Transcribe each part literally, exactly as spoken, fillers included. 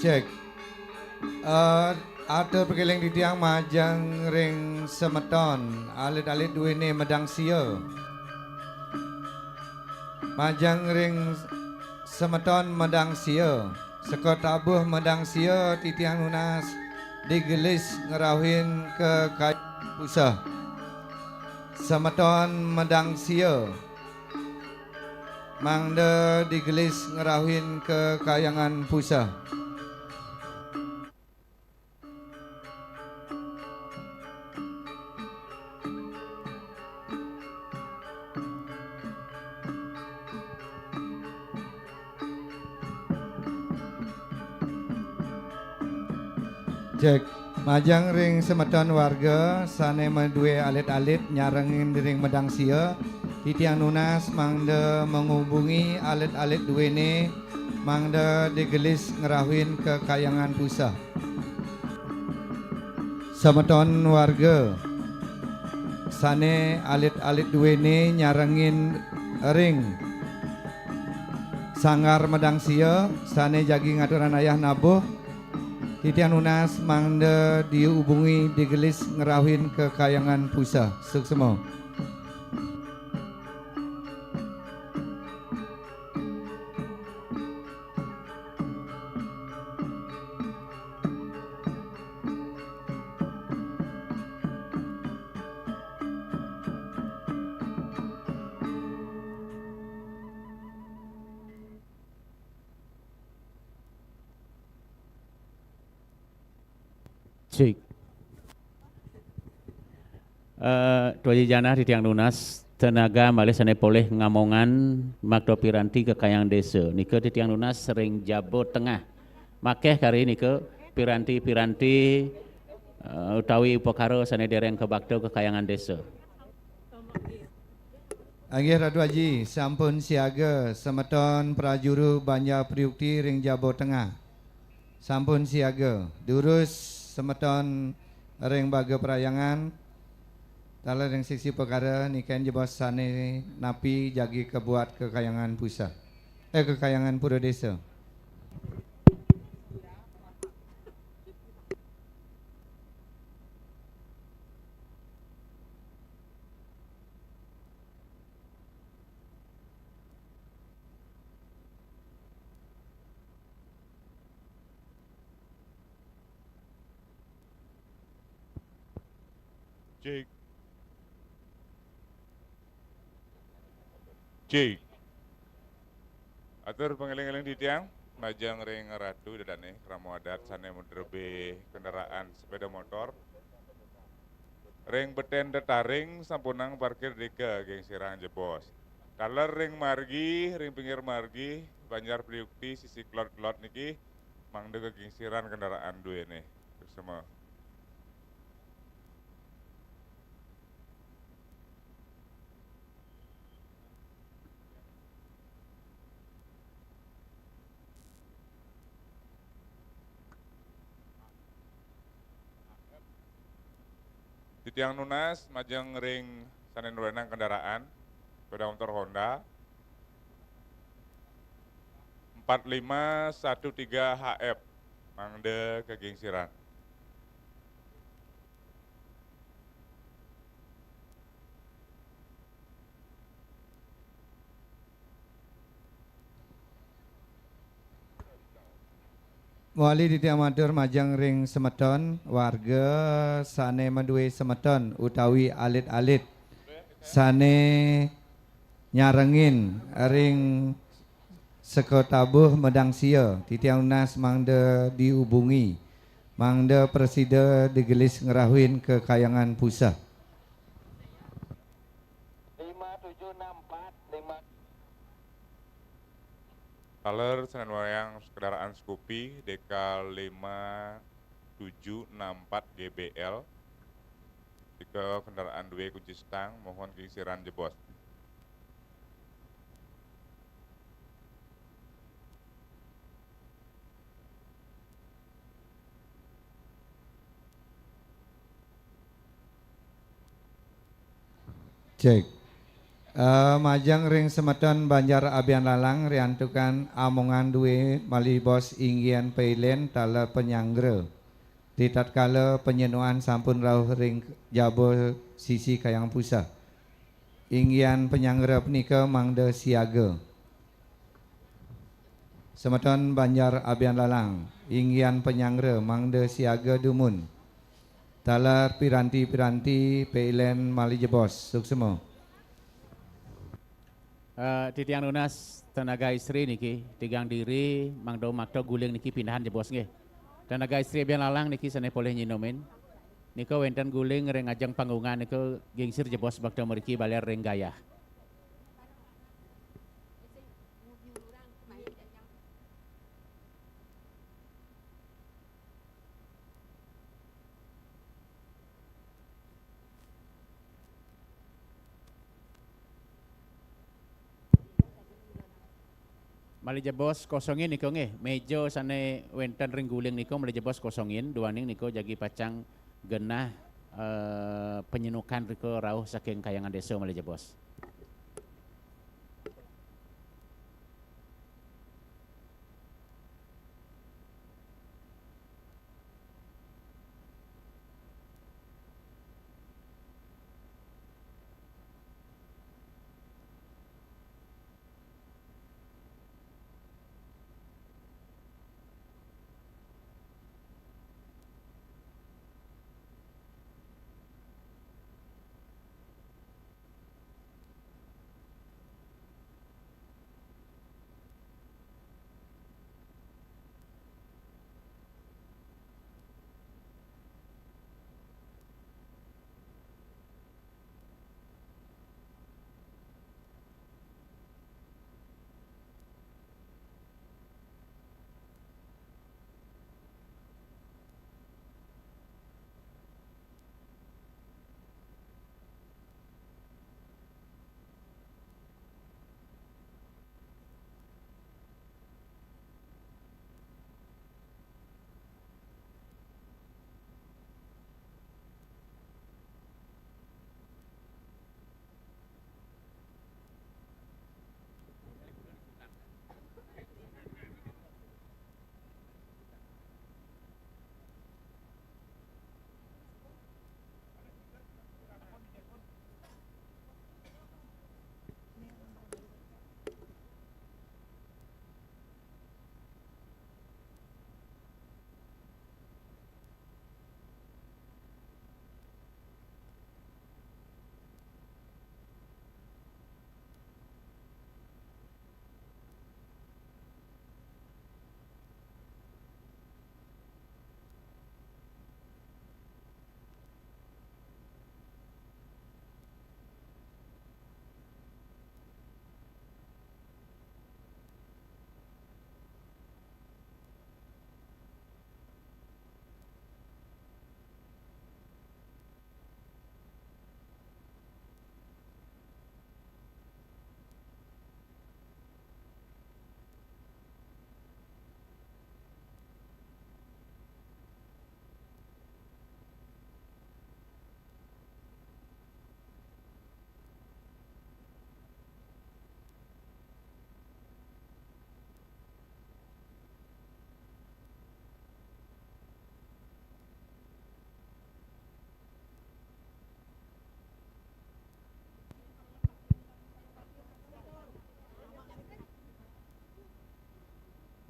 Cek. Eh, atur pakeling titiang majeng ring semeton, alit-alit duene medang sia. Majeng ring semeton medang sia. Seka tabuh medang sia titiang nunas digelis ngrauhin kekayangan puseh. Semeton medang sia mangda digelis ngrauhin kekayangan puseh. Cek. Majeng ring semeton warga sane madue alit-alit nyarengin ring medang sia, titiang nunas mangda menghubungi alit-alit duene mangda digelis ngrauhin kekayangan puseh. Semeton warga sane alit-alit duene nyarengin ring sanggar medang sia sane jagi ngaturang ayah nabuh, titiang nunas mangda dihubungi digelis ngrauhin kekayangan puseh. Suksma. Cek. Eh, Tuaji Janah titiang nunas tenaga malih sane polih ngamongan makta piranti kekayangan desa. Nika titiang nunas ring Jaba Tengah. Makeh kari nika piranti-piranti, eh, utawi upakara sane dereng kabakta kekayangan desa. Inggih Ratu Aji, sampun siaga semeton prajuru Banjar Priukti ring Jaba Tengah. Sampun siaga. Durus semeton ring Baga Parhyangan, taler ring sisi upakara nikain jebos sane napi jagi kabuat kekayangan puseh. Eh, kekayangan pura desa. Cek. Cek. Atur pangeling-eling titiang, majeng ring Ratu Ida Dane, krama adat sane madrebé kendaraan sepeda motor. Ring beten tetaring sampunang parkir drika, Geng Sirang jebos. Taler ring margi, ring pinggir margi, Banjar Priukti, sisi kelod-kelod niki, mangda kagingsiran kendaraan duene. Suksma. Titiang nunas majeng ring sane nurenang kendaraan, sepeda motor Honda empat lima satu tiga H F, mangda kagingsiran. Mawali titiang matur majeng ring semeton warga sane madue semeton utawi alit-alit sane nyarengin ring seka tabuh medang sia, titiang nunas mangda dihubungi, mangda prasida digelis ngrauhin kekayangan puseh. Lima tujuh enam empat, lima. Taler sane nurenang kendaraan Scoopy D K lima tujuh enam empat G B L. Nika kendaraan due kunci stang, mohon kagingsiran jebos. Cek. Eh, majeng ring semeton Banjar Abianlalang riantukan amongan dué malih jebos inggihan pailen taler panyanggra. Ritatkala panyenuan sampun rauh ring jaba sisi Kayang Puseh. Inggihan panyanggra punika mangda siaga. Semeton Banjar Abianlalang, inggihan panyanggra mangda siaga dumun. Taler piranti-piranti pailen malih jebos, suksma. Eh, titiang nunas tenaga istri niki, tigang diri mangda makta guling niki pindahan jebos nggih. Tenaga istri Abianlalang niki sané polih nyinumin. Nika wénten guling ring ajeng panggungan nika gingsir jebos makta mriki baler ring gayah. Malih jebos kosongin nika nggih, méja sané wénten ring guling nika malih jebos kosongin, duaning nika jagi pacang genah, eh, panyenukan rika rauh saking Kahyangan Désa malih jebos.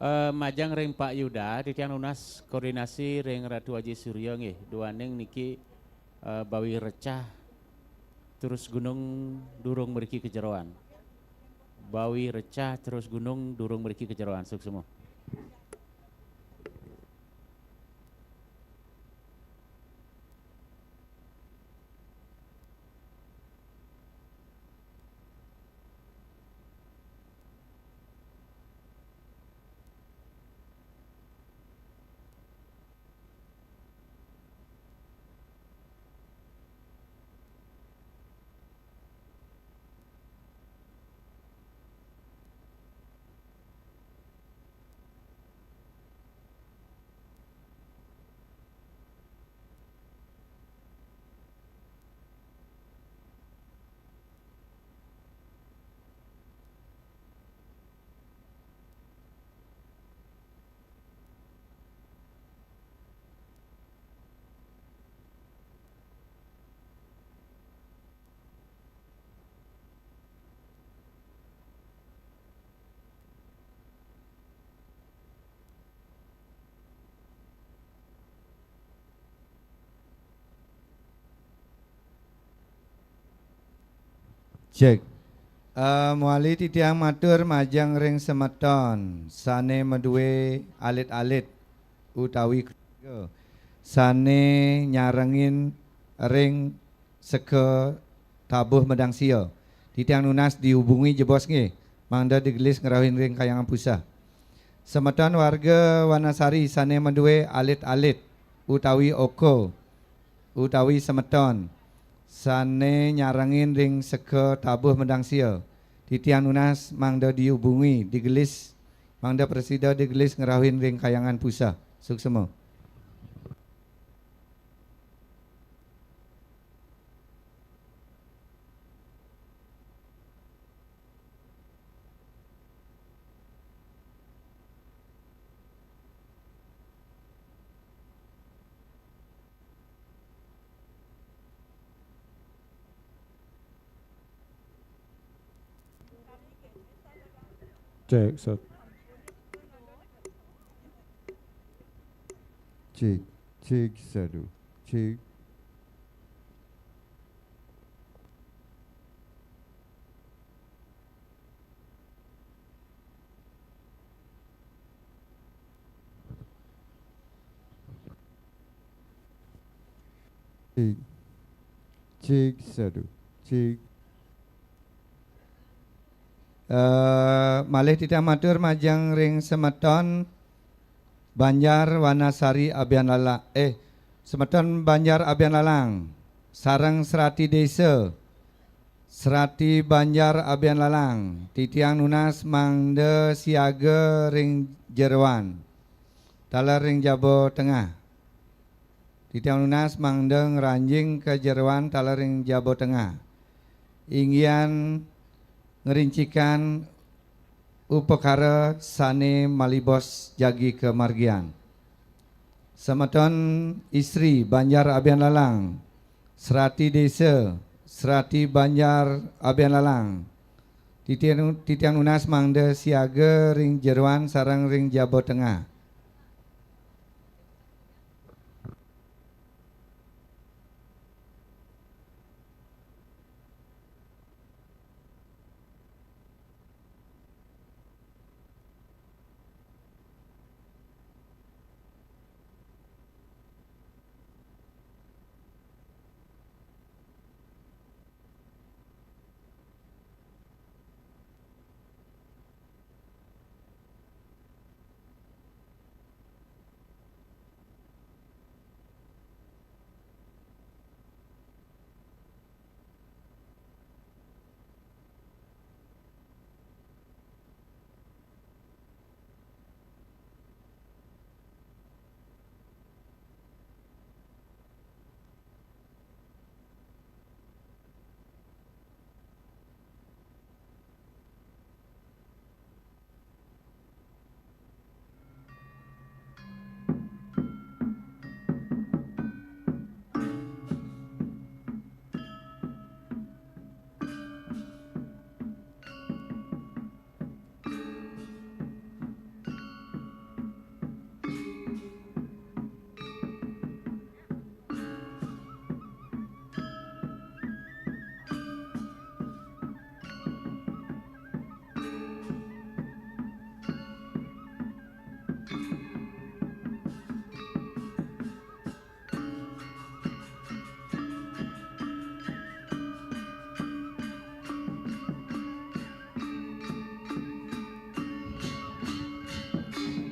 Eh, majeng ring Pak Yuda, titiang nunas koordinasi ring Ratu Aji Surya nggih. Duaning niki, eh, Bawi Recah terus gunung durung mriki ka jeroan. Bawi Recah terus gunung durung mriki ka jeroan. Suksma. Cek. Eh, mawali titiang matur majeng ring semeton sane madue alit-alit utawi keluarga sane nyarengin ring seka tabuh medang sia. Titiang nunas dihubungi jebos nggih, mangda digelis ngrauhin ring Kahyangan Puseh. Semeton warga Wanasari sane madue alit-alit utawi oko utawi semeton sane nyarengin ring seka tabuh medang sia, titiang nunas mangda dihubungi, digelis, mangda prasida digelis ngrauhin ring Kahyangan Puseh. Suksema. Cek, satu. Cek, cek, satu. Cek. Cek. Cek, satu. Cek. Eh, malih titiang matur majeng ring semeton Banjar Wanasari Abianlalang, eh, semeton Banjar Abianlalang, sareng serati desa, serati Banjar Abianlalang, titiang nunas mangda siaga ring jeroan, taler ring jaba tengah. Titiang nunas mangda ngranjing ka jeroan taler ring jaba tengah. Inggian ngrincikan upakara sane malibos jagi kamargian. Semeton istri Banjar Abianlalang, serati desa, serati Banjar Abianlalang, titiang, titiang nunas mangda siaga ring jeroan sareng ring jaba tengah.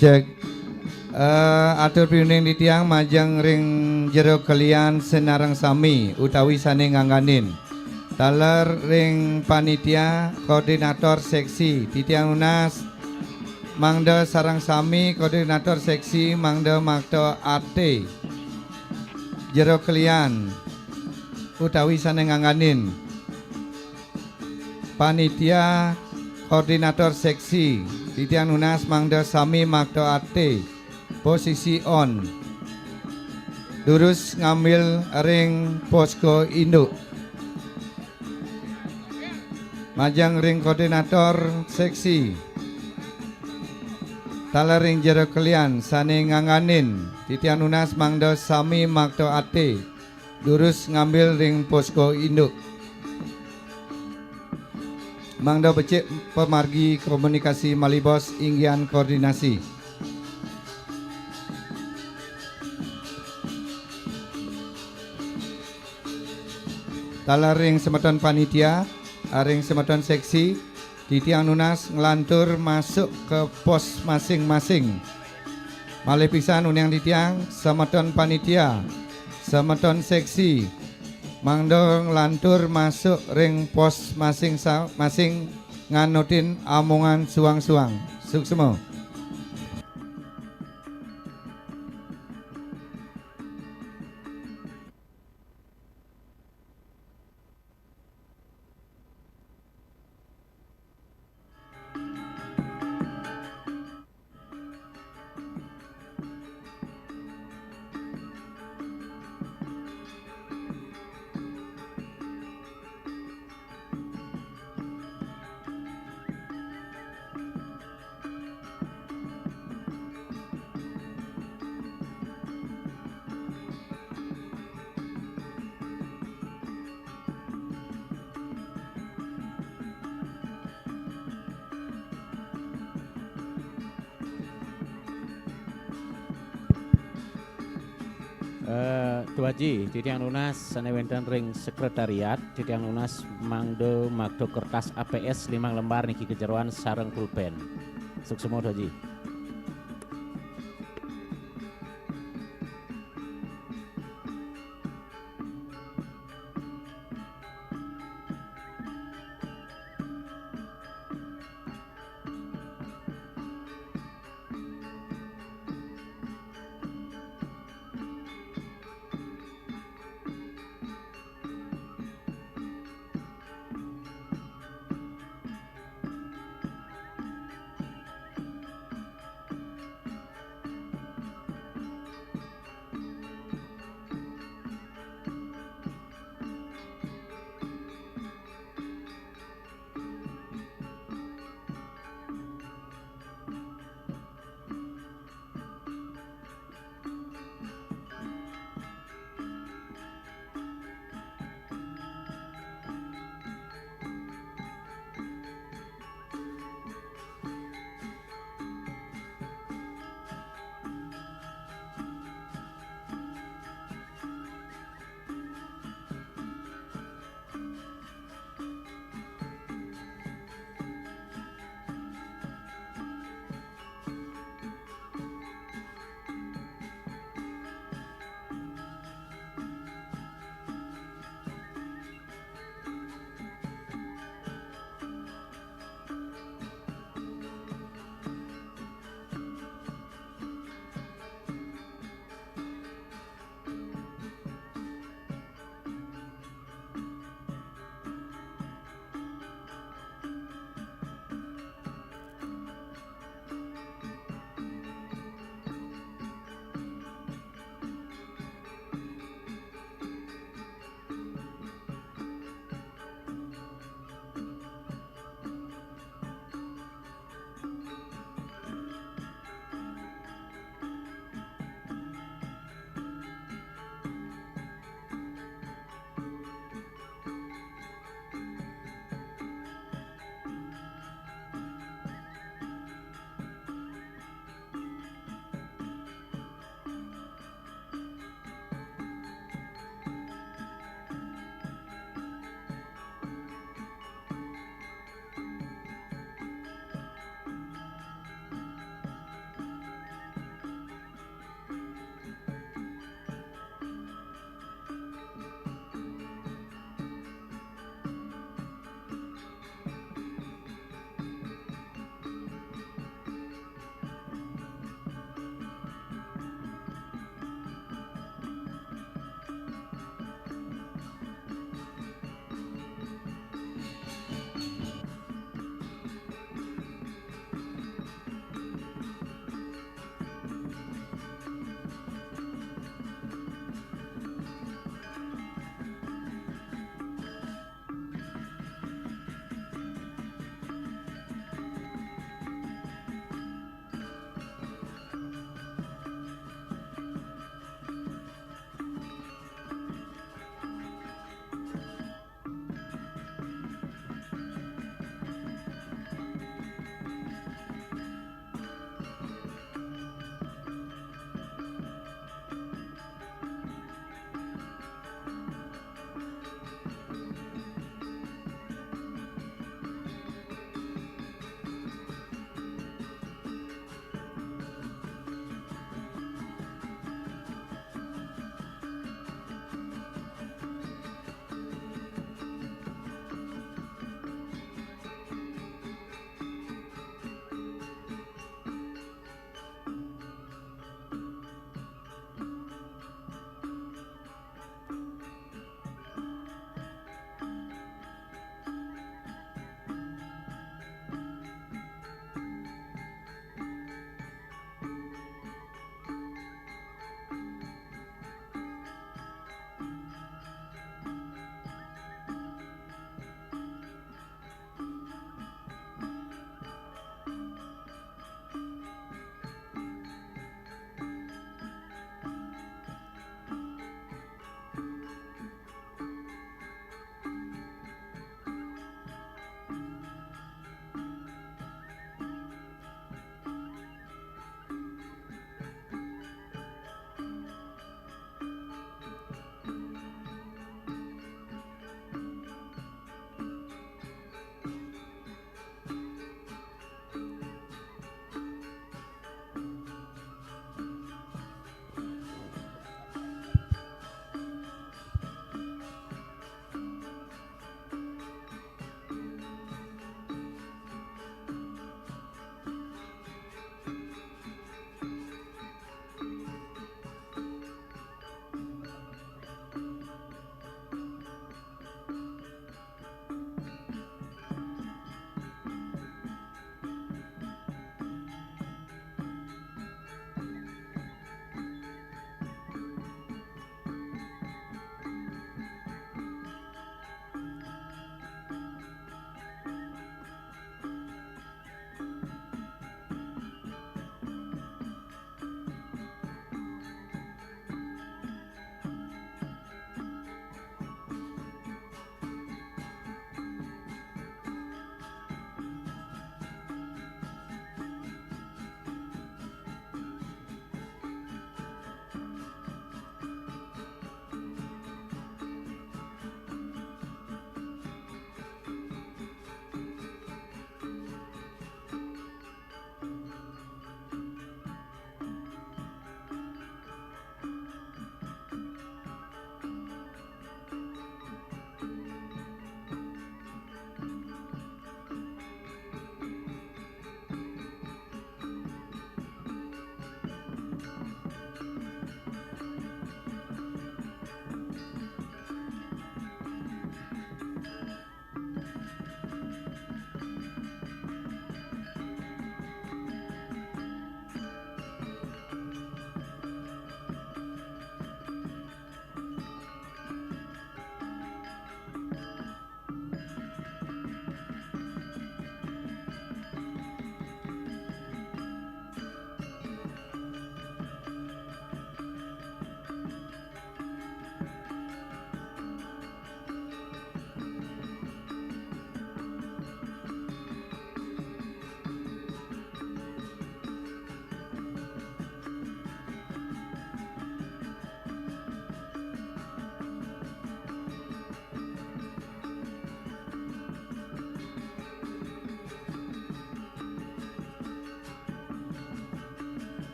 Cek. Eh, atur piuning titiang majeng ring jero kelian sinareng sami utawi sane ngangganin. Taler ring panitia koordinator seksi, titiang nunas mangda sareng sami koordinator seksi mangda makta ati jero kelian utawi sane ngangganin. Panitia koordinator seksi, titiang nunas mangda sami makta ati, posisi on. Durus ngambil ring posko induk. Majeng ring koordinator seksi, taler ring jero kelian sane ngangganin, titiang nunas mangda sami makta ati, durus ngambil ring posko induk. Mangda becik pamargi komunikasi malih bos inggihan koordinasi. Taler ring semeton panitia, ring semeton seksi, titiang nunas nglantur masuk ke pos masing-masing. Malih pisan uning titiang, semeton panitia, semeton seksi, mangda nglantur masuk ring pos masing-masing nganutin amongan suang-suang. Suksma. Eh, Tuaji, titiang nunas sane wenten ring sekretariat, titiang nunas mangda makta kertas A P S limang lembar niki kajeroan sareng pulpen. Suksma, Tuaji.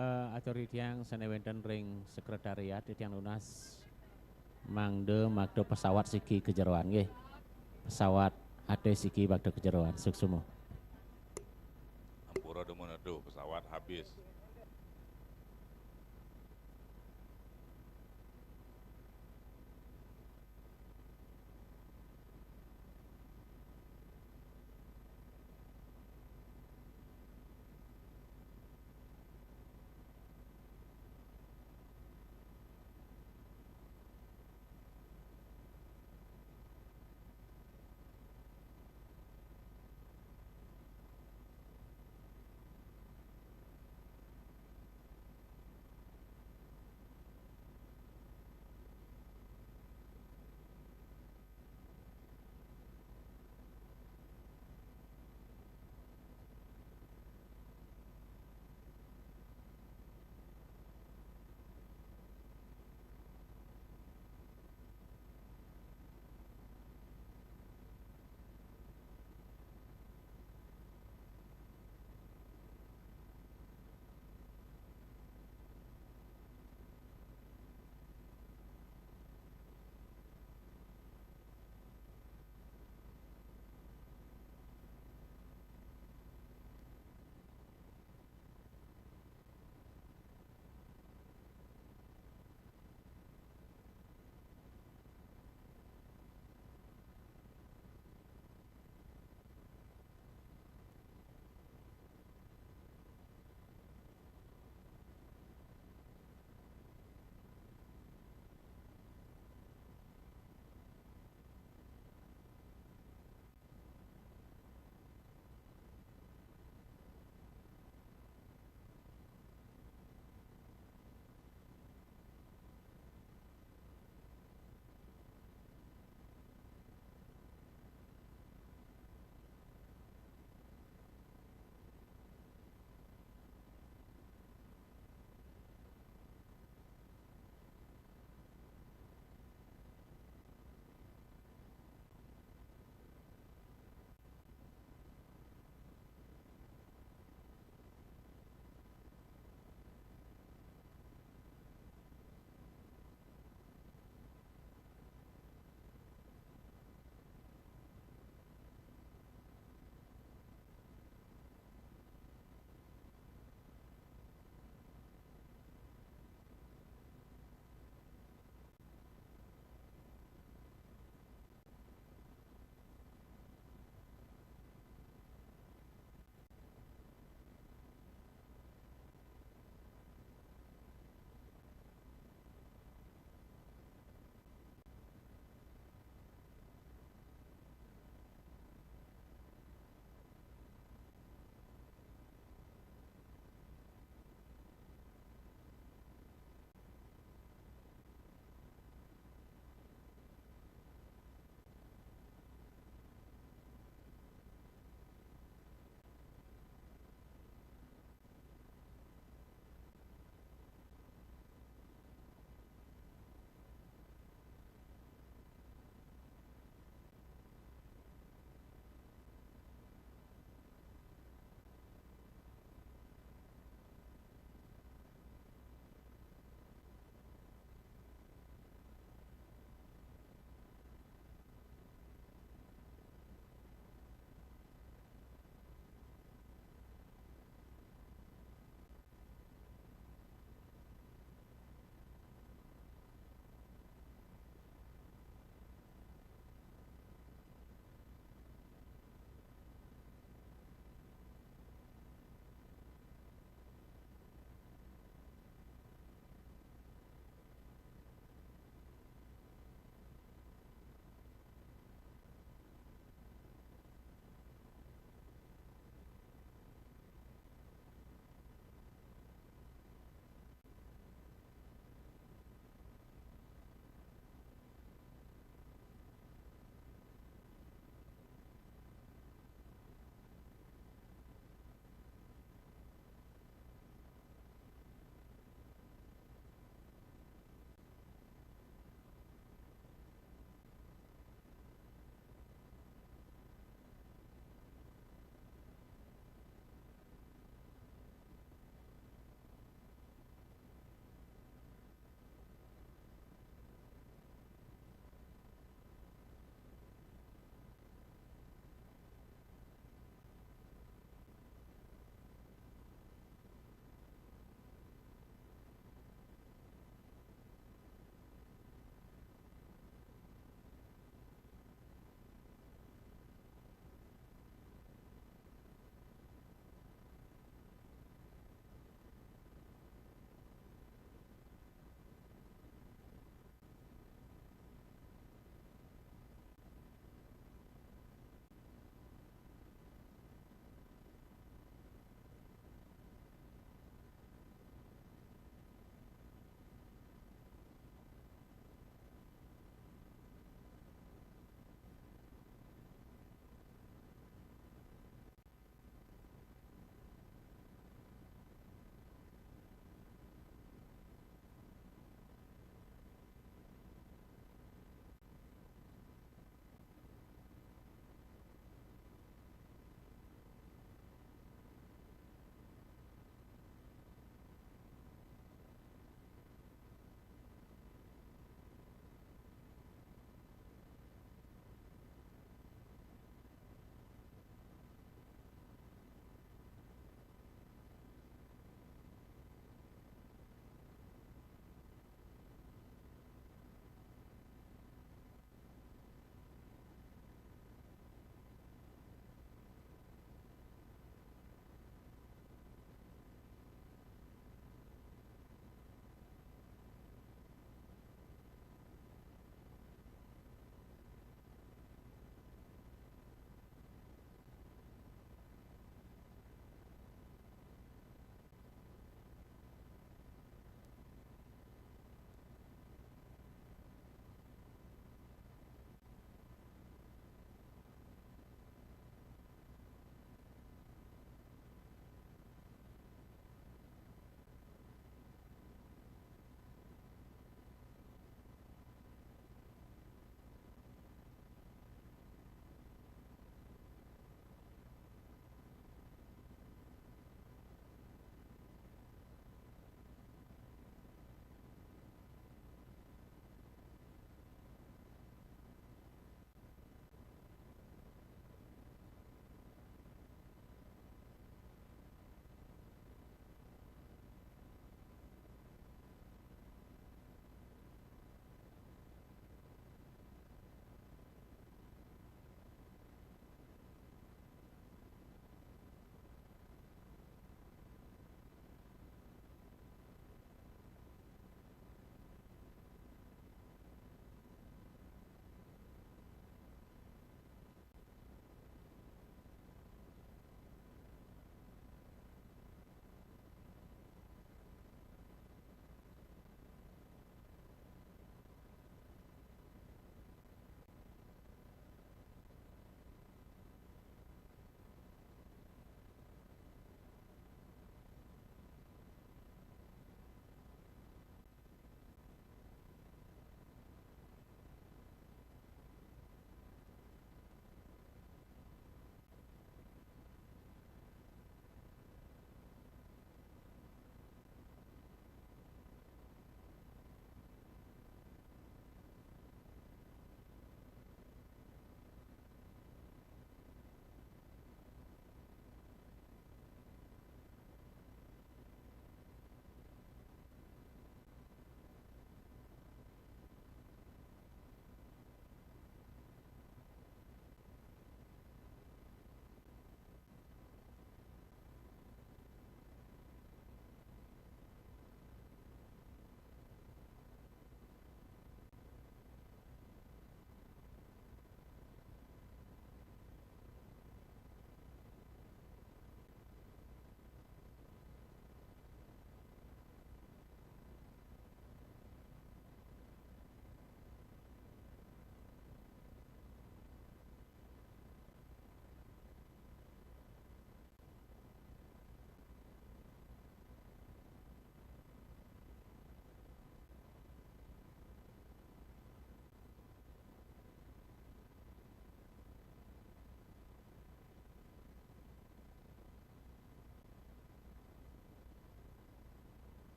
Eh, atur titiang sané wénten ring sekretariat titiang nunas mangda makta pesawat siki ka jeroan nggih. Pesawat até siki makta ka jeroan. Suksma. Ampura dumun, aduh, pesawat habis.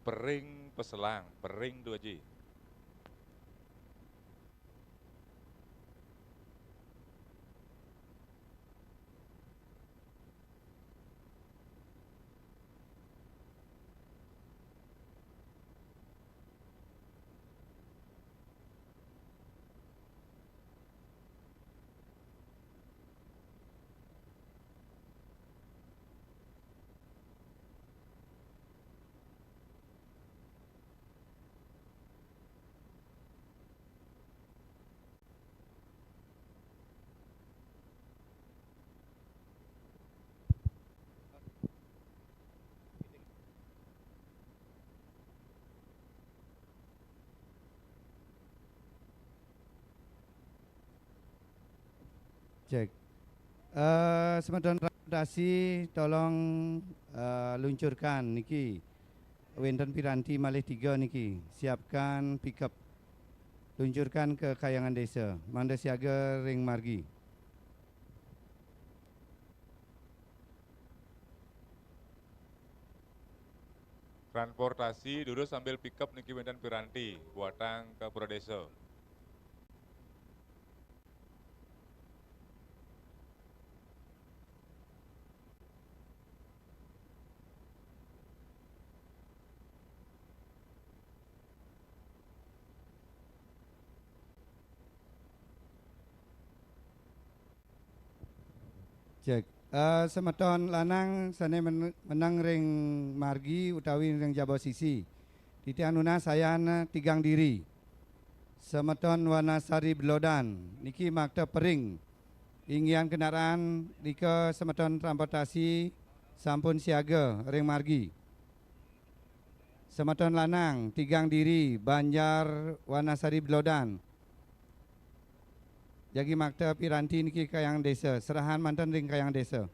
Pering peselang, pering tu aji. Cek. Eh, semeton transportasi, tolong, eh, luncurkan niki. Wénten piranti malih tiga niki. Siapkan pickup. Luncurkan ke Kahyangan Desa. Mangda siaga ring margi. Transportasi, durus sambil pickup niki wénten piranti, buatang ke Pura Desa. Cek. Eh, semeton lanang sané men-, meneng ring margi utawi ring jaba sisi. Titiang nunas sayan tigang diri. Semeton Wanasari Belodan, niki makta pering. Inggihan kendaraan nika semeton transportasi sampun siaga ring margi. Semeton lanang, tigang diri, Banjar Wanasari Belodan. Jagi makta piranti niki Kahyangan Desa, serahan manten ring Kahyangan Desa.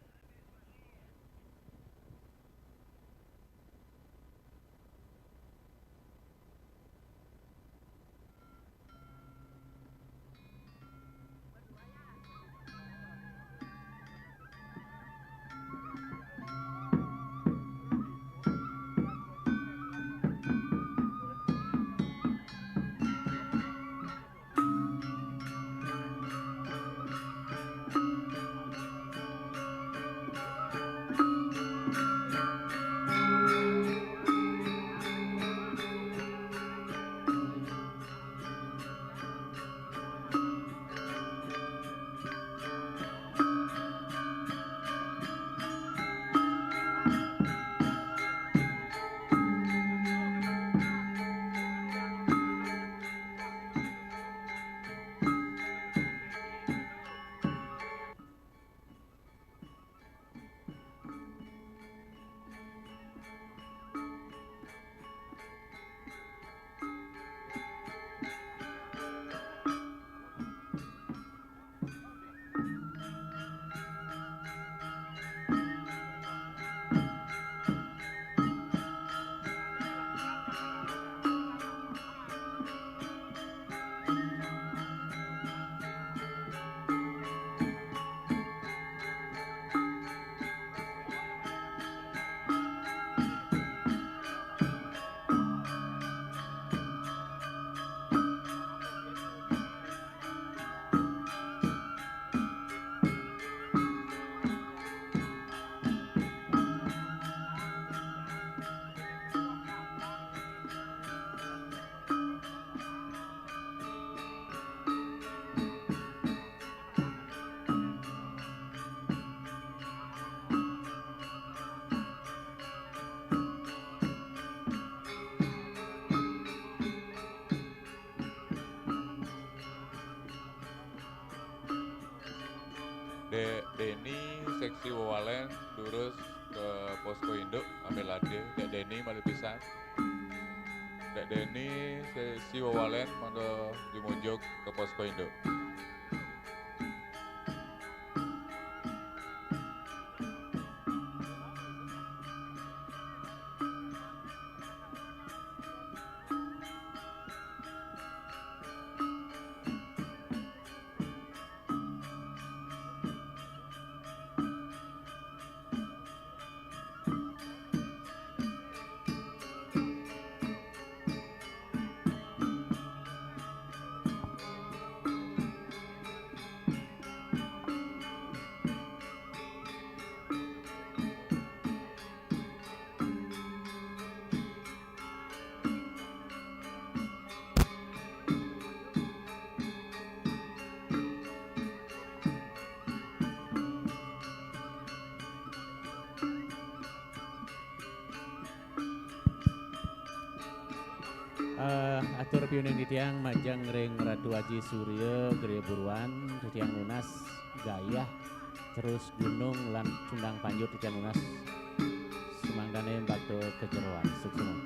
Dek Deni, seksi Wewalen, durus ke posko induk, ambil latih. Dek Deni malih pisan. Dek Deni, seksi Wewalen, mangga jumujug ke posko induk. Atur piuning titiang majeng ring Ratu Aji Surya Gede Buruan, titiang nunas gayah, terus gunung lan cundang panjut titiang nunas. Sumangdané bakta kajeroan suksma.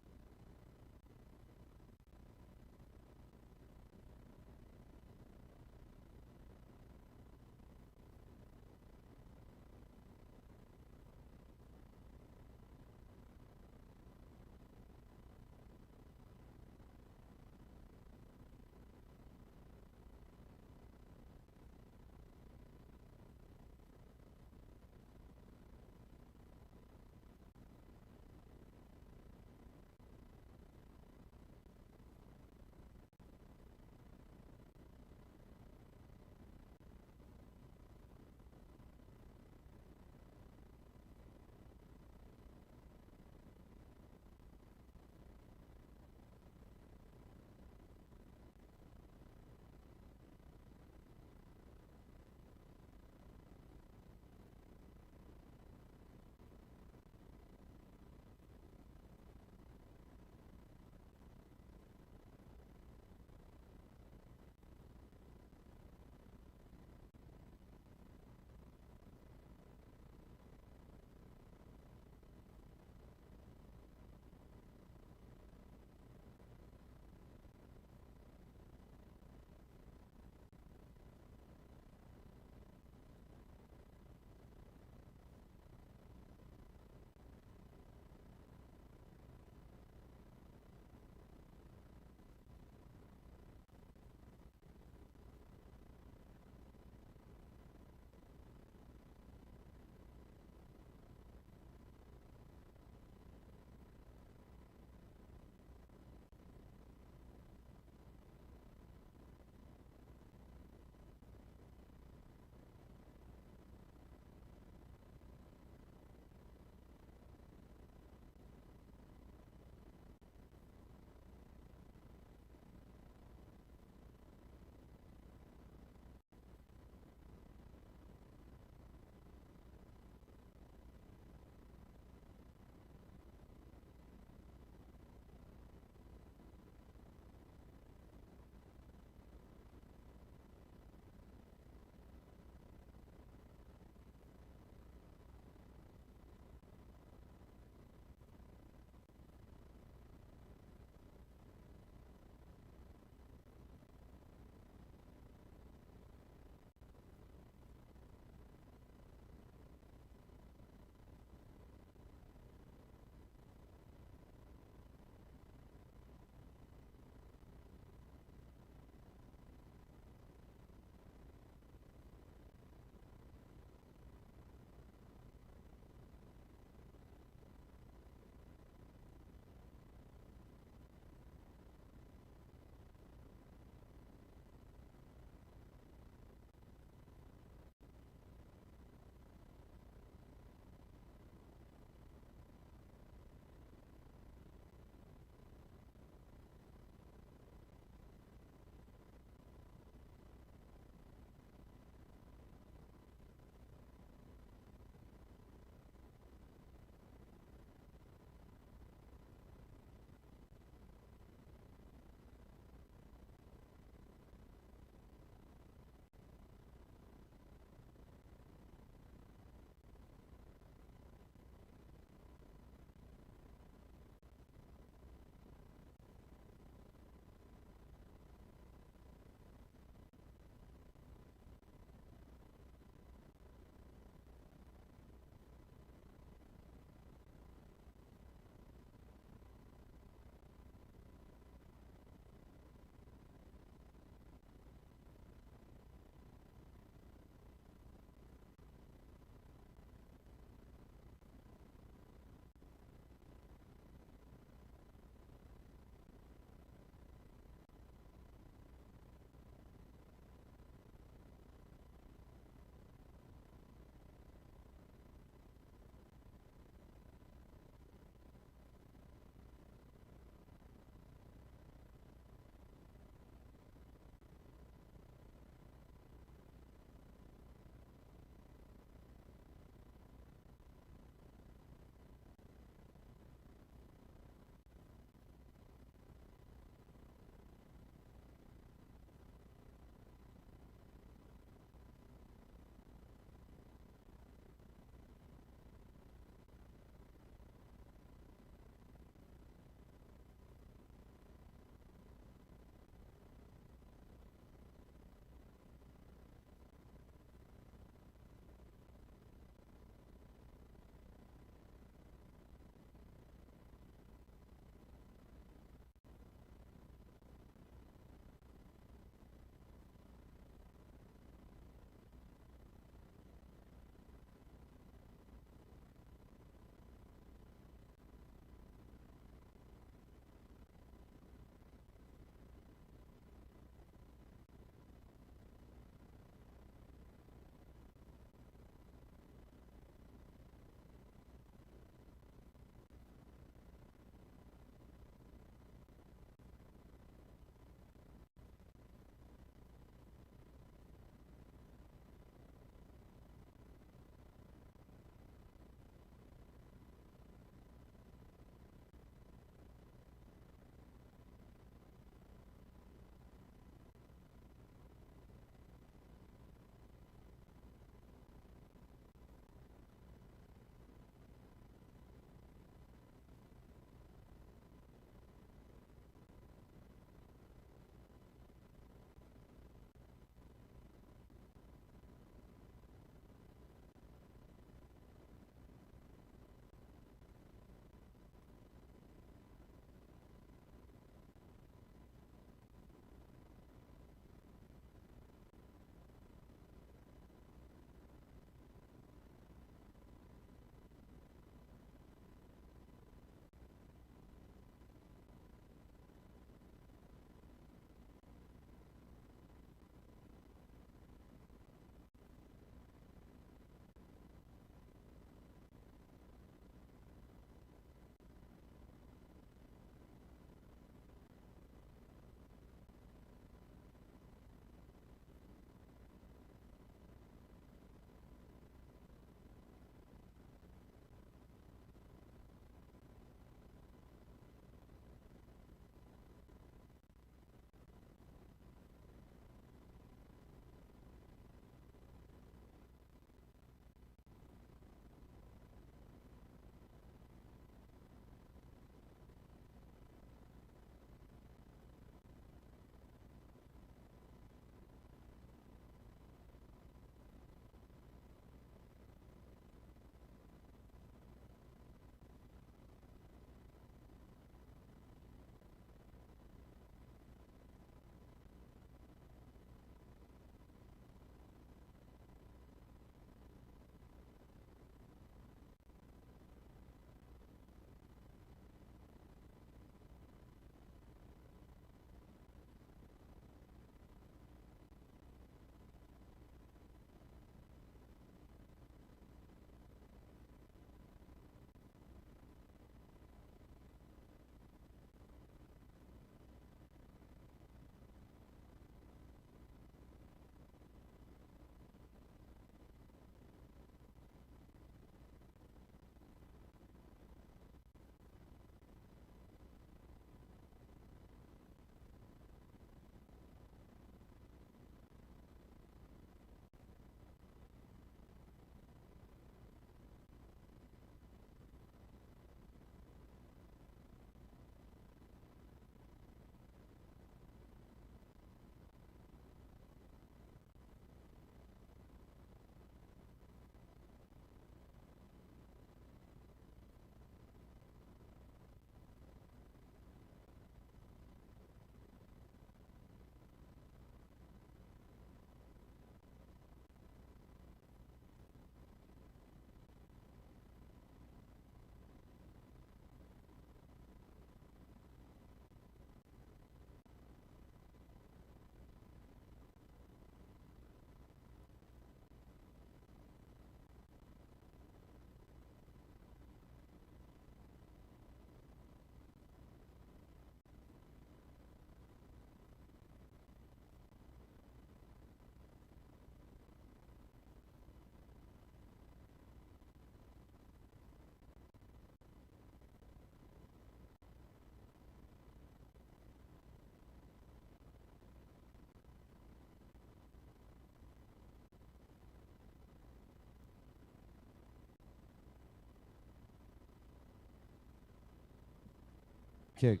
Cek.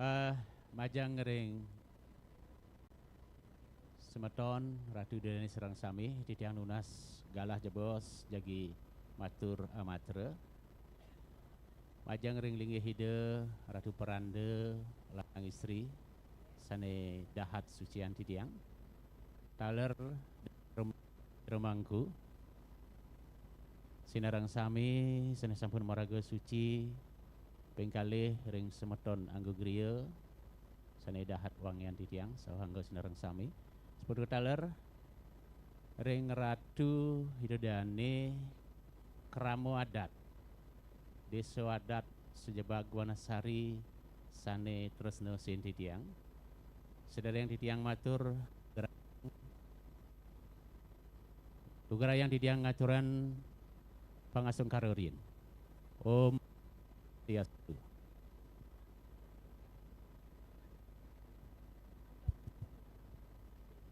Eh, majeng ring semeton Ratu Ida Dane sareng sami, titiang nunas galah jebos jagi matur amatra. Majeng ring linggih Ida Ratu Peranda, lanang istri sane dahat sucian titiang. Taler Rem-, Remangku sinareng sami sane sampun maraga suci, ping kalih ring semeton angga griya sane dahat wangian titiang saha angga sinareng sami. Seputu taler ring Ratu Ida Dane krama adat Desa Adat Sejebag Wanasari sane tresna sin titiang. Sadurung titiang matur, lugrayang titiang ngaturang pangastungkara riin. Om Swastiastu.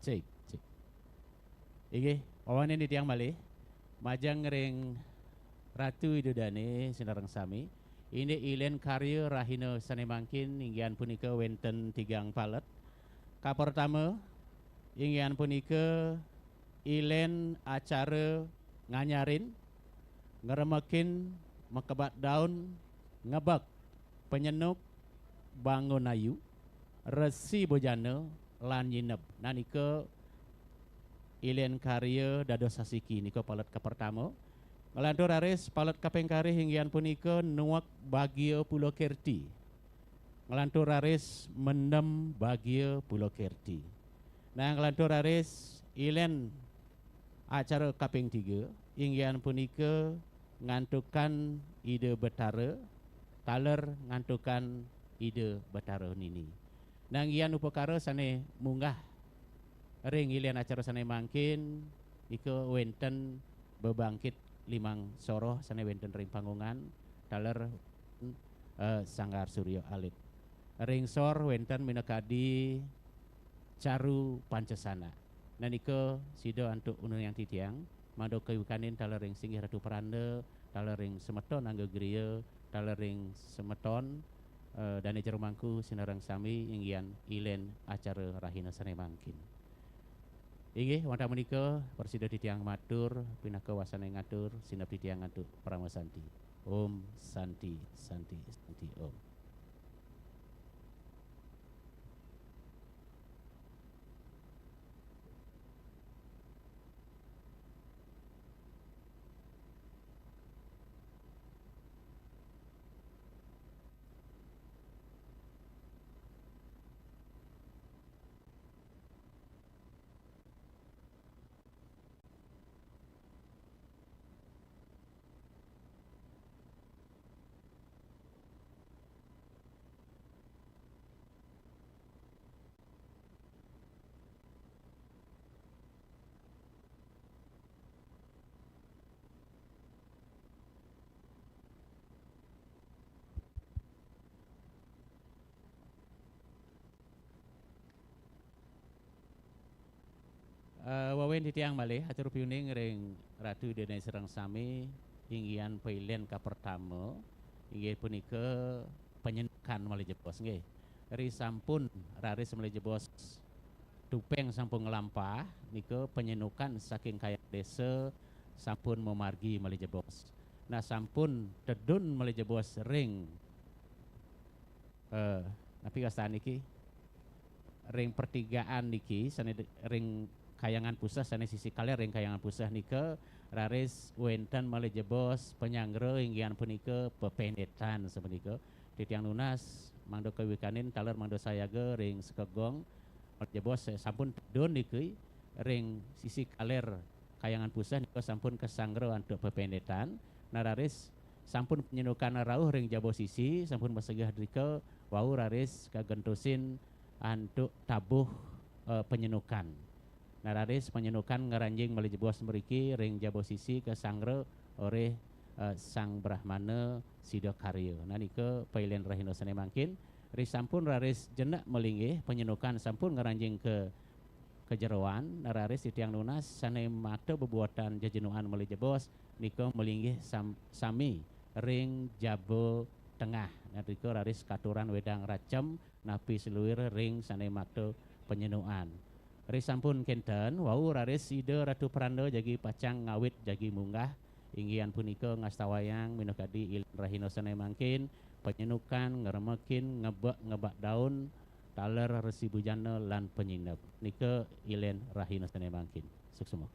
Cek, cek. Inggih, wawanin titiang malih, majeng ring Ratu Ida Dane sinareng sami. Indik ilen karya rahina sane mangkin, inggihan punika wenten tigang palet. Kapertama, inggihan punika ilen acara nganyarin, ngremekin, makebat daun, ngebek, panyenuk, bangun ayu, resi bojana, lan nyineb. Nah, nika ilen karya dados sasiki, nika palet kapertama. Nglantur raris palet kaping kalih, inggihan punika nuek bagia Pulo Kerti. Nglantur raris mendem bagia Pulo Kerti. Nah, nglantur raris ilen acara kaping tiga, inggihan punika ngantukan Ida Betara, taler ngantukan Ida Betara nini. Nah, inggihan upakara sane munggah ring ilen acara sane mangkin, nika wenten bebangkit limang soroh sane wenten ring panggungan, taler, eh, Sanggar Surya Alit. Ring sor wenten minakadi Caru Pancasana. Nah, nika sida antuk unungang titiang, mangda kawikanin taler ring singgih Ratu Peranda, taler ring semeton angga griya, taler ring semeton, eh, Dane Jero Mangku sinareng sami, inggihan ilen acara rahina sane mangkin. Inggih, wantah menika prasida titiang matur, pinaka wasane ngatur, sineb titiang antuk parama santi. Om Santi, Santi, Santi Om. Eh, wawanin titiang malih atur piuning ring Ratu Ida Dane sareng sami, inggihan pailen kapertama, inggih punika panyenukan malih jebos, nggih. Ri sampun raris malih jebos tupeng sampun nglampah, nika panyenukan saking kayang desa sampun mamargi malih jebos. Nah, sampun tedun malih jebos ring, eh, napi wastan niki? Ring pertigaan niki, sane de-, ring Kayangan Puseh, sane sisi kaler ring Kayangan Puseh nika, raris wenten malih jebos panyanggra, inggihan punika pependetan sapunika. Titiang nunas mangda kawikanin taler mangda sayaga ring sekegong, malih jebos sampun tedun niki ring sisi kaler Kayangan Puseh nika sampun kasanggra antuk pependetan. Nah, raris sampun panyenukan rauh ring jaba sisi, sampun masegeh drika wau raris kagentusin antuk tabuh, eh, panyenukan. Nah, raris panyenukan ngranjing malih jebos mriki ring jaba sisi kasanggra olih, eh, Sang Brahmana Sidakarya. Nah, nika pailen rahina sane mangkin, Ri sampun raris jenek malinggih, panyenukan sampun ngranjing ka kajeroan, raris titiang nunas sané makta bebuatan jejenuan malih jebos, nika malinggih sam-, sami ring jaba tengah. Nah, nika raris katuran wédang racem napi saluir ring sané makta panyenukan. Ri sampun kénten, wau raris Ida Ratu Peranda jagi pacang ngawit jagi munggah, inggih punika ngastawayang minakadi ilén rahina sané mangkin, panyenukan, ngremekin, ngebek, ngebak daun, taler Resi Bujana lan panyineb. Nika ilén rahina sané mangkin. Suksma.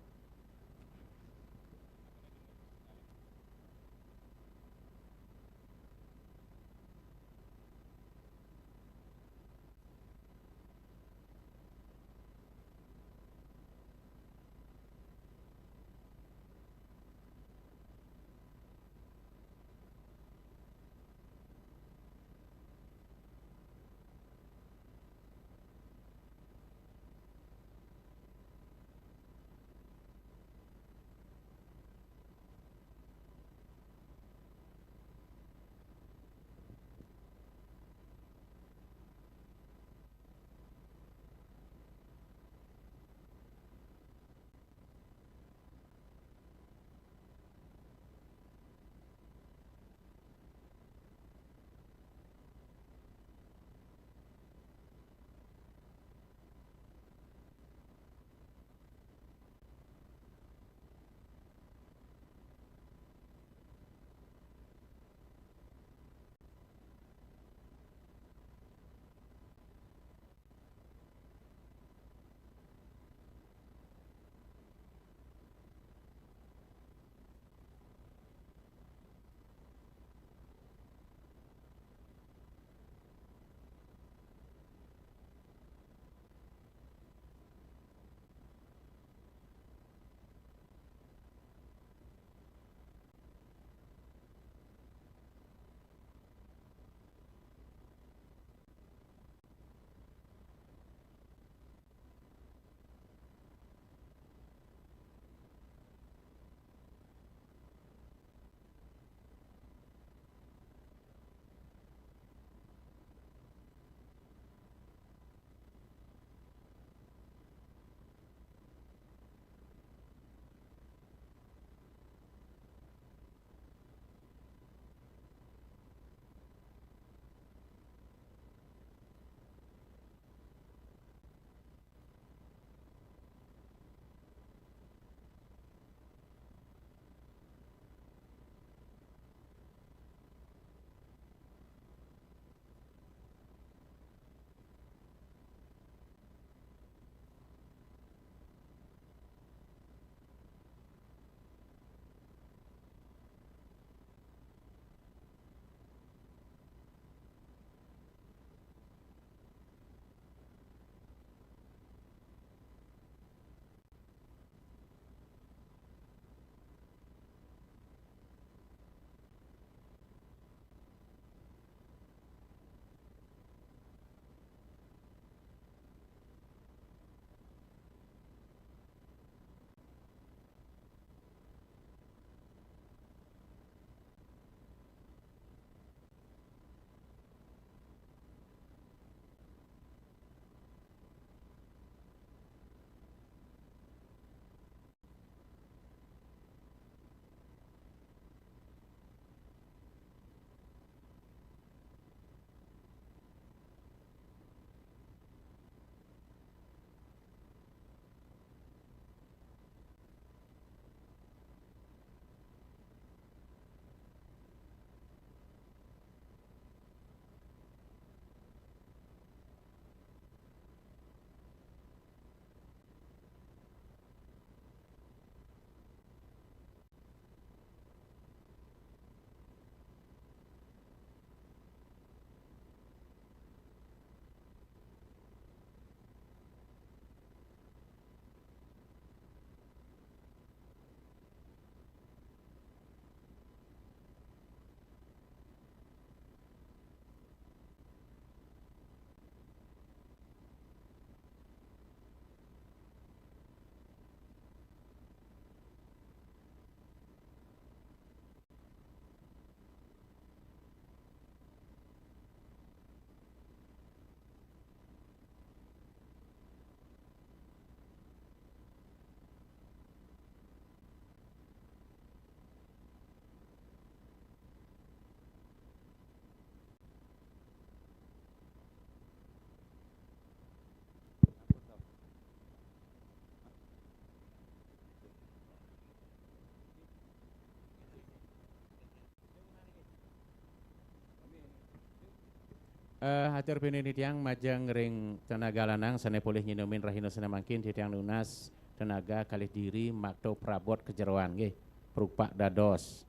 Eh, hatur pinunas titiang majeng ring tenaga lanang sane polih nyinumin rahina sane mangkin, titiang nunas tenaga kalih diri makta prabot kajeroan nggih. Prupak dados,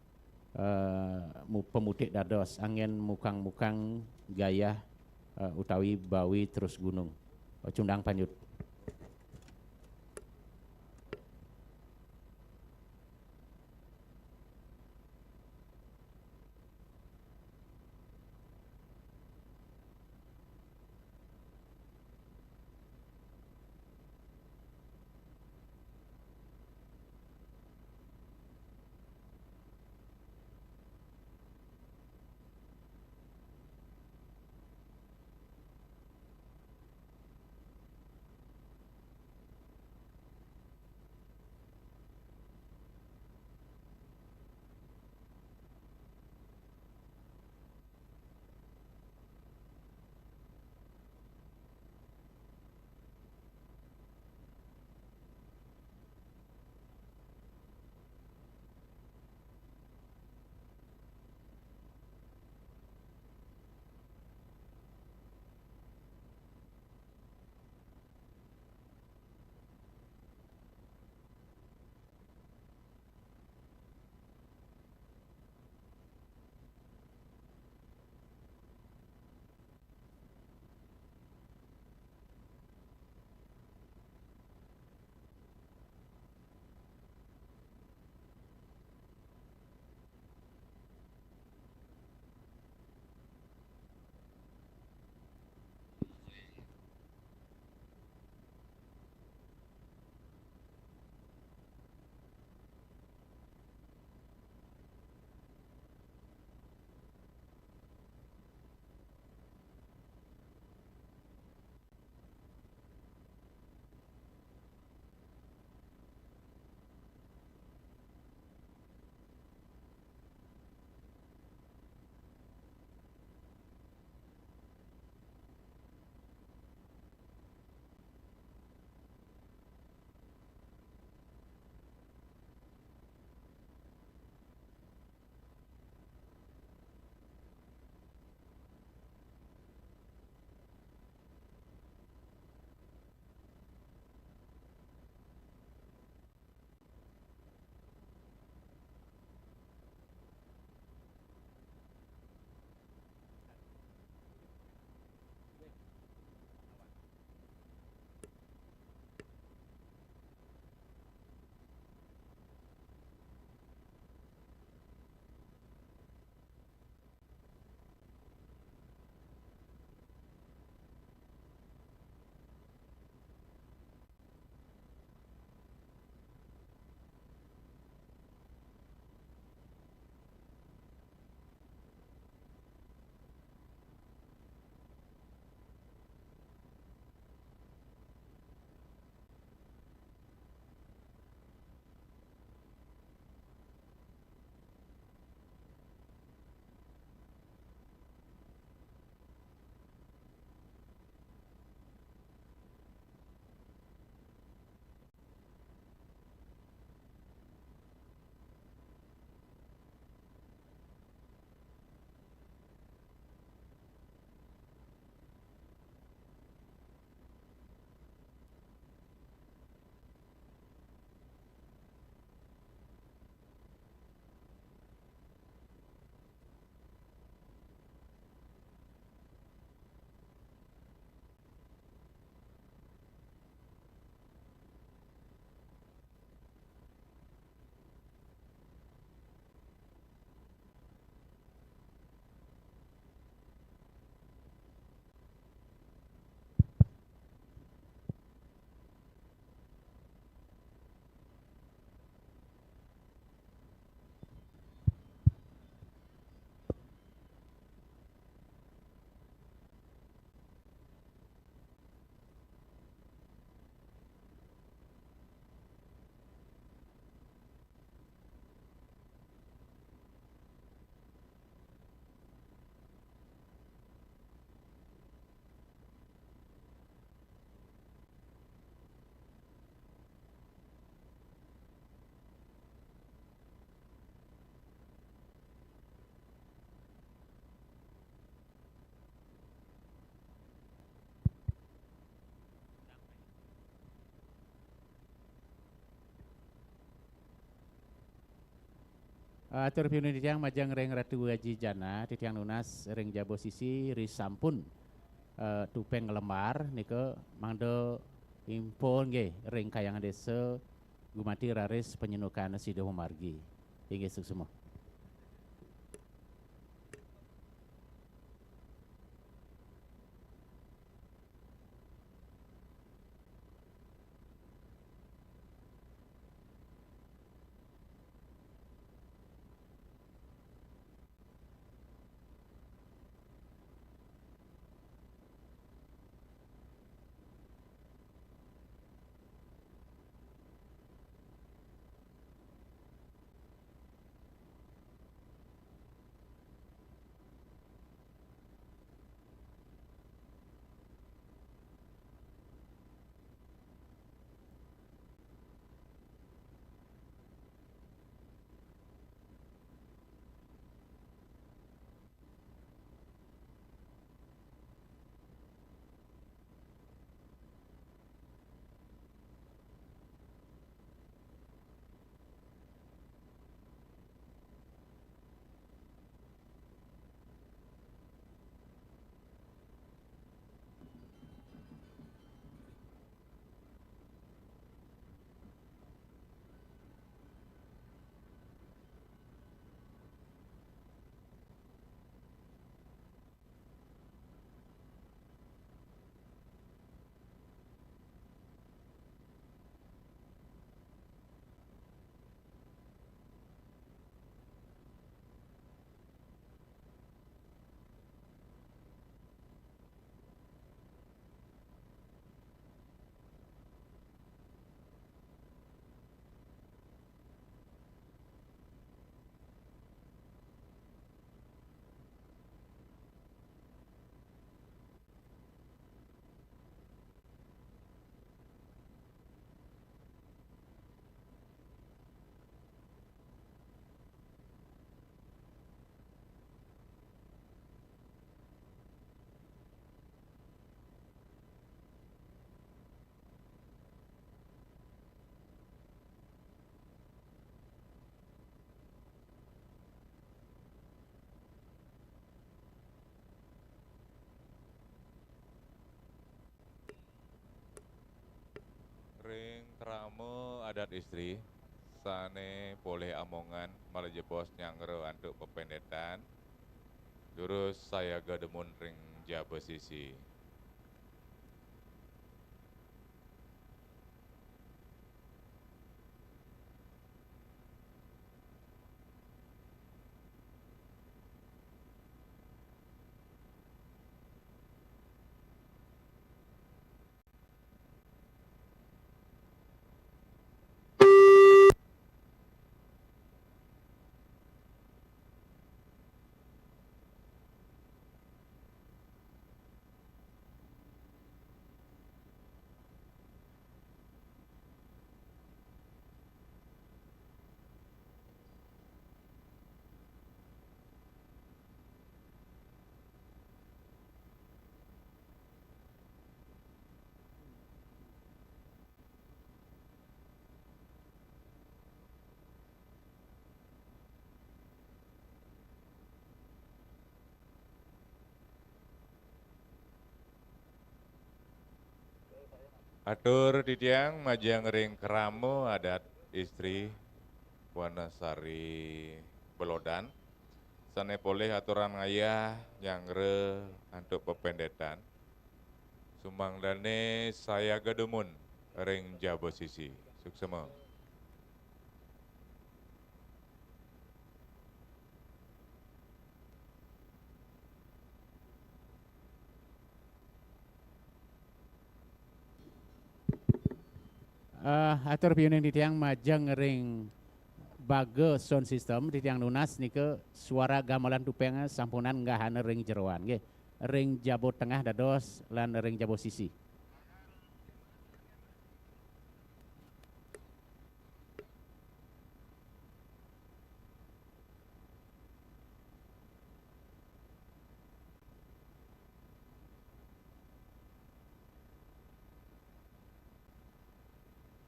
eh, mu-, pemutik dados, anggen mukang-mukang gayah, eh, utawi bawi terus gunung. Eh, cundang panyut. Eh, atur piuning titiang majeng ring Ratu Aji Jana, titiang nunas ring jaba sisi ri sampun, eh, tupeng lembar nika mangda impun nggih ring Kahyangan Desa gumanti raris panyentukan sida mamargi. Inggih suksma. Ring krama adat istri, sane polih amongan malih jebos nyanggra antuk pependetan, durus sayaga dumun ring jaba sisi. Atur titiang majeng ring krama adat istri Wanasari Belodan, sane polih aturang ayah nyanggra antuk pependetan. Sumangdane sayaga dumun ring jaba sisi. Suksema. Eh, atur piuning titiang majeng ring baga sound system, titiang nunas nika suara gamelan tupeng sampunang nggahana ring jeroan, nggih. Ring jaba tengah dados lan ring jaba sisi.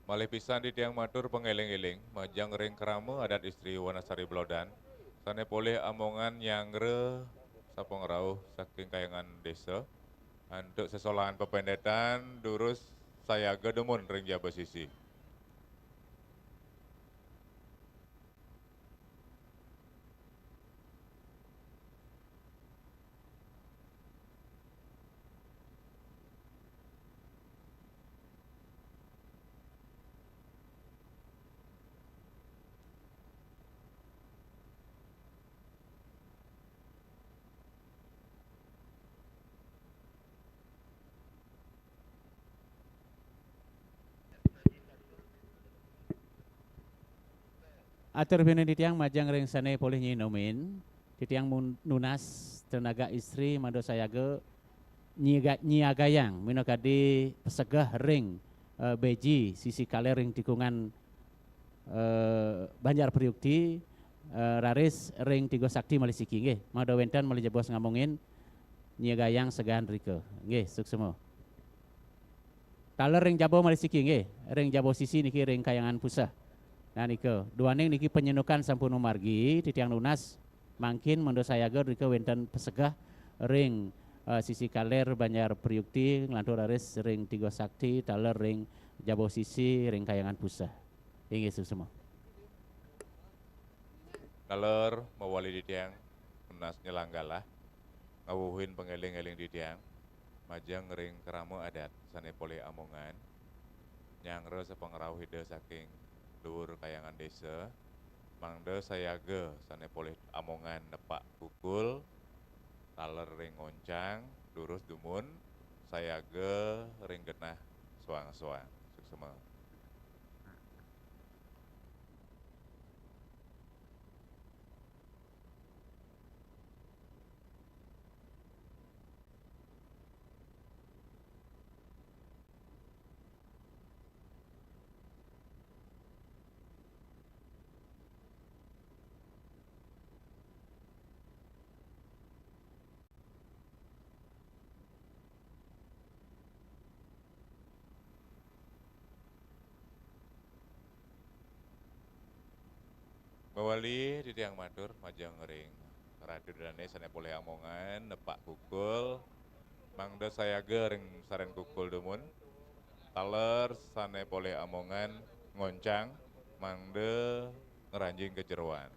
Malih pisan titiang matur pangéling-éling majeng ring krama adat istri Wanasari Blodan, sané polih amongan nyanggra sapangrauh saking kahyangan désa, antuk sesolahan pepéndetan durus sayaga dumun ring jaba sisi. Atur pinunas titiang majeng ring sané polih nyinumin. Titiang mun-, nunas tenaga istri mangda sayaga nyiaga-, nyiagayang minakadi pesegeh ring, eh, beji sisi kalér ring tikungan, eh, Banjar Priukti, eh, raris ring Tiga Sakti malih siki nggih. Mangda wénten malih jebos ngamongin nyiagayang segehan rika. Nggih, suksma. Taler ring jaba malih siki nggih, ring jaba sisi niki ring kahyangan puseh. Nah nika, duaning niki panyentukan sampun mamargi, titiang nunas mangkin mangda sayaga rika wénten pesegeh ring, eh, sisi kalér Banjar Priukti, nglantur raris ring Tiga Sakti, taler ring jaba sisi ring kahyangan puseh. Inggih, suksma. Taler mawali titiang nunas nyelanggalah, ngawuhin pangéling-éling titiang majeng ring krama adat sané polih amongan, nyanggra sapangrauh Ida saking duur kahyangan désa, mangda sayaga sané polih amongan nepak kukul, taler ring ngoncang, durus dumun, sayaga ring genah soang-soang. Suksma. Mawali titiang matur majeng ring Ratu Dané sané polih amongan nepak kukul, mangda sayaga ring sarén kukul dumun, taler sané polih amongan ngoncang, mangda ngranjing ka jeroan.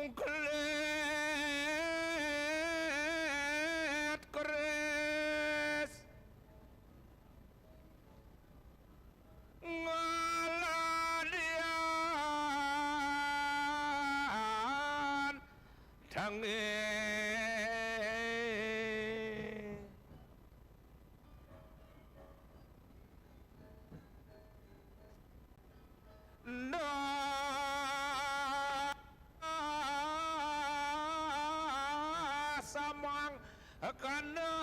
Kelit keris ngaladian tangi. Nda samang kana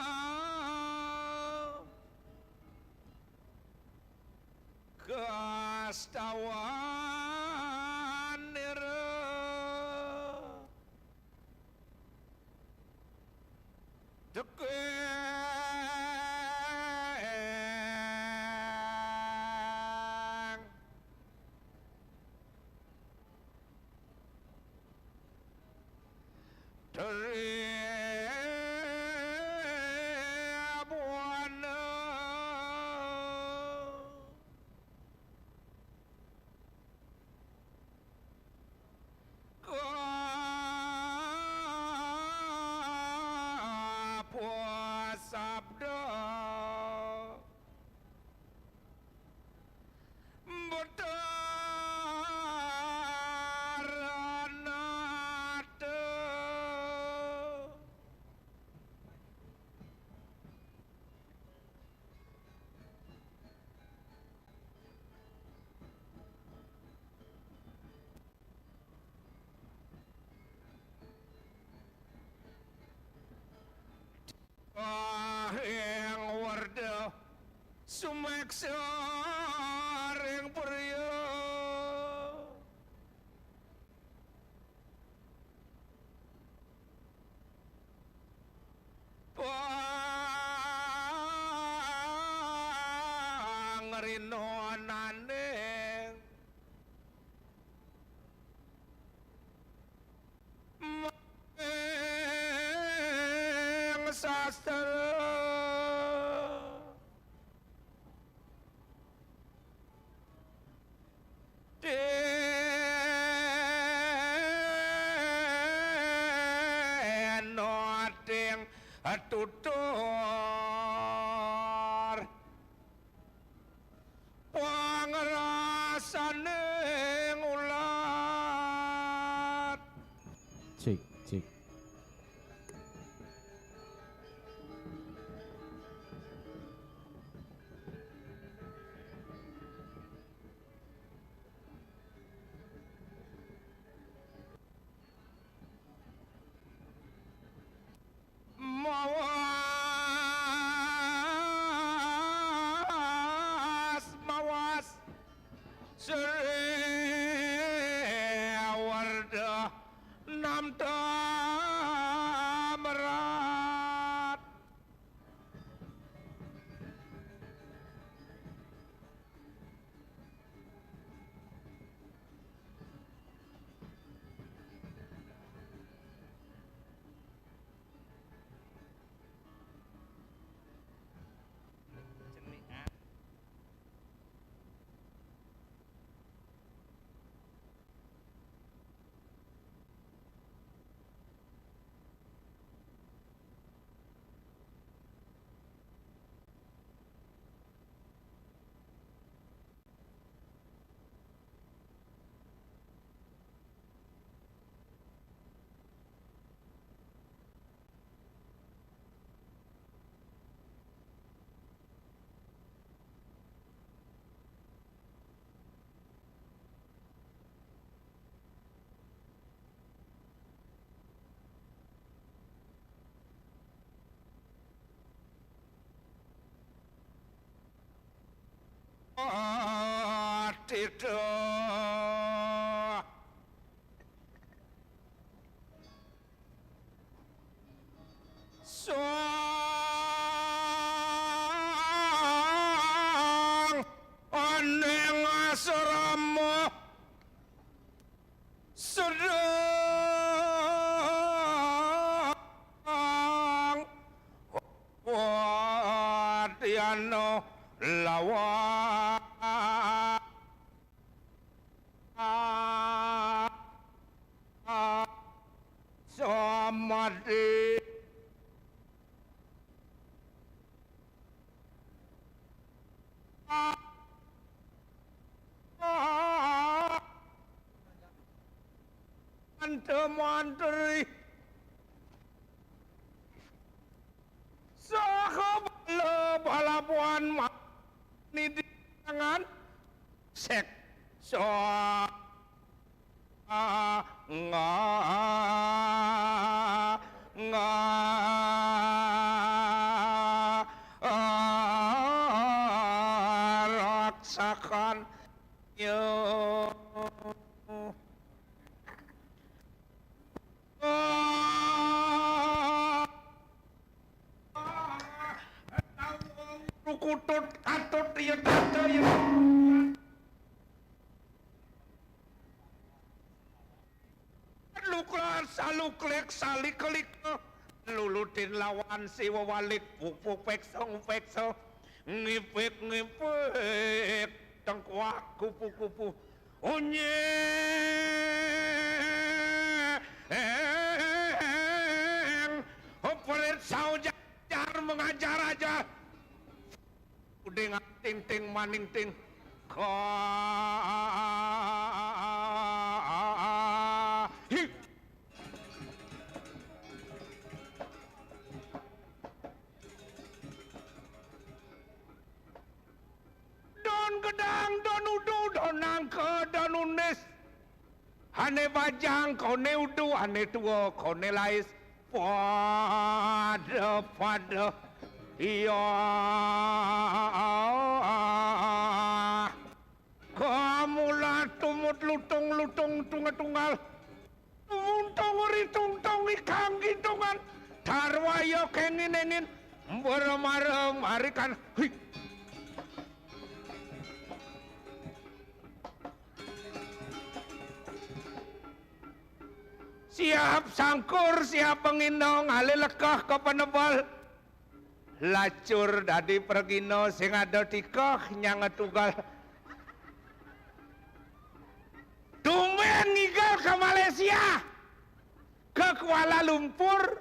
kastawan nira. Tekeng Tribuana. Kapuas sabda Betara nata. Wahing werda sumeksa ring priya. Pangrinonaning ing sastra. Tenoting tutur pangrasaning ulat. Cik, cik. Mawas, mawas, Sri Werda Namta Merat. Tito. Sang aning asrama sedang wadiano lawan. Temantri saha bala balabuhan mani di tangan sek so nga nga raksakan yo. Rukutut katut ieu tata ieu. Luklat saluklik salikelik. Lulutin lawan si wawalik pupuk pekso pekso. Ngipik ngipik tengkuak kupu kupu. Unyeng. Perit saujar mengajar aja. Uding ting ting maning ting. Ka. Hi. Don gedang, don udu, don nangka, don unis. Ane bajang, kone udu, ane tua, kone lais. Pada, pada. Iya. Kamulah tumut lutung-lutung tunga-tunggal. Muntung ritungtung ikang gitungan. Tarwaya kengin-engin. Berem-arem arikan. Hui. Siap sangkur, siap pengino, ngalih lekah ka penebel. Lacur dadi pragina sing ada tikah nyang tugal. Tumben ngigel ka Malaysia, ka Kuala Lumpur.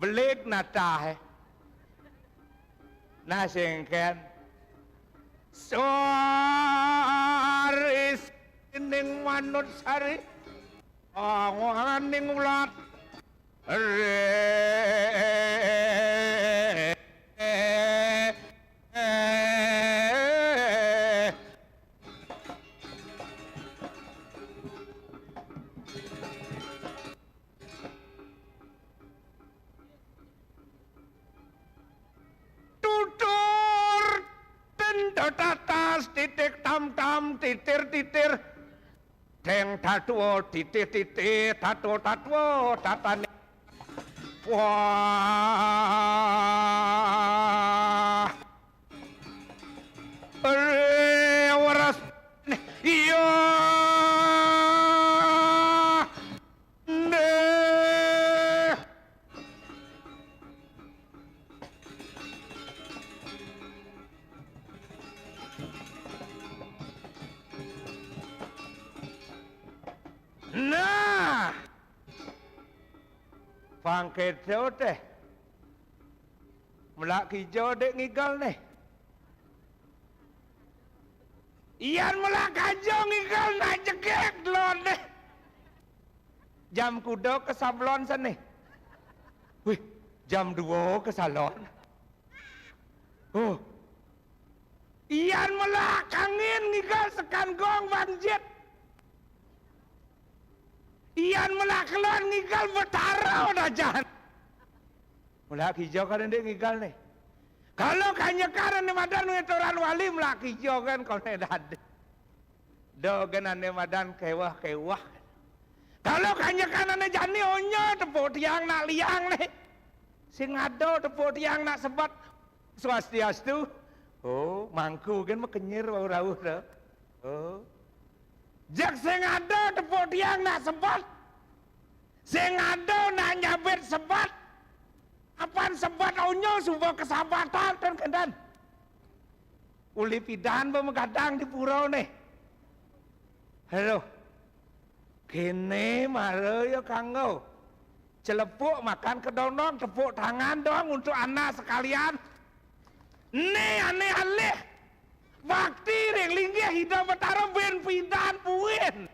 Belik natah, eh. Nah, sing ken. Sari sining manut sari. Angohaning ulat. Re. Tutur tendo tatas titik tam tam titir titir. Deng tatwa titih titih tatwa tatwa tatane. Wah. Re weras. Iya. Ndeh. Nah. Pang kéto téh. Melak kija dék ngigal nih. Yan melak kaja ngigal nak jegég delon nih. Jam kuda ka Sablon sané. Wih, jam dua ka salon. Oh. Yan melak angin ngigal sekan gong banjit. Yan melak kelon ngigal Betara dajan. Melak kija kan ndék ngigal nih. Kalau kanjekan ané madan ngetoran wali melak kija kan koné dadi. Da gén ané madan kéweh-kéweh. Kalau kanjekan ané jani onya tepuk tiang nak liang nih. Sing ada tepuk tiang nak sebat. Swastiastu. Oh, mangku gén makenyir wau rauh da. Oh. Jak sing ada tepuk tiang nak sebat. Sing ada nak nyabit sebat. Apan sebat onya suba kesabatan ten kendan. Uli pidan ba magadang di pura nih. Halo. Kéné mara ya kanggo. Celepuk makan kedondong, tepuk tangan dong untuk anak sekalian. Né ané alih. Bakti ring linggih Ida Betara bén pidan buin.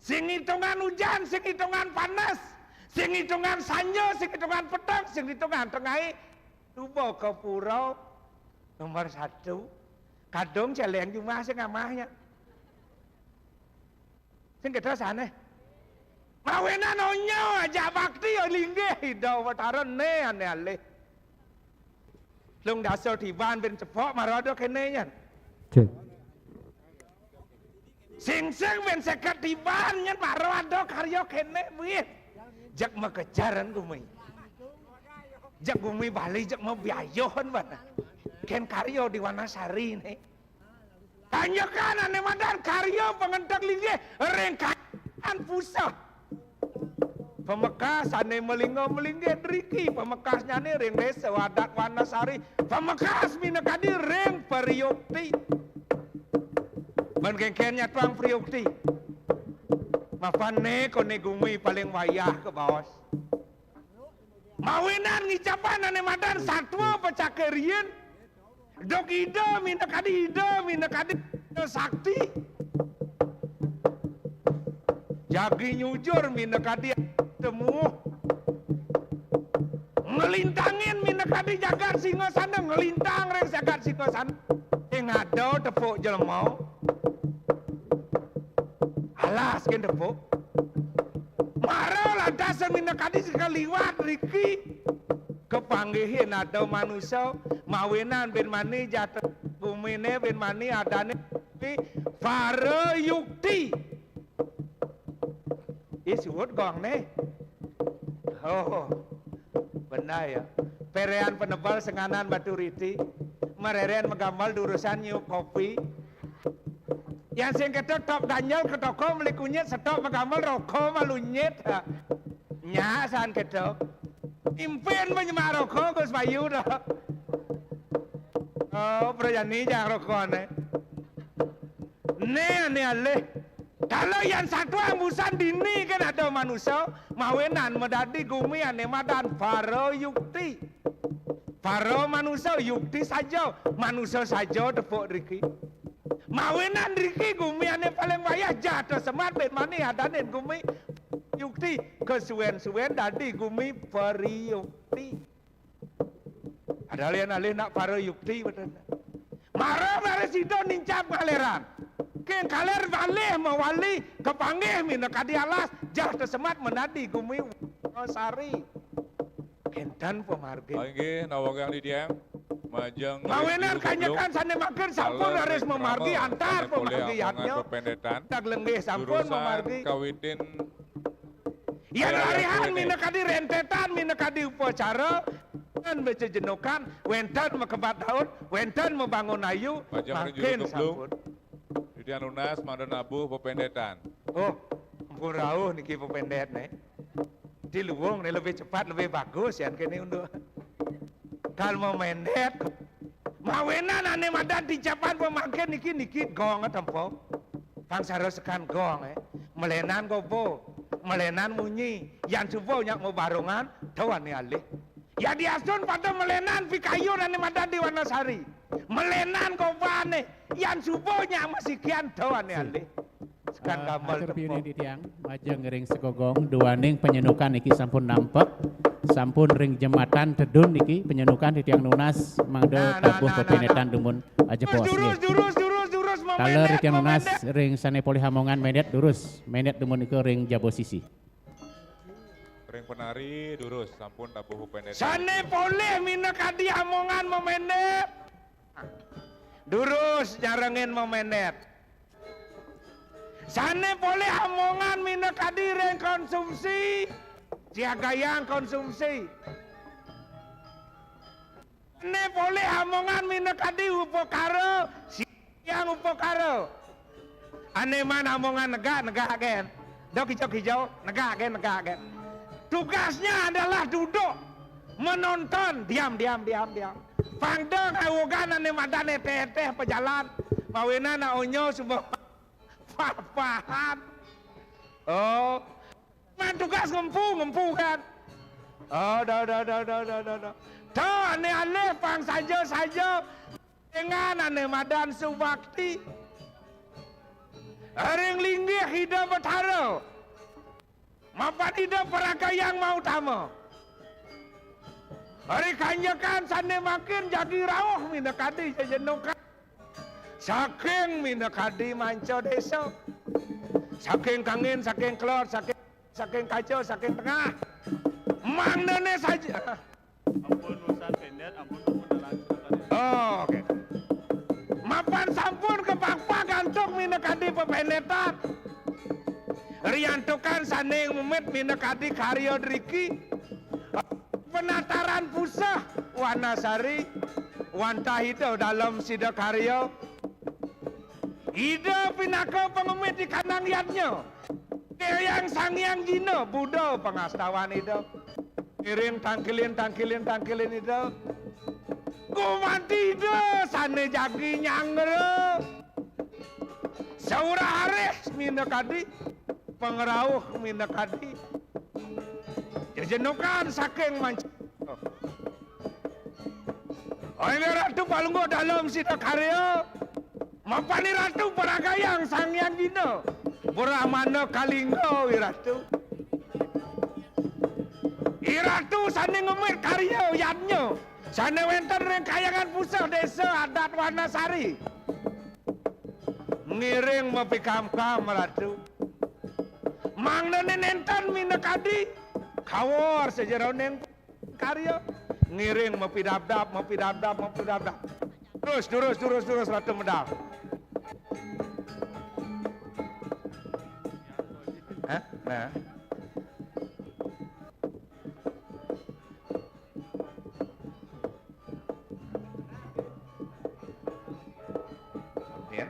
Sing itungan ujan, sing itungan panas, sing itungan sanja, sing itungan peteng, sing itungan tengai. Tuba ka pura nomor satu. Kadung celeng jumah sing amahnya. Sing kita sana. Mawinan onya ajak bakti ya linggih Ida Batara ne ane alih. Lung dasa tiban bin cepok marada kene nyan. Cek. Sing sing bin seket tiban nyan marada karya kene wih. Jak makejaran gumi. Jak gumi Bali jak mabiayuhan bana. Ken karya di Wanasari ne. Tanjakan ane madan karya pangentek linggih ring kanan puseh. Pamekas ane malingga malinggih driki, pamekasnyane ring desa adat Wanasari, pamekas minakadi ring Pariyukti. Ban kengken nyatuang Pariyukti. Mapan ne kone gumi paling wayah kabaos. Mawinan ngicapan ane madan satwa pacakarian. Duk Ida minakadi Ida minakadi sakti. Jagi nyujur minakadi temuh. Ngelintangin minakadi jagat Singasana, ngelintang ring jagat Singasana. Ing ada tepuk jelema. Alas ken tepuk. Mara lantas minakadi sekaliwat riki. Kapanggihin ada manusa, mawinan bin mani jata gumine bin mani adane Parayukti. Ih, suud gong ne. Oh, benar ya. Perean penebal senganan batu riti. Mareren magambal durusan nyiup kopi. Yang sing ketok top ganjel ke toko meli kunyit, setop magambal roko malunyit. Nya san ketok. Impin menyemak roko Gus Bayu dah. Oh, prajani jang roko ne. Ne ane alih. Kala yan satwa ambusan dini kan ada manusa, mawinan madadi gumi ane madan Parayukti. Para manusa yukti saja, manusa saja tepuk driki. Mawinan driki gumi ane paling wayah jata semat bin mani adanin gumi yukti, kesuwen-suwen dadi gumi Pariyukti. Ada lian alih nak Parayukti betul. Mara mara sida nincap ngaleran. King kaler balih mawali kapanggih minakadi alas, jah tesemat menadi gumi Sari. Kenten pamargi. Inggih, nawegang titiang majeng. Mawinan kanyekan sane mangkin sampun raris mamargi antar pamargi yadnya. Tag lenggih sampun mamargi. Kawitin. Yan larihan minakadi rentetan, minakadi upacara, wenten bejejenukan, wenten makebat daun, wenten mabangun ayu, mangkin sampun. Titiang nunas mangda nabuh pependetan. Oh, ampun rauh niki pependet ne. Di luung ne lebih cepat, lebih bagus yan kene unduk. Kal memendet. Mawinan ane madan ticapan pemangkin niki niki gong tempo. Pangsara sekan gong, eh. Melenan gobo, melenan munyi. Yan suba nyak mabarungan, tau ane alih. Yadiastun pada melenan pikayun ane madan di Wanasari. Melenan gobane, yan suba nyak masikian, tau ane alih. Sekan gambal tepuk. Atur piuning titiang, majeng ring segogong, duaning panyenukan niki sampun nampek, sampun ring jematan tedun niki, panyenukan titiang nunas, mangda tabuh pependetan dumun aja bos. Durus, durus, durus, durus, memendet, memendet. Kala titiang nunas ring sane polih amongan mendet durus, mendet dumun ika ring jaba sisi. Ring penari durus, sampun tabuh pependetan. Sane polih minakadi amongan memendet. Durus nyarengin memendet. Sane polih amongan minakadi ring konsumsi, siagayang konsumsi. Sane polih amongan minakadi upakara, siagayang upakara. Ane man amongan negak, negak gen. Dok hijau-hijau, negak gen, negak gen. Tugasnya adalah duduk, menonton, diam, diam, diam, diam. Pangda ngawogan ane madan eteh-eteh pejalan. Mawinan aonyo suba papahan. Oh. Man tugas ngempu, ngempu kan. Oh, do, do, do. To, ane alih pang saja, saja. Dengan ane madan subakti. Ring linggih Ida Betara. Mapan Ida paragayang mautama. Ri kanjekan sane mangkin jagi rauh minakadi jejenukan. Saking minakadi manca desa. Saking kangin, saking kelod, saking, saking kaca, saking tengah. Mangdane saja. Ampun urusan pendet, ampun, ampun dalam silakan. Oh, oke. Mapan sampun kapakpak antuk minakadi pependetan. Riantukan sane ngememit minakadi karya driki. Penataran puseh Wanasari, wantah Ida Dalem Sidakarya. Ida pinaka pangemit di kandang yadnya. Eyang Sang Hyang Jina, Buddha pangastawan Ida. Ngiring tangkilin, tangkilin, tangkilin Ida. Gumanti Ida sane jagi nyanggra. Saurah arih minakadi, pangrauh minakadi. Jejenukan saking manca. Oi, Ratu Palungguh Dalem Sidakarya. Mapan Ratu paragayang Sang Hyang Jina. Brahmana Kalingga, Wiratu. Iratu sane ngemit karya yadnya. Sane wenten ring kayangan puseh desa adat Wanasari. Ngiring mapikamkam, Ratu. Mangdane nenten minakadi kawor sajeroning karya. Ngiring mapidabdab, mapidabdab, mapidabdab. Terus, terus, terus, terus, Ratu medal. Hah? Nah. Ya.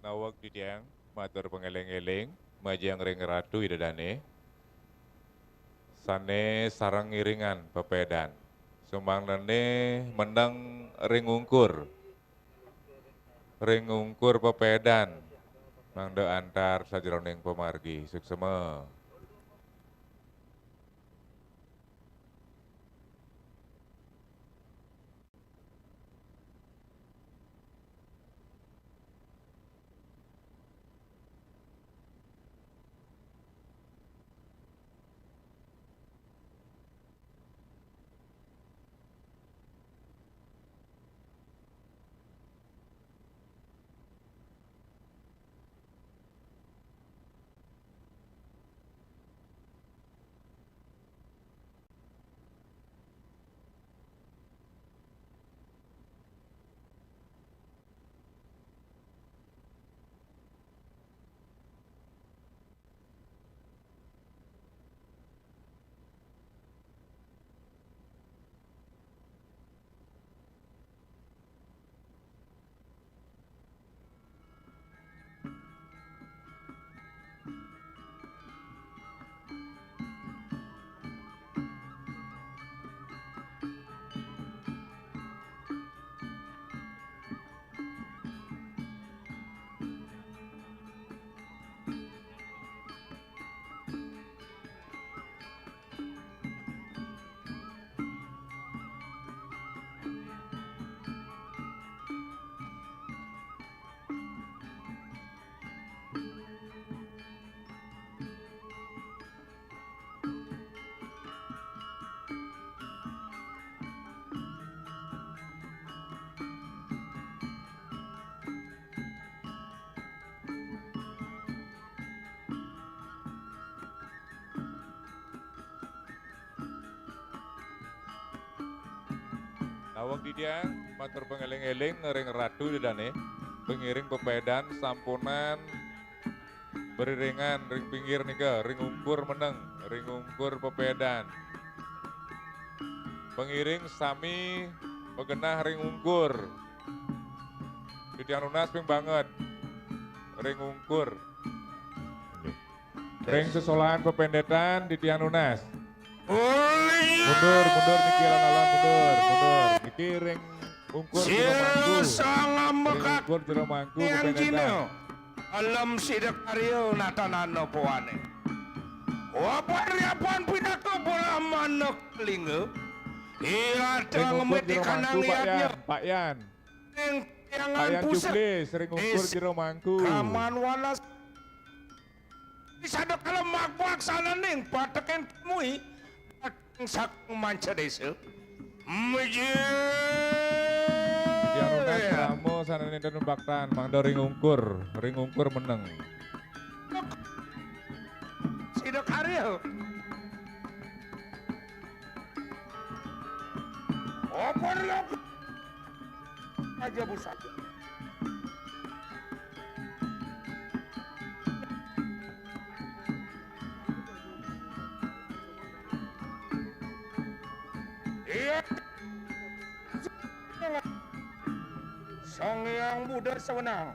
Naweg titiang matur pangeling-eling majeng ring Ratu Ida Dane sane sareng ngiringan pepedan. Sumangdene mendeng ring ungkur. Ring ungkur pepedan mangda antar sajeroning pamargi. Suksema. Naweg titiang matur pangeling-eling ring Ratu Ida Dane. Pengiring pepedan sampunan beriringan ring pinggir nika, ring ungkur meneng, ring ungkur pepedan. Pengiring sami magenah ring ungkur. Titiang nunas ping banget. Ring ungkur. Ring sesolahan pependetan titiang nunas. Mundur, mundur niki alon-alon, mundur, mundur. Niki ring ungkur jero mangku. Ring ungkur jero mangku pependetan. Alem sida karya natanana pawane. Wapan riapan pinaka brahmana kalinga. Iya. Ring ungkur jero mangku, Pak Yan, Pak Yan. Ing Pak Yan pusat. Jublis, ring ungkur jero mangku. Kaman walas. Sadakala magwak sananing patekin kemui, patekin saking manca desa. Mujur. Yang nunas krama sananing dan baktan, mangda ring ungkur, ring ungkur meneng. Sida karya. Apa ria? Aja busa. Iya. Sang Hyang Buddha sawenang.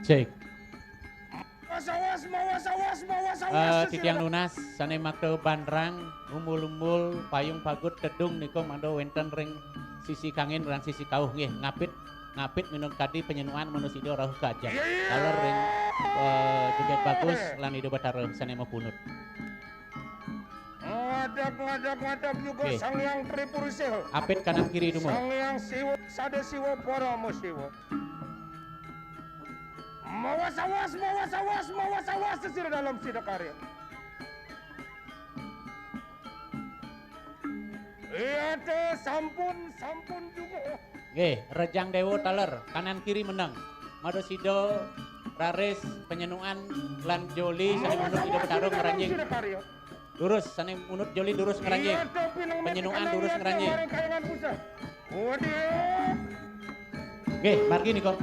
Cek. Mawas, awas, mawas, awas, mawas, awas. Eh, titiang nunas, sane makta bandrang, umbul-umbul, payung pagut, tedung nika mangda wenten ring sisi kangin lan sisi kauh nggih, ngapit, ngapit minangka kadi panyenuan manusida rauh ka ajeng. Iya, iya. Taler ring, eh, Jegeg Bagus lan Ida Batara sane mapunut. Ngadeg, ngadeg, ngadeg juga. Nggih. Sang Hyang Tripurisa. Apit kanan kiri dumun. Sang Hyang Siwa, Sada Siwa, Parama Siwa. Mawas awas, mawas awas, mawas awas, sesira dalam sida karya. Iya, te, sampun, sampun juga. Nggih, rejang dewa taler, kanan kiri meneng. Mada sida raris panyenuan lan joli sane munut Ida Batarung ngranjing. Durus, sane munut joli durus ngranjing. Panyenuan durus ngranjing. Nggih, margi nika.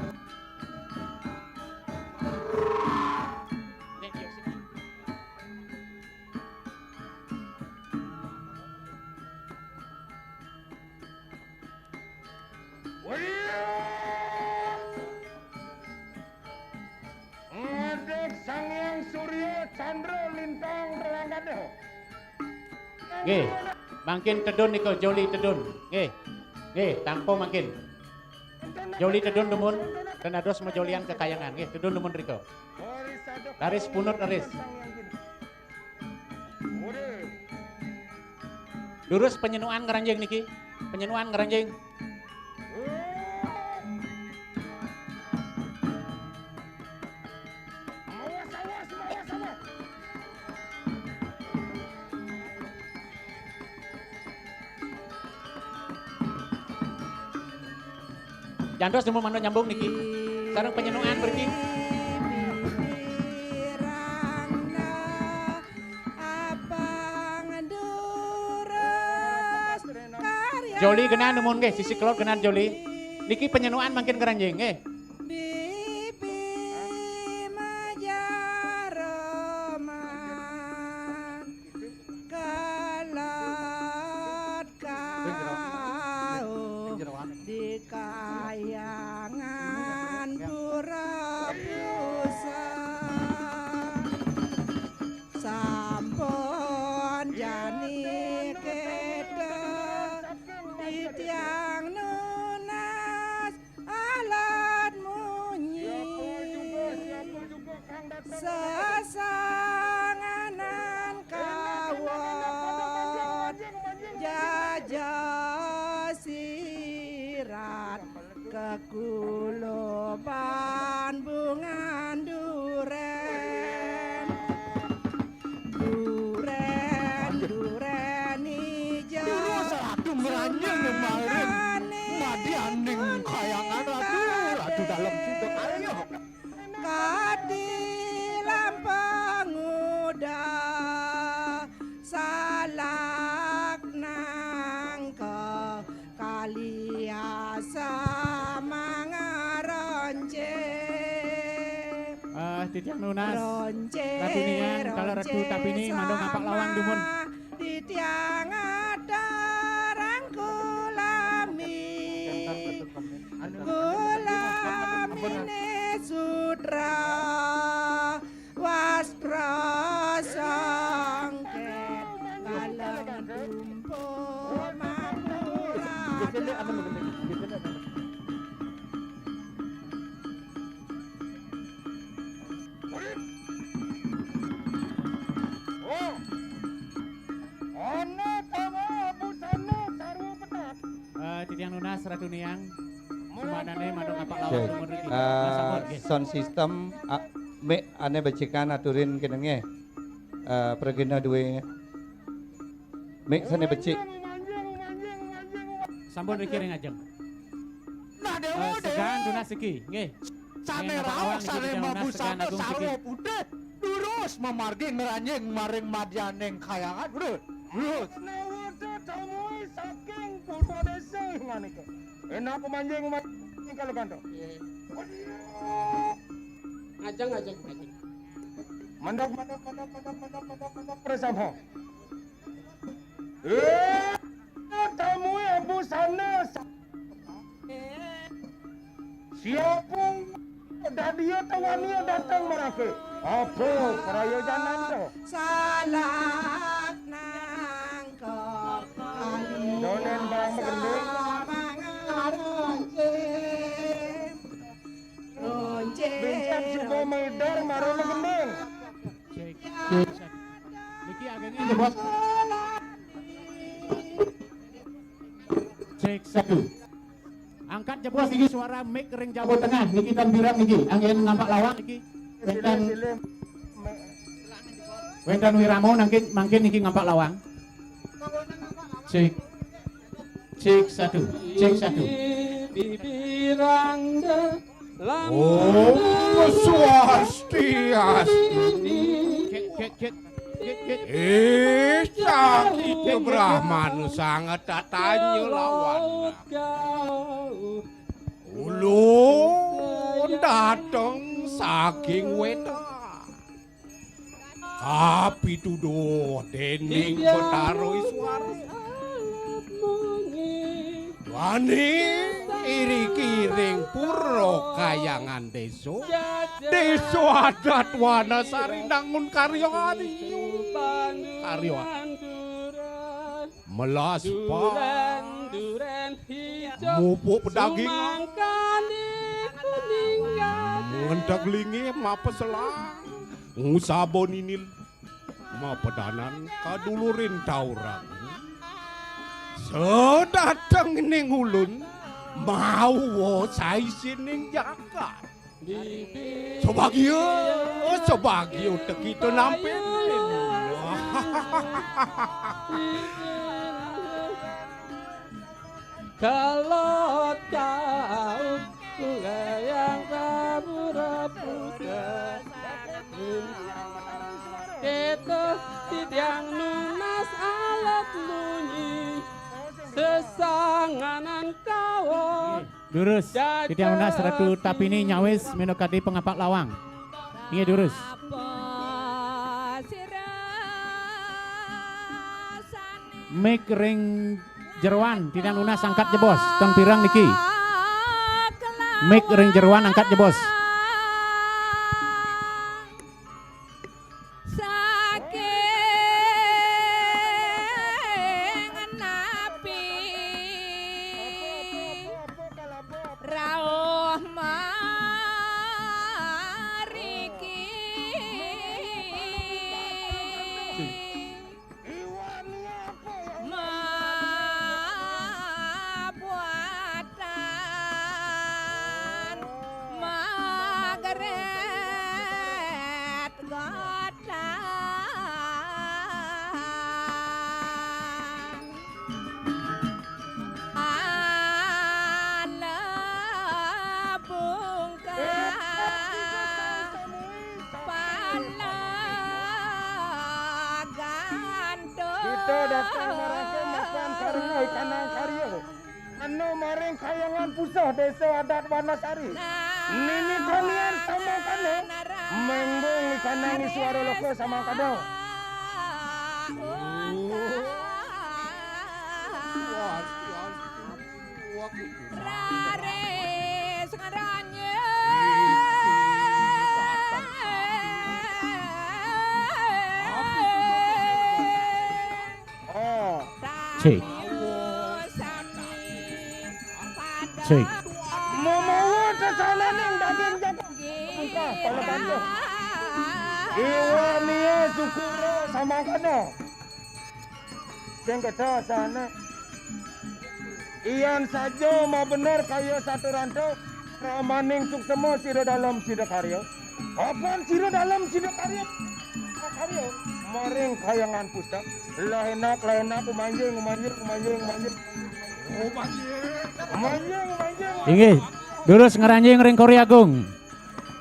Ngadeg Sang Hyang Surya, Candra, Lintang, Rangkada. Nggih, mangkin tedun nika, joli tedun. Nggih. Nggih, tangkung mangkin. Joli tedun dumun, ten dados majolian kakayangan. Nggih, tedun dumun rika. Raris punut, raris. Durus panyenuan ngranjing niki. Panyenuan ngranjing. Jantos nemu manut nyambung niki. Sareng panyenuan mriki. Joli genah numun nggih, sisi kelod genah joli. Niki panyenuan mangkin ngranjing nggih. Bibi majaroman. Kelod kauh di kayangan pura pusat. Sampun jani kita titiang nunas alat munyi. Sesanganan kawat jaja sirat kekuluban bungan duren. Duren, duren ijo. Durus Ratu ngranjing maring madianing kayangan Ratu, Ratu dalem sida karya. Kadi lampang udah salak Titiang nunas. Ratu Niang, kala Ratu Tapini, mangda ngapak lawang dumun. Titiang aturang kulami. Kulamine sutra wastra sangket kaleng dumpa mamurata. Oh. Ana tama busana sarwa petat. Eh, titiang nunas Ratu Niang. Sumanane mangda ngapak lawang. Cek. Dumun riki. Eh, nah, sampun, nggih. Sound system, ah, mic ane becikan aturin kene nggih. Eh, pragina duwe mic sane becik. Sampun riki ring ajeng. Nah, Dewa, eh, Segan Dewa. Tunas iki, nggih. Sane nggih, ngapak lawang lawang niki sane Titiang Nunas, mabusana Segan Agung sarwa siki. Putih, durus mamargi ngranjing maring madyaning kayangan. Durus. Durus. Menawi tamuy saking Purwa Desa nganika. Enak manjing ma-, kalau kanto. Iya. Ajeng, ajeng, ajeng. Mandok, mandok, mandok, mandok, mandok, mandok, mandok, prasama. Eh, tamuy busana sa-, siapa dadia tawani datang marake? Apa prayojanan to? Salak nangka kali. Donen bang magending. Bincang suba maidar mara magending. Cek, cek, satu. Niki agengnya jebos. Cek satu. Angkat jebos niki suara mic ring jaba tengah niki, tan pirang niki. Anggen ngapak lawang niki. Wenten, wenten wirama nangkin, mangkin niki ngapak lawang. Cek. Cek satu, cek satu. Bibirang de-, lam-, Om Swastiastu. Cek, cek, cek. Cek, cek. Eh, sang Ida Brahmana sanget tatanya lawan. Ulun dateng saking wetan. Kapituduh dening Betara Iswara. Duane iriki ring Pura Kayangan Desa. Desa adat Wanasari nangun karya ari. Karya. Melas pa. Mupuk pedagingan. Ngenteg linggih mapeselang. Ngusaba ninil mapedanan kadulurin taurang. Sedateng ning ulun mawa saisining jagat. Sebagia, sebagia utek kita nampi. Kelot kau, gayang kabura putra. Kita titiang nunas alat munyi, sesanganan kawon. Durus, titiang nunas Ratu Tapini nyawis minakadi pangapak lawang. Inggih, durus. Mic ring jeroan, titiang nunas angkat jebos, ten pirang niki. Mic ring jeroan angkat jebos. Saking napi rauh mariki. Mabuatan magret gotang. Ala bungkah pala gantung. Kita datang marasa makan karya ikanang karya. Anu maring kayangan puseh Desa Adat Wanasari. Nini kanian sama kane. Menggung ikanang suara loko sama kado. Raris ngeranye. Oh. Cik. Cik. Mamawa tesananing daging jagat. Buka pala bantu. Iwa nia sukura samangkana. Sing keta sana. Iyan saja mabener kaya saturanta, ramaning suksema sida dalem sida karya. Kapan sida dalem sida karya? Karya maring kayangan pusat. Lah enak, lah enak, umanjing, umanjing, umanjing, umanjing. Umanjing, umanjing. Inggih, durus ngranjing ring Kori Agung.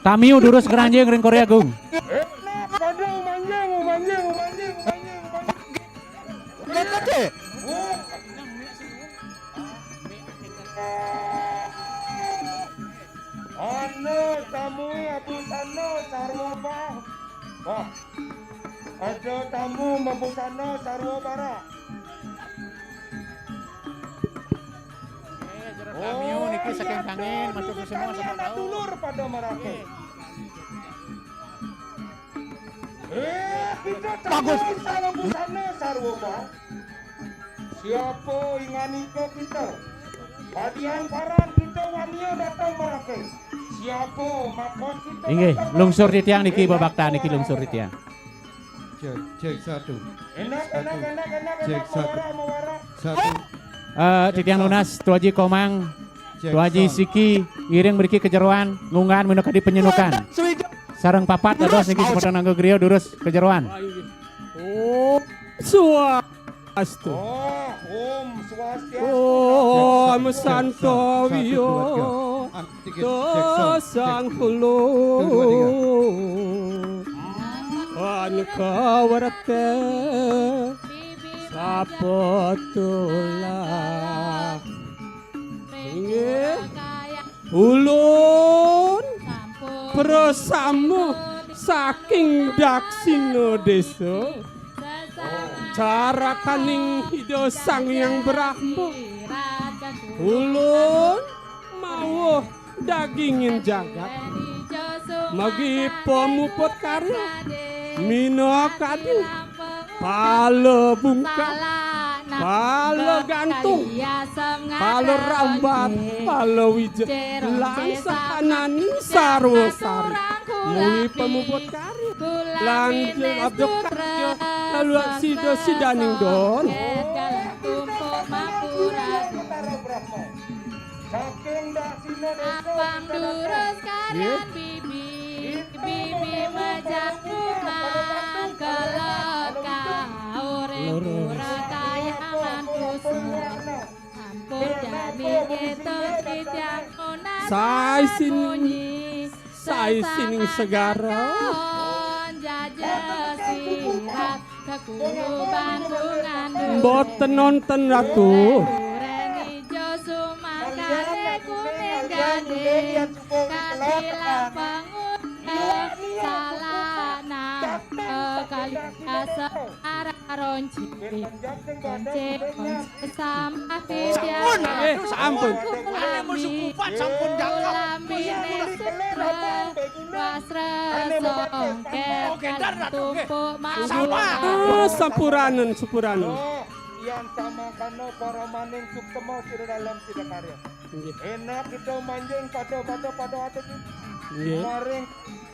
Tamiu durus ngranjing ring Kori Agung. Enak pada umanjing, umanjing, umanjing, umanjing, umanjing. Bener, Dek. Ana tamu mabusana sarwa bara. Wah. Aja tamu mabusana sarwa bara. Eh, Jero Tamiu niki saking Sangin, matur suksma sama tau. Dulur pada marake. Eh, kita bagus. Tamu sarwa busana sarwa bara. Siapa inganika kita? Padian paran kita wania datang marake. Siapa makon kita? Inggih, lungsur titiang niki, babakta niki lungsur titiang. Cek, cek, satu. Enak, enak, enak, enak, cek, enak, satu. Mawara, mawara. Satu. Eh, titiang nunas, Tuaji Komang, cek, Tuaji sound. Siki, ngiring mriki ka jeroan, ngunggahan minakadi panyenukan. Sareng papat dados niki semeton nganggo griya durus ka jeroan. Om Swastiastu. Oh, Om Swastiastu. Om Santo Wio. Dosang Hulu. Anukawarta. Sapatula. Inggih. Ulun prasama saking Daksina Desa, carakaning Ida Sang Hyang Brahma. Ulun mawuh dagingin jagat, magi pamuput karya, minakadi pala bungkah, pala gantung, pala rambat, pala wija, lan sakanani sarwa sari. Muwi pamuput karya lan abduk karya kaluar sida-sidaning don. Saking Daksina Desa. Apang durus kalian bibi, bibi majaku mangkala kauring pura kayangan kusuma. Ampun jani kita titiang nunas. Sai sining, sai sining segara. Jaja sirat. Mboten nonton, Ratu. Sampun, eh, sampun. Ane mun sukupat sampun jangkep. Wasra songket. Oke, dar, dar, oke. Tumpuk. Sama. Ah, sampuranen, sampuranen. Oh, yan samangkana paramaning suksma sira dalem sira karya. Nggih. Enak kita manjing pada, pada, pada ati. Nggih. Maring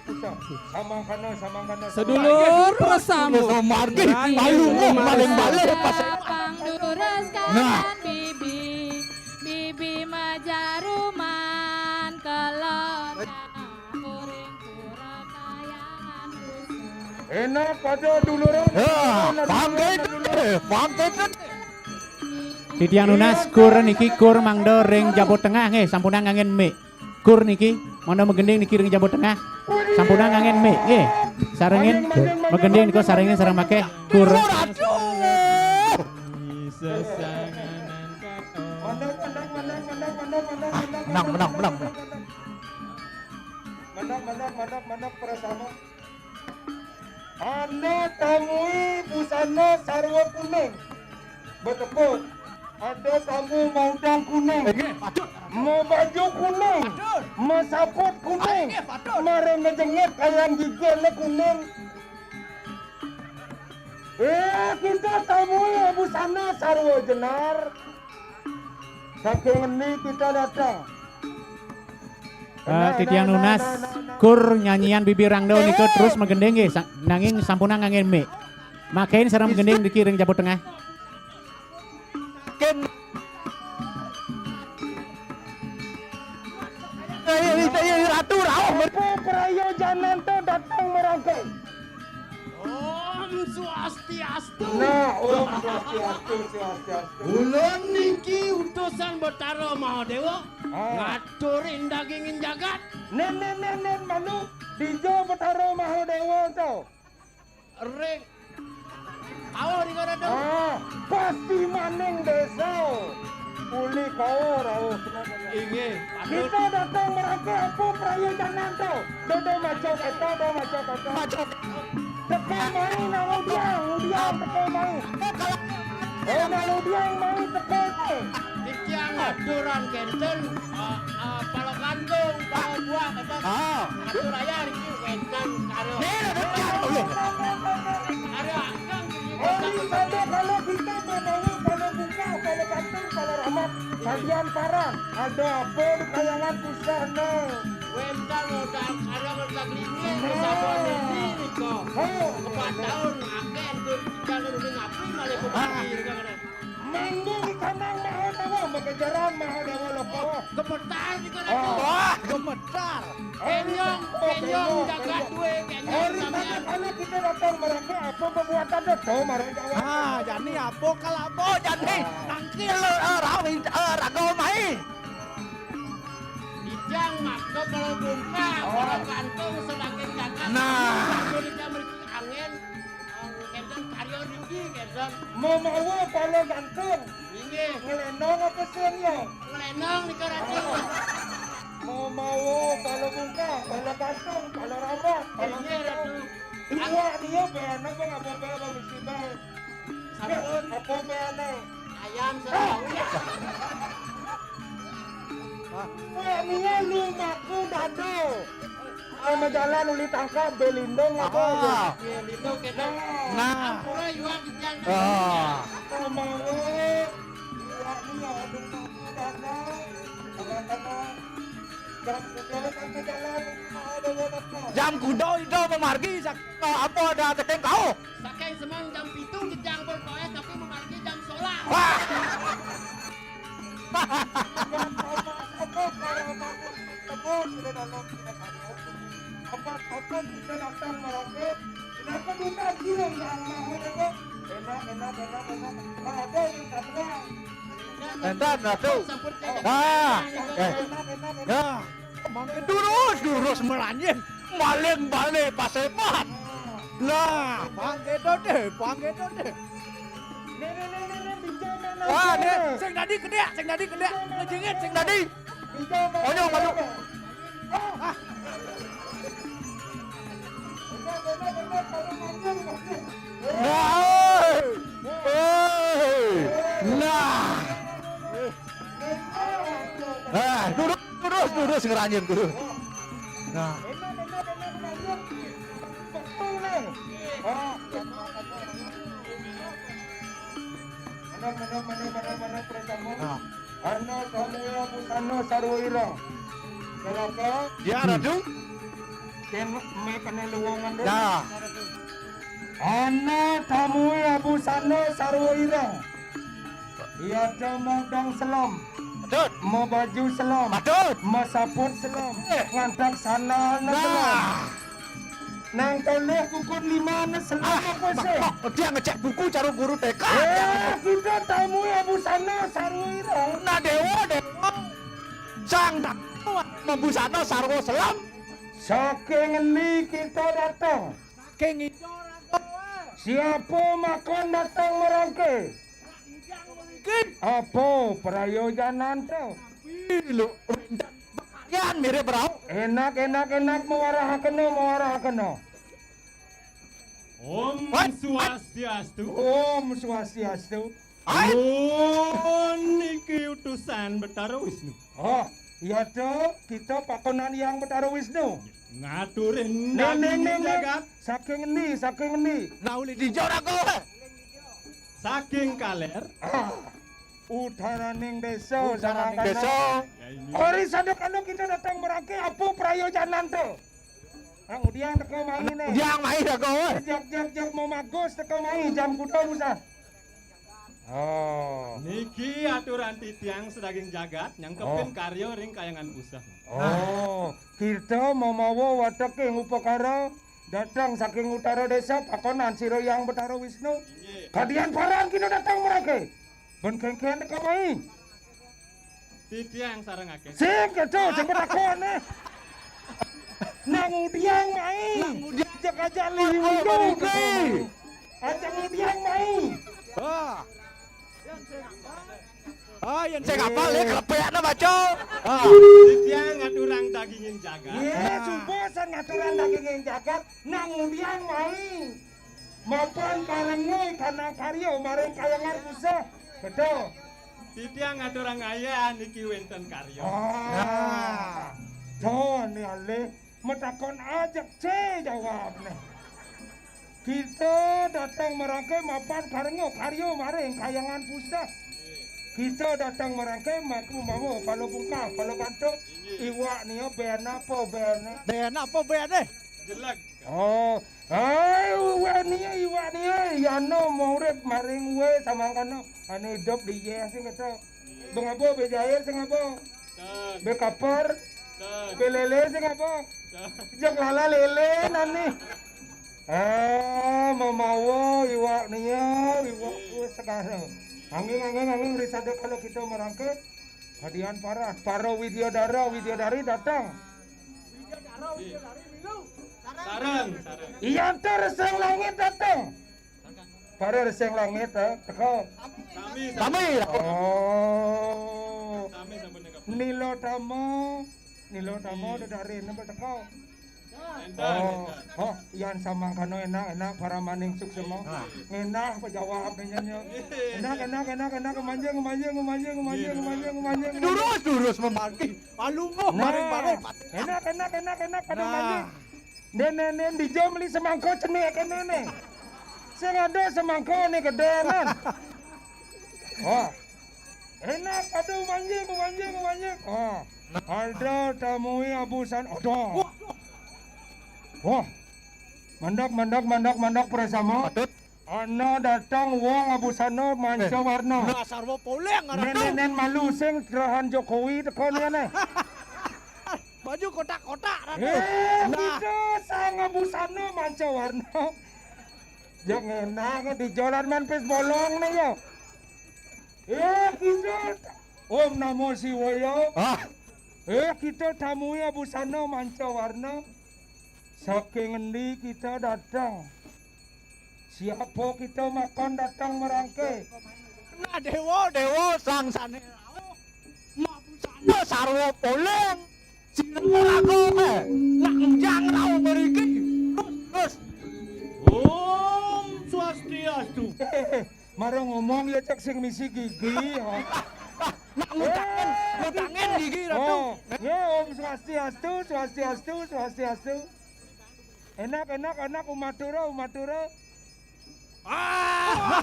pusat. Samangkana, samangkana, samangkana. Sedulur prasama. Margi, ayu, maling balik pas. Nah. Bibi, bibi majaruman kelon. Enak pada duluran. Ya, pangkit, pangkit. Titiang nunas kur niki kur mangda ring jaba tengah nggih, sampunang nganggén mik. Kur niki mangda magending niki ring jaba tengah. Sampunang nganggén mik nggih. Sarengin magending nika sarengin sareng maké kur. Menang, menang, menang, menang, menang, menang. Manap, manap, manap, manap, prasama. Ana tamui busana sarwa kuning. Betepuk. Ada tamu maudang kuning. Inggih, patut. Mabaju kuning. Patut. Masaput kuning. Inggih, patut. Mara ngejengit kayang gigilné kuning. Eh, kita tamui busana sarwa jenar. Saking endi kita datang? Ah, titiang nunas, kur nyanyian bibir rangda nika terus magending nggih, sa-, nanging sampunang nganggén mik. Makain sareng magending niki ring jaba tengah. Ken. Ayo, ayo, ayo, ratu rauh. Apa prayojanan to datang marangkeng? Om Swastiastu. Nah, Om Swastiastu, Swastiastu. Ulun niki utusan Betara Mahadéwa. Ah. Ngaturin dagingin jagat. Nen, nen, nen, nen, manu. Dija Betara Mahadéwa to? Ring. Kauh di Garada. Ah, pasti maning désa. Uli kauh rauh. Inggih, patut. Kita datang marangkeng apa prayojanan to? Do, do, maca kéto, do, maca kéto. Maca. Teka mai nang udiang, udiang teka mai. Oh, nang udiang mai teka to. Titiang aturan kénten, eh, eh, pala gantung, pala buah, apa? Ah. Atur ayah niki wénten karya. Nih, ada. Karya ageng niki. Ori sada kala kita mamawa pala bungkah, pala gantung, pala ramat. Kadian paran, ada apa di kayangan pusana? Wénten modal karya modal lini, sabon lini nika. Oh. Empat tahun akeh tuh, jangan udah ngapain malah kembali, ah. Manggung kanang Mahadéwa, makejaran Mahadéwa loko. Gemetar di kana. Ah. Wah, gemetar. Kenyong, oh, kenyong, kenyong, jagat kenyong. Duwe, kenyong. Hari sampean. Tadi kalau kita datang merangkul apa perbuatan itu, Mahadéwa? Ah, jani apa kalabo jani? Ah. Nangkil, eh, rawi, eh, raga mai. Dijang maka kalau bungka, oh. Kalau gantung sedangkan jagat. Nah. Aku dijang meriki angin. Kénten karya niki, kénten. Mamawa pala gantung. Inggih. Nglénong apa sing ya? Nglénong nika, Ratu. Mamawa pala bungkah, pala gantung, pala ramat, pala gantung. Inggih, Ratu. Iwak dia béné apa ngapa béné mesti baé? Sampun. Apa béné? Ayam sama. Wah, nia lumaku dado. Sama jalan uli tangkap, belindung apa? Ah. Belindung kita. Nah. Ampura, iwak dijang. Ah. Sama, wé. Iwak nia lumaku dado. Sama-sama. Jam kuda kan ke jalan, ada apa? Jam kuda itu memargi sak-, apa ada tekeng kau? Saking semeng jam pitu dijang pun koes, tapi memargi jam solas. Wah. Jam solas itu para tamu tebus sudah dalam tidak tahu. Apa-apa kita datang merangkut. Kenapa bukan dia yang mau itu? Enak, enak, enak, enak. Ada yang tak kenal. Entan, Ratu. Nah, eh. Ya. Mangke durus, durus melanjing. Maling balik pasepat. Nah, pang kéto deh, pang kéto deh. Wah, nih, sing dadi gedé, sing dadi gedé, ngejingit sing dadi. Ayo, maju. Ah. Nah, eh. Eh. Nah. Ah, durus, durus, durus ngeranjing, durus. Nah. Mana, mana, mana, mana, mana, pertama. Nah. Ana tamui busana sarwa ireng. Kenapa? Ya, Ratu. Kén mé kéné luwungan dulu. Ya. Ana tamui busana sarwa ireng. Ia ada maudang selem. Patut. Mabaju selem. Patut. Masaput selem. Eh. Ngantek sandalna selem. Nah. Nang tolih kukud lima né selem apa sih? Kok dia ngecek buku cara guru T K. Eh, kita tamui busana sarwa ireng. Nah, Déwa, Déwa. Sang Déwa mabusana sarwa selem. Saking endi kita datang? Saking Ijo, Ratu. Siapa makon datang merangkil? Apa prayojanan to? Tapi lu, wénten Yan, mirip rauh. Enak, enak, enak, mawarahakena, mawarahakena. Om Swastiastu. Om Swastiastu. Hai. Nuwun, niki utusan Betara Wisnu. Oh, iya to, kita pakonan Hyang Betara Wisnu. Ngaturin Neng, neng, daging neng, neng. Jagat. Saking endi, saking endi? Nah, uli di Jorago. Saking Kaler. Ah, utaraning desa, utaraning Samangkana. Desa. Ya, ini. Ori sadekala kita datang merangke apa prayojanan to? Nang udiang teka mai ne. Udiang mai teka, weh. Jak, jak, jak, mau magus teka mai, jam kuda busan. Oh. Niki aturan titiang sadaging jagat, nyangkepin karya ring kayangan puseh. Oh, kita mamawa wateking upakara datang saking utara desa, pakonan sira Hyang Betara Wisnu. Inggih. Kadian paran kita datang merangke. Ben kengken teka mai. Titiang sareng akeh. Sing kedo, sing takon, eh. Nang udiang mai. Nang udiang. Cek aja liwat. Aja udiang mai. Ah. Ah, yang saya kapal ya, kelepeknya baca. Ah. Titiang ngaturang dagingin jagat. Iya, sumpah, san ngaturang dagingin jagat. Nang udiang mai. Mapan parenga kanang karya maring kayangan puseh. Betul. Titiang ngaturang ayah niki wenten karya. Ah. To, ni alih matakon ajak ce jawabne. Kita datang merangke mapan parenga karya maring kayangan puseh. Kita datang merangke maku mawa pala bungkah, pala bantuk. Iwak nia ben apa ben? Ben apa ben, eh? Jeleg. Oh, ai, uwe nia, iwak nia, yano mau urip maring uwe samangkana. Ane idup di ye sing kata. Beng abo be jair sing abo. Be kapar. Be lele sing abo. Jak lala lele nani. Ah, mamawa iwak nia, iwak uwe segara. Angin, angin, angin, risada kalau kita merangke. Kadian parat, para widyadara, widyadari datang. Sareng, sareng. Iya, ter sing langit datang. Para sing langit, eh, teka. Sami, sami. Sami. Oh. Sami sampun teka. Nila Tama, Nila Tama. Iya. Dedari napa teka? Enten, oh, enten. Oh, yan samangkana enak, enak, paramaning suksema. Nah. Enak, pejawab nyanyi. Enak, enak, enak, enak, kemanjing, kemanjing, kemanjing, kemanjing, kemanjing, kemanjing, kemanjing. Durus, durus, memanggih. Palungguh, nah. Maring, maring. Enak, enak, enak, enak, pada manjing. Nah. Nen, nen, nen, dija meli semangka cenik kene ne. Sing ada semangka ne gedé, nen. Wah. Enak, aduh, manjing, manjing, manjing. Wah. Ada tamui abusan, ada. Wah. Mandak, mandak, mandak, mandak, prasama. Patut. Ana datang wong abusana manca warna. Nah, sarwa poleng, Ratu. Nen, nen, nen, malu sing serahan Jokowi teka ni, aneh. Baju kotak-kotak, Ratu. Eh, nah. Kita sang abusana manca warna. Jangan nang di jalan manpis bolong ni ya. Eh, kita Om Namo Siwaya. Ah. Eh, kita tamui abusana manca warna. Saking endi kita datang? Siapa kita makan datang merangke? Nah, dewa, dewa, sang sane rauh. Mabusana sarwa poleng. Sira raga, eh. Nak njang rauh mriki. Terus. Om Swastiastu. Mara ngomong ya cek sing misi gigi, ya. Nak ngutangin, eh, ngutangin gigi, Ratu. Oh, ya, Om Swastiastu, Swastiastu, Swastiastu. Enak, enak, enak, umatura, umatura. Ah.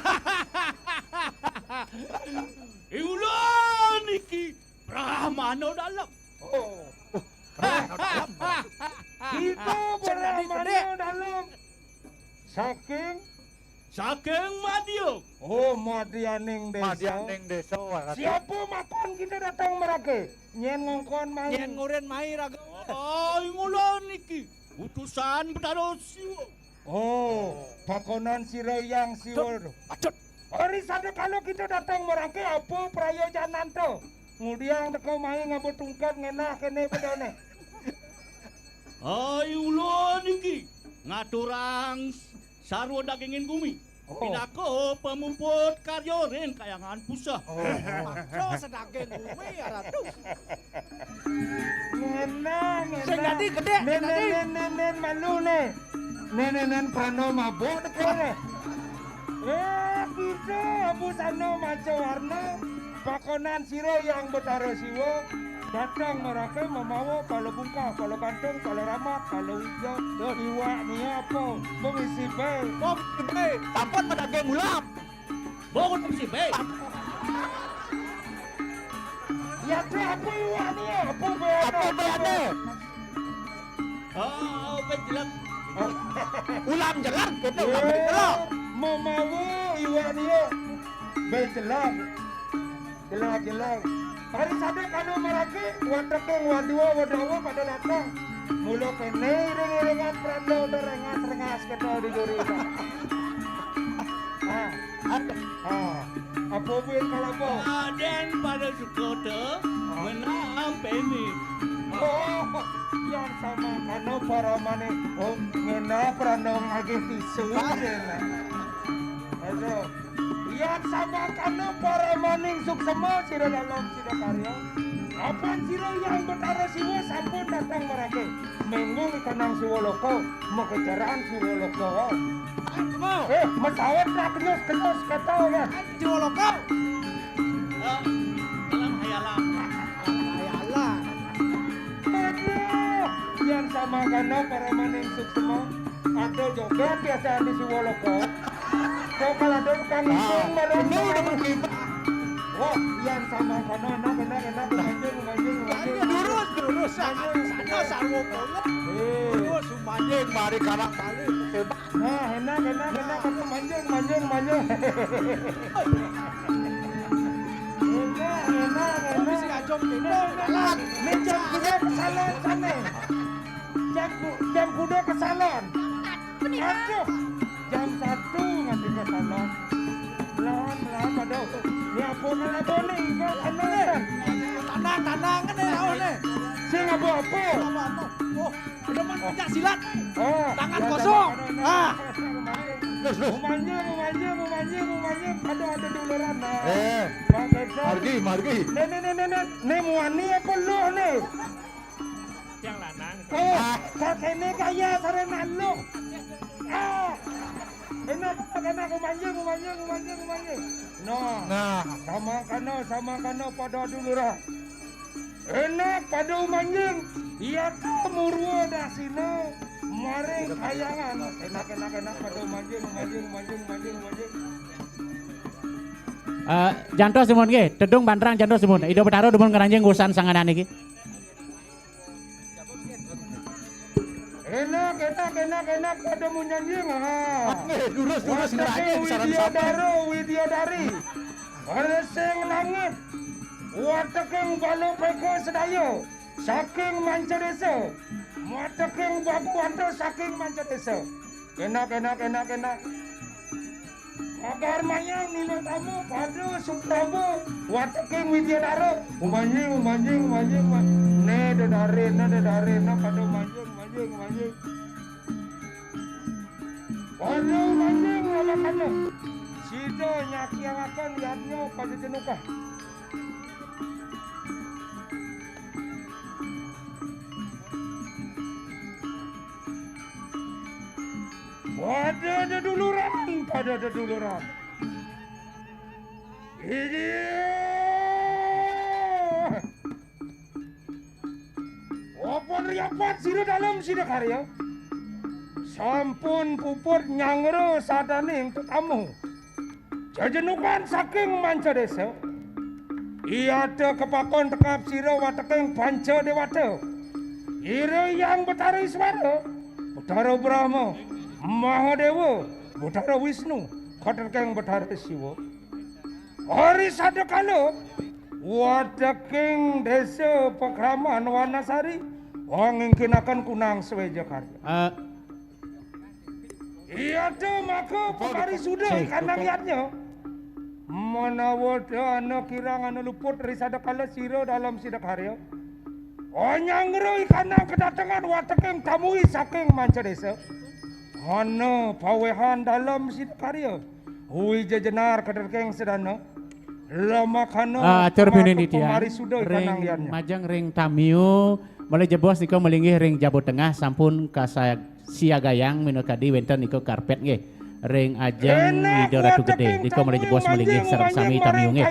Iwula niki Brahmana Dalem. Oh. Brahmana Dalem. Kita Brahmana Dalem. Saking? Saking Madya. Oh, Madyaning desa. Madyaning desa, Ratu. Siapa makon kita datang merake? Nyen ngongkon mai. Nyen ngurin mai, Raga. Oh, ingula niki. Utusan Betara Siwa. Oh, pakonan sira Hyang Siwa. Acut. Ari sadekala kita datang merake apa prayojanan to? Ngudiang teka mai ngaba tungkat ngenah kene bedane. Ai ula niki ngaturang sarwa dagingin gumi. Oh. Pinaka pamuput karya ring kayangan puseh. Oh. Maca sedaging gumi ya Ratu. Ngenang, sing ngenang. Dadi gedhe, nén, sing dadi. Nén, nén, nén, nén, malu né. Nén, nén, nén, prana mabuk né. Eh, kita Abu Sano Maca Warna, pakonan sira Hyang Betara Siwa, dateng marake mamawa pala bungkah, pala kantung, pala ramat, pala wija, iwak nia apa, mung isi bé. Mung isi bé, sampun madaging ulam. Mung isi bé. Ya, apa iwak nia, apa béné? Apa béné? Oh, bé jelek. Ulam jelek, gitu, ulam jelek. Mamawa iwak nia, bé jelek. Jelek, jelek. Hari sadé kanu marake, wateking wadua wadawa pada dateng. Mula kéné iring-iringan pranda udah rengas-rengas kita di duri. Ah, ah, apa buin kalapa? Adén pada suka te, menang peni. Oh, yang sama kanu paramaning, oh, ngena pranda ngagih tisu. Aduh. Yan samakana paramaning suksema sira dalem sida karya. Apan sira Hyang Betara Siwa sampun dateng marake. Menggung ikanang Siwa Loka, makejaran Siwa Loka. Eh, masawat dah kenyus-kenyus kata ya. Siwa Loka. Eh, dalam hayalan. Hayalan. Aduh, yan samakana paramaning suksema. Ada joget biasa di Siwa Loka. Kok kalau ada tukang, ah, itung baru ini udah berkelimpah. Wah, yang sama kono enak, enak, enak, manjing, manjing, manjing. Lurus, lurus, sana, sana, sarwo kono. Eh. Lurus, manjing, mari kanak balik. Hebat. Nah, enak, enak, enak, aku manjing, manjing, manjing. Enak, enak, enak. Bisa ngajong gitu. Nah, nah, nah. Ini jam kuda ke salon sana. Jam ku-, jam kuda ke salon. Aduh, jam satu nganti ke salon. Melawan, melawan, aduh. Ini apa nih, apa nih? Enggak, tenang. Tanang, tanang, ini, lawan nih. Sing apa, apa? Apa, apa? Oh, ada man pencak silat. Oh, tangan ya, kosong. Tangan, tangan. Ah. Terus, terus. Umanya, umanya, umanya, umanya. Aduh, ada duluran, nah. Eh. Pakai jam. Margi, margi. Nih, nih, nih, nih, nih. Nih, muani apa lu, nih? Yang lanang. Eh, ah, kok kene kaya sare naluk. Ah. Enak, enak, enak, manjing, manjing, manjing, manjing. No. Nah, sama kano, sama kano pada duluran. Enak pada manjing. Iya ka murwa dasina maring kayangan. Enak, enak, enak pada manjing, manjing, manjing, manjing, manjing. Eh, jantos dumun nggih, tedung bantrang jantos dumun. Ida Betara dumun ngranjing wusan sanganan niki. Enak, enak, enak, enak, pada munyanyi, ha. Nggih, durus, durus, wateking ngrajin, sareng Widyadara, Widyadari. Resing langit. Wateking bala peka sedaya. Saking manca desa. Wateking babuwanta saking manca desa. Enak, enak, enak, enak. Pagar mayang nina tamu pada Suprabo wateking Widyadara. Umanjing, umanjing, umanjing, umanjing. Ne dedare, ne dedare, ne pada umanjing, umanjing, umanjing. Pada umanjing, umanjing. Sida nyaksiaken yadnya pada jenukah. Pada deduluran, pada deduluran. Inggih. Apa riapan sira dalem sida karya? Sampun puput nyangra sadaning tetamu. Jejenukan saking manca desa. Iyata kepakon tekap sira wateking panca dewata. Ira Hyang Betara Iswara, Betara Brahma, Mahadewa, Betara Wisnu, kateking Betara Siwa. Ari sadakala wateking desa Pakraman Wanasari, wangingkinaken kunang sweja karya. Eh, Iyata maka pakarisuda kanang yadnya. Menawa dana kirang anu luput ri sadakala sira dalem sida karya. Onyangra ikanang kedatengan wateking tamui saking manca desa. Ana pawehan dalem sida karya. Wija jenar kateking sedana. Lamakana ah, atur maka pinunitian pamarisuda ring ikanang yadnya. Majeng ring tamiu. Malih jebos nika malinggih ring jaba tengah sampun kasa-, siagayang minakadi wénten nika karpét nggih. Ring ajeng Ida Ratu Gedé. Nika malih jebos malinggih sareng sami tamiu nggih.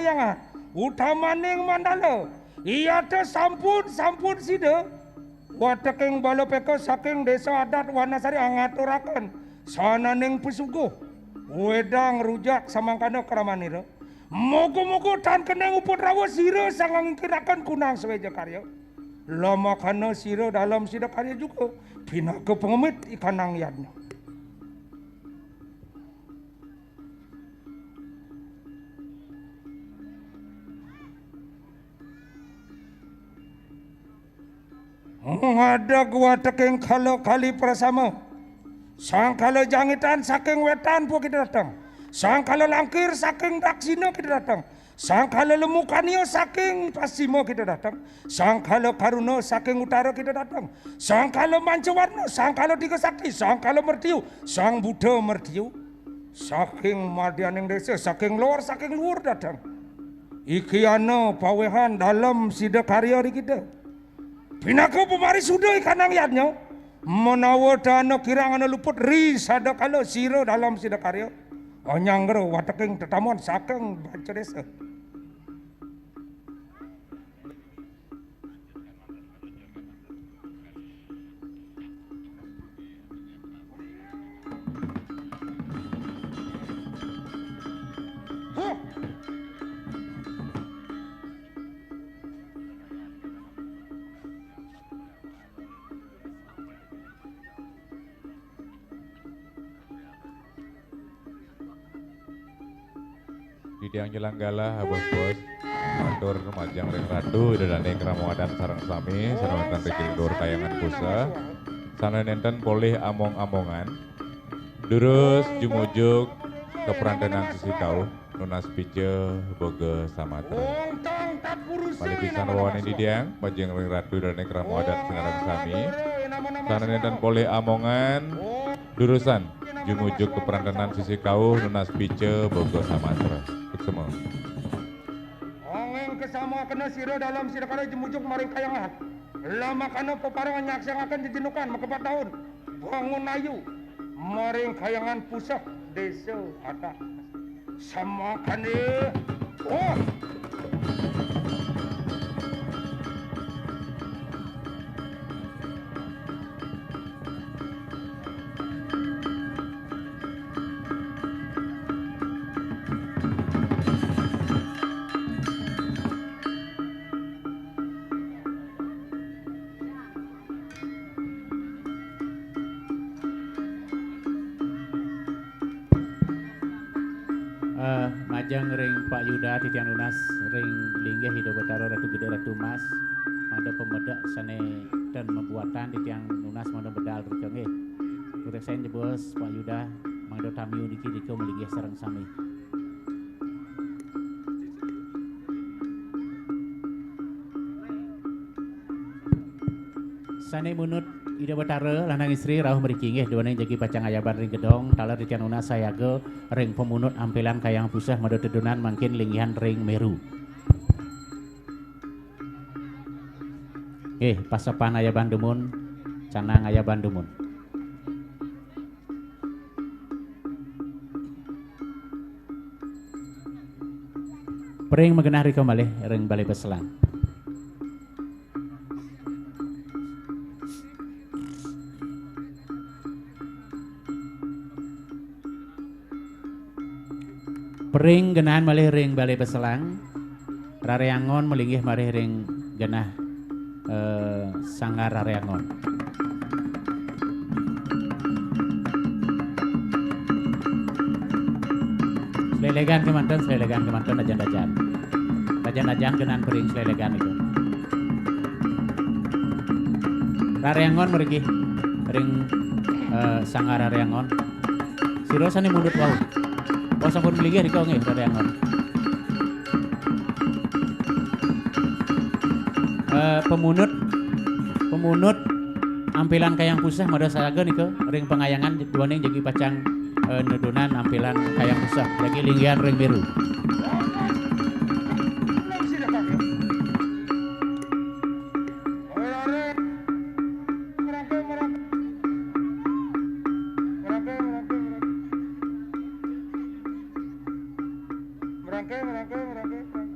Utamaning mandala. Iya té sampun, sampun sida. Wateking bala péka saking Désa Adat Wanasari ngaturaken sananing pasuguh. Wédang rujak samangkana kramanira. Moga-moga tan keneng uput rawa sira sang ngingkiraken kunang sweja karya. Lamakana sira dalem sida karya juga pinaka pangemit ikanang yadnya. Ngadeg wateking kala kali prasama. Sangkala jangitan saking wétan pun kita datang. Sangkala langkir saking daksina kita datang. Sangkala lemukania saking pasima kita datang. Sangkala karuna saking utara kita datang. Sangkala mancawarna, sangkala tiga sakti, sangkala mertiu, sang Buddha mertiu. Saking madyaning desa, saking lor, saking luhur datang. Iki ana pawehan dalem sida karya ri kita. Pinaka pamarisuda ikanang yadnya, menawa dana kirang ana luput ri sada kala sira dalem sida karya. Anyanggra wateking tetamuan saking panca desa. Titiang nyelang galah, bos-bos. Matur majeng ring Ratu, Ida Dané krama adat sareng sami, sareng wénten ring Dur Kayangan Puseh. Sané nénten polih among-amongan. Durus jumujug kaprantenan sisi kauh, nunas pica boga samatra. Malih pisan wawaning titiang, majeng ring Ratu Ida Dané krama adat sareng sami. Sané nénten polih amongan, durusan jumujug kaprantenan sisi kauh, nunas pica boga samatra. Suksema. Anging kasama kena sira dalem sira kala jumujug maring kayangan. Lamakana peparangan nyaksiangaken jejenukan makapatih taun. Bangun ayu maring kayangan Puseh Désa Adat. Samakane. Oh. Eh, majeng ring Pak Yuda titiang nunas ring linggih Ida Betara Ratu Gedé Ratu Mas, mangda pamedek sané ten mabuatan titiang nunas mangda medal rika nggih. Kureksain jebos Pak Yuda mangda tamiu niki rika malinggih sareng sami. Sané munut Ida Betara, lanang istri rauh mriki nggih, duaning jagi pacang ayaban ring gedong, taler titiang nunas sayaga ring pamunut ampilan Kayang Puseh mada tedunan mangkin linggihan ring Meru. Nggih, pasepan ayaban dumun, canang ayaban dumun. Pering magenah rika malih ring Balé Peselang. Pering genah malih ring Balé Peselang. Raré Angon malinggih malih ring genah, eh, Sanggar Raré Angon. Slelegan kémanten, slelegan kémanten, dajan-dajan. Dajan-dajan genah pering slelegan itu. Raré Angon mriki ring, eh, Sanggar Raré Angon. Sira sané mundut wau. Wau sampun malinggih rika nggih, Raré Angon. Eh, pamunut, pamunut ampilan Kayang Puseh mada sayaga nika ring pangayangan duaning jagi pacang, eh, nedunan ampilan Kayang Puseh. Jagi linggihan ring Meru. Merangke, merangke, merangke, merangke.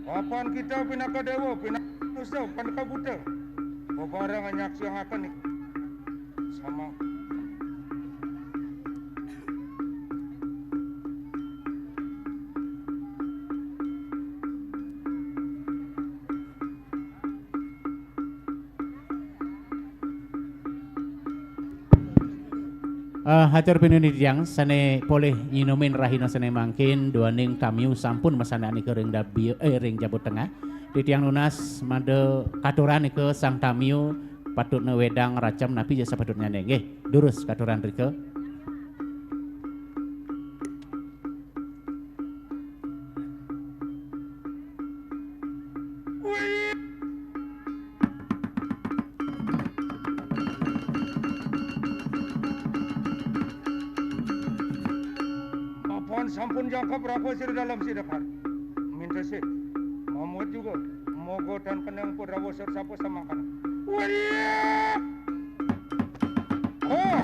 Apan kita pinaka dewa, pinaka manusia, pinaka buta. Bebareng nyaksiangaken sama. Eh, hatur pinunas titiang sane polih nyinumin rahina sane mangkin, duaning tamiu sampun masandekan ika ring dabi-, eh, ring jaba tengah. Titiang nunas mangda katuran ika sang tamiu patutne wedang racem napi ja sapatutnyane. Nggih, durus katuran rika. Apan sampun jangkep raga sira dalem sira kar. Minta sih. Mamuat juga. Moga tan keneng pun rawa sir sapa samangkana. Wadiah! Oh!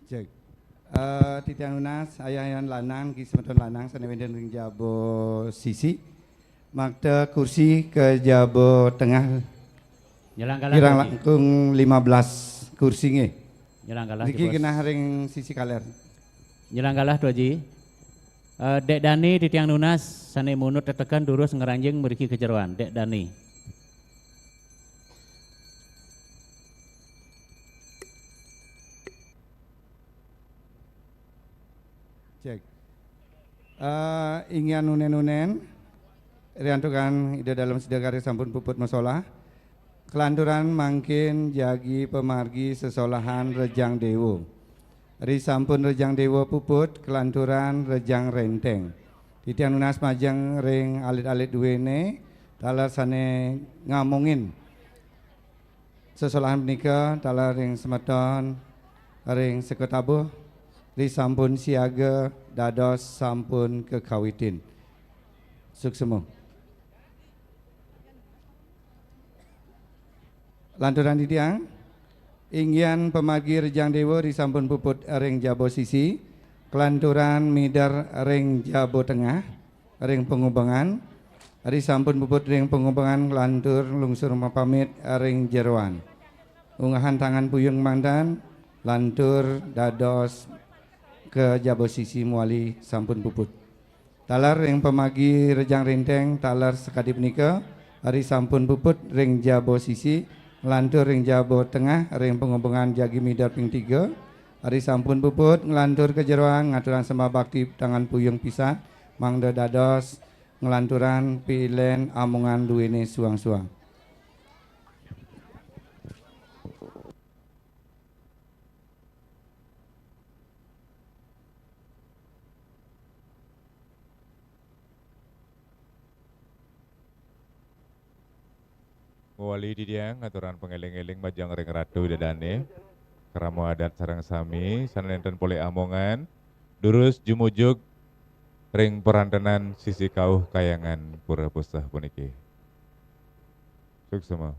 Cek. Eh, titiang nunas, ayah-ayahan lanang, nggih semeton lanang sane wenten ring jaba sisi. Makta kursi ka jaba tengah. Nyelang galah, kirang Tuan Ji. Langkung lima belas kursi nggih. Nyelang galah, niki jebos. Genah ring sisi kaler. Nyelang galah, Tuan Ji. Eh, Dek Dani titiang nunas sane munut teteken durus ngranjing mriki ka jeroan. Dek Dani. Cek. Eh, inggihan nunen-nunen, riantukan Ida Dalem Sida Karya sampun puput masolah. Kelanturan mangkin jagi pamargi sesolahan Rejang Dewa. Ri sampun Rejang Dewa puput, kelanturan Rejang Renteng. Titiang nunas majeng ring alit-alit duene, taler sane ngamongin sesolahan punika taler ring semeton ring Sekatabuh, ri sampun siaga dados sampun kakawitin. Suksema. Lanturan titiang, inggihan pamargi Rejang Dewa ri sampun puput ring jaba sisi, kelanturan mider ring jaba tengah, ring pangubengan, ri sampun puput ring pangubengan, lantur lungsur mapamit ring jeroan. Unggahan tangan puyung mandan, lantur dados ka jaba sisi mawali sampun puput. Taler ring pamargi Rejang Renteng, taler sakadi punika, ri sampun puput ring jaba sisi, lantur ring jaba tengah, ring pangubengan jagi mider ping tiga, ri sampun puput, nglantur ka jeroan, ngaturang sembah bakti tangan puyung pisan, mangda dados nglanturang pilen amongan duene suang-suang. Mawali titiang ngaturang pangeling-eling majeng ring Ratu Ida Dane, krama adat sareng sami, sane nenten polih amongan, durus jumujug ring parantenan sisi kauh Kahyangan Pura Puseh puniki. Suksema.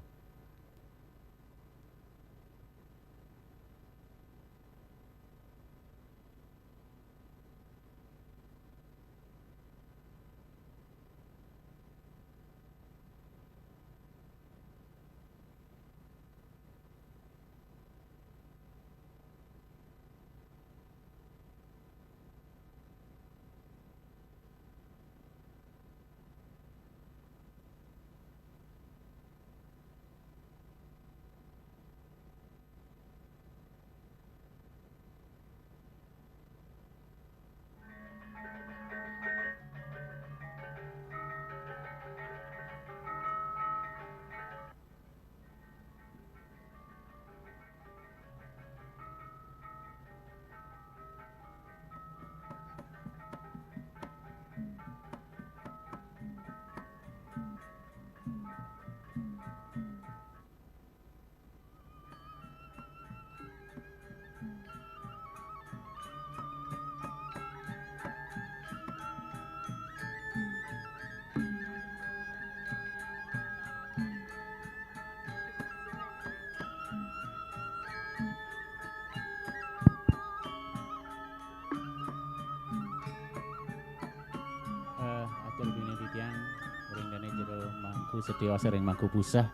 Setiosan ring Mangku Puseh,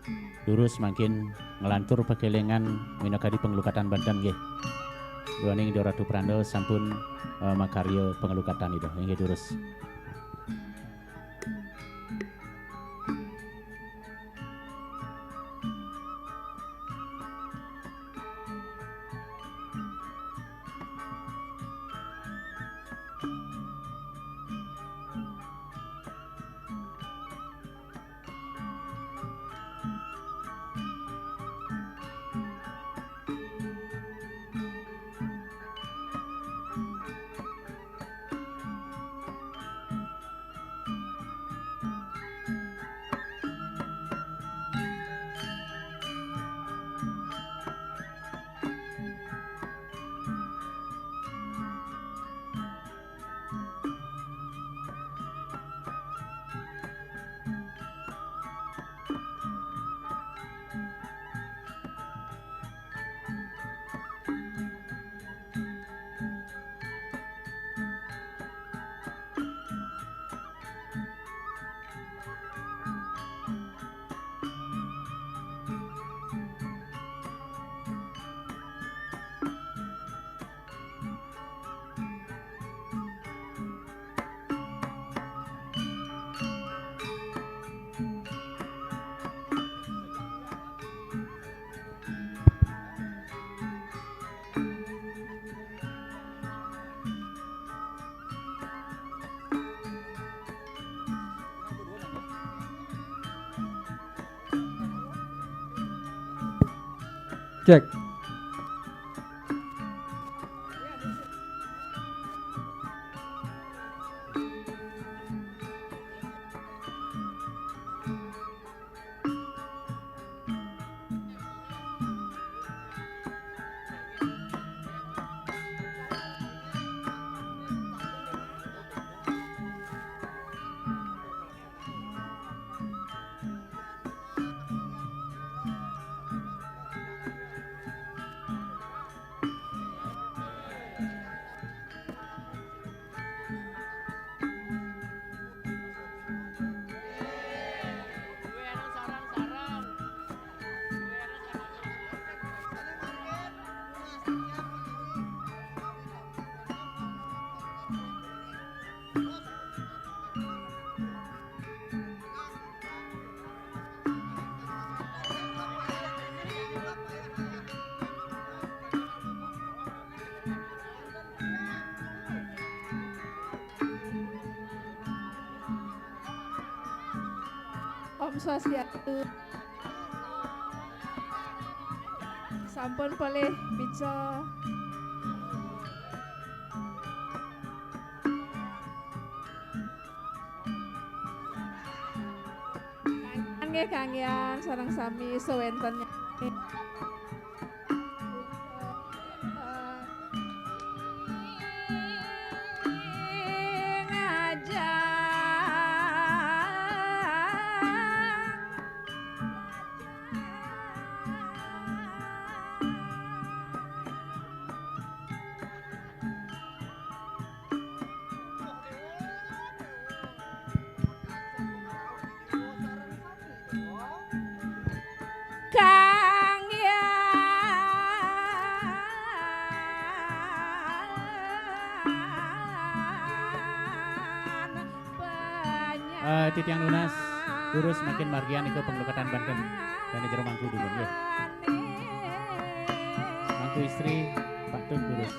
durus mangkin nglantur pakelingan minakadi panglukatan banten nggih. Duaning Ida Ratu Pranda sampun, eh, makarya panglukatan Ida. Inggih durus. Cek. Om Swastiastu. Sampun polih pica. Nggih, Kang Yang, sareng sami sawénten. Kang Yan. Eh, titiang nunas, durus mangkin margian ika panglukatan banten. Dané jero mangku dumun, nggih. Mangku istri, patut durus.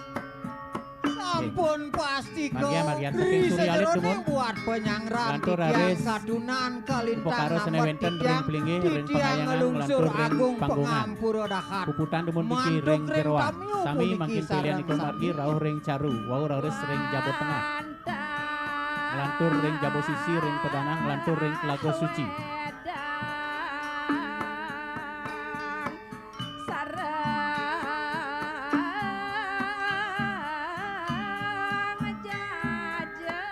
Sampun pasti margian, margian saking Suryalit dumun. Buat penyangran lantur titiang raris sadunan kalintang upakara sané wénten ring titiang, plinggih, ring titiang panghayangan, nglungsur nglantur ring agung panggungan. Pangampura dahat. Puputan dumun piki mantuk ring ring jeroan. Tamiu. Sami puniki mangkin pilihan sareng nika sami. Margi rauh ring caru, wau raris ring jaba tengah. Nglantur ring jaba sisi, ring pedanang, nglantur ring telaga suci. Sareng jajeng.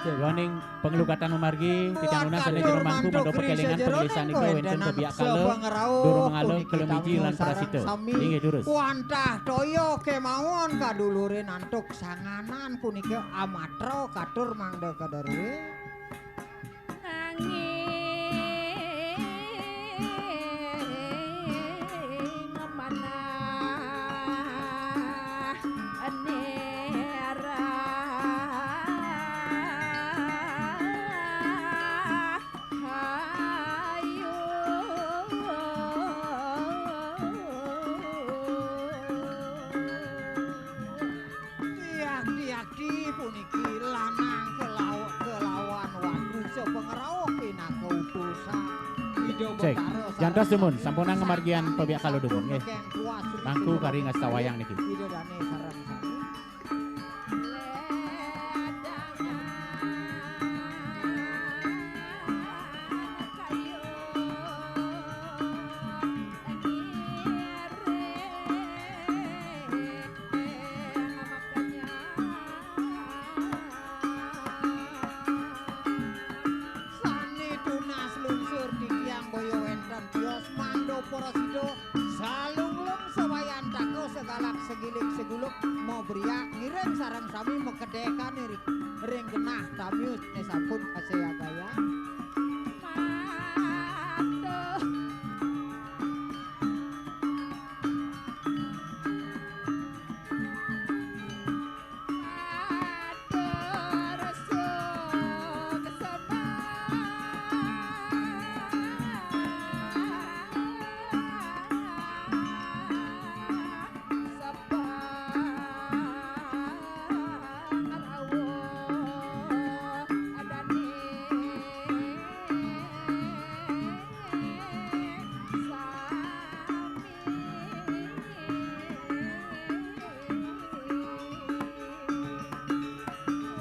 Duaning panglukatan mamargi, titiang nunas sané jero mangku mangda pakelingan panglisan nika wénten kabiyak kala, dur mangala, kelemiji lan prasita. Inggih durus. Wantah toya kémawon kadulurin antuk sanganan punika amatra katur mangda kadarué. Ning manah nirah hayu. Tiang-tiang puniki lanang kelaw-, kelawan watu sapangrauh pinaka utusan Ida Cek. Betara. Jantos dumun, sareng sampunang ngamargiang pabiakala dumun, nggih. Mangku kari ngastawayang niki. Ida dane sareng sami. Sane tunas lungsur titiang boya wenten tios mangda prasida salunglung sawayantaka segalak segilik seguluk mabriak ngiring sareng sami makedekan ri-, ring genah tamiu sane sampun kasayagayang. Matur.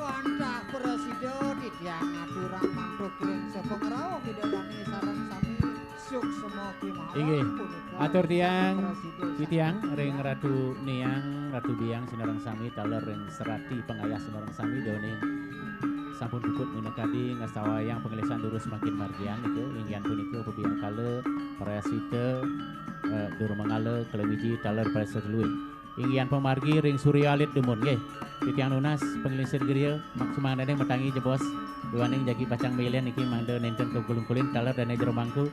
Wantah prasida titiang ngaturang mantuk ring sapangrauh Ida dane sareng sami suksma kemawon. Inggih. Punika atur tiang, prasida titiang ring Ratu Niang, Ratu Biang sinareng sami taler ring serati pangayah sinareng sami daning sampun puput minakadi ngastawayang panglisan durus mangkin margian nika, inggih punika pabiakala prayascita, eh, Durmangala, Kala Miji, taler prayascita luih. Inggih pamargi ring Surya Alit dumun nggih. Titiang nunas panglingsir griya, mak sumangdaning matangi jebos, duaning jagi pacang melen niki mangda nenten kakulin-kulin taler dane jero mangku,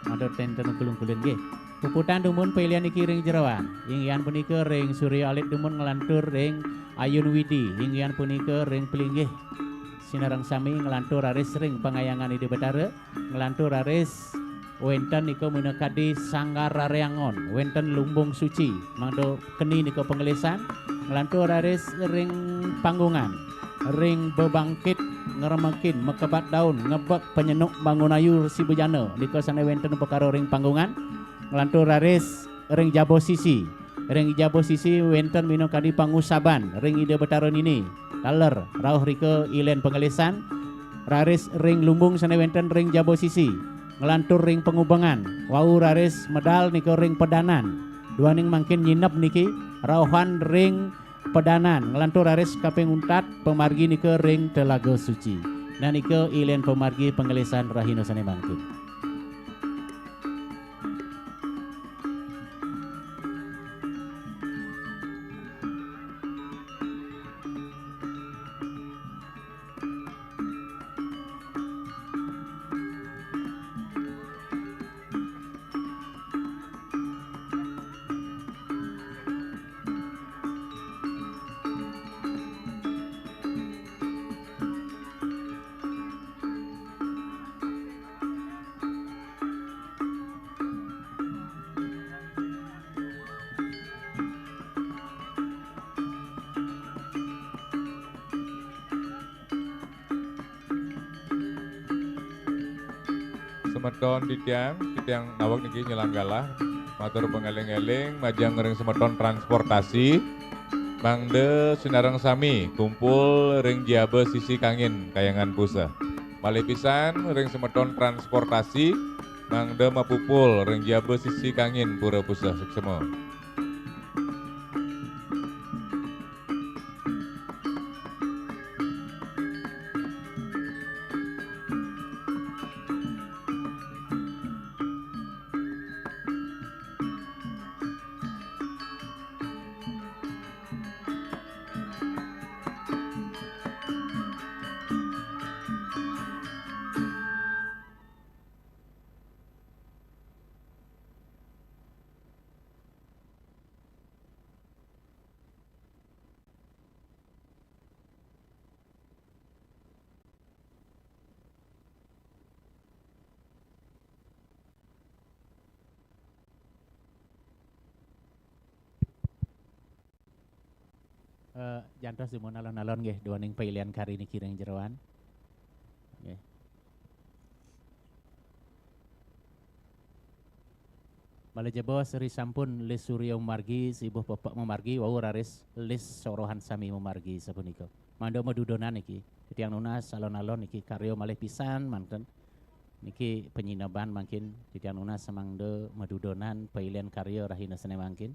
mangda nenten kakulin-kulin nggih. Puputang dumun pailing niki ring jeroan. Inggih punika ring Surya Alit dumun nglantur ring Ayun Widi, inggih punika ring Pelinggih. Sinareng sami nglantur raris ring Pangayunan Ida Betara, nglantur raris wenten nika minakadi Sanggar Rariangon, wenten Lumbung Suci, mangda keni nika panglisan, nglantur raris ring Panggungan, ring bebangkit, ngremekin, makebat daun, ngebek, panyenuk, bangun ayu, Resi Bujana, nika sane wenten upakara ring Panggungan, nglantur raris ring jaba sisi. Ring jaba sisi wenten minakadi pangusaban ring Ida Betara Nini. Taler rauh rika ilen panglisan, raris ring lumbung sane wenten ring jaba sisi, nglantur ring pangubengan, wau raris medal nika ring pedanan. Duaning mangkin nyineb niki rauhan ring pedanan, nglantur raris kaping untat pamargi nika ring Telaga Suci. Nah nika ilen pamargi panglisan rahina sane mangkin. Semeton titiang, titiang naweg niki nyelanggalah. Matur pangeling-eling majeng ring semeton transportasi. Mangda sinareng sami kumpul ring jaba sisi kangin Kayangan Puseh. Malih pisan ring semeton transportasi, mangda mapupul ring jaba sisi kangin Pura Puseh. Suksema. Eh, jantos dumun alon-alon nggih, duaning pailian kari niki ring jeroan. Nggih. Malih jebos ri sampun Lis Surya mamargi, Sibuh Pepek mamargi, wau raris Lis Sorohan sami mamargi sapunika. Mangda madudonan niki. Titiang nunas alon-alon niki karya malih pisan manten. Niki panyineban mangkin titiang nunas samangda madudonan pailian karya rahina Senin mangkin.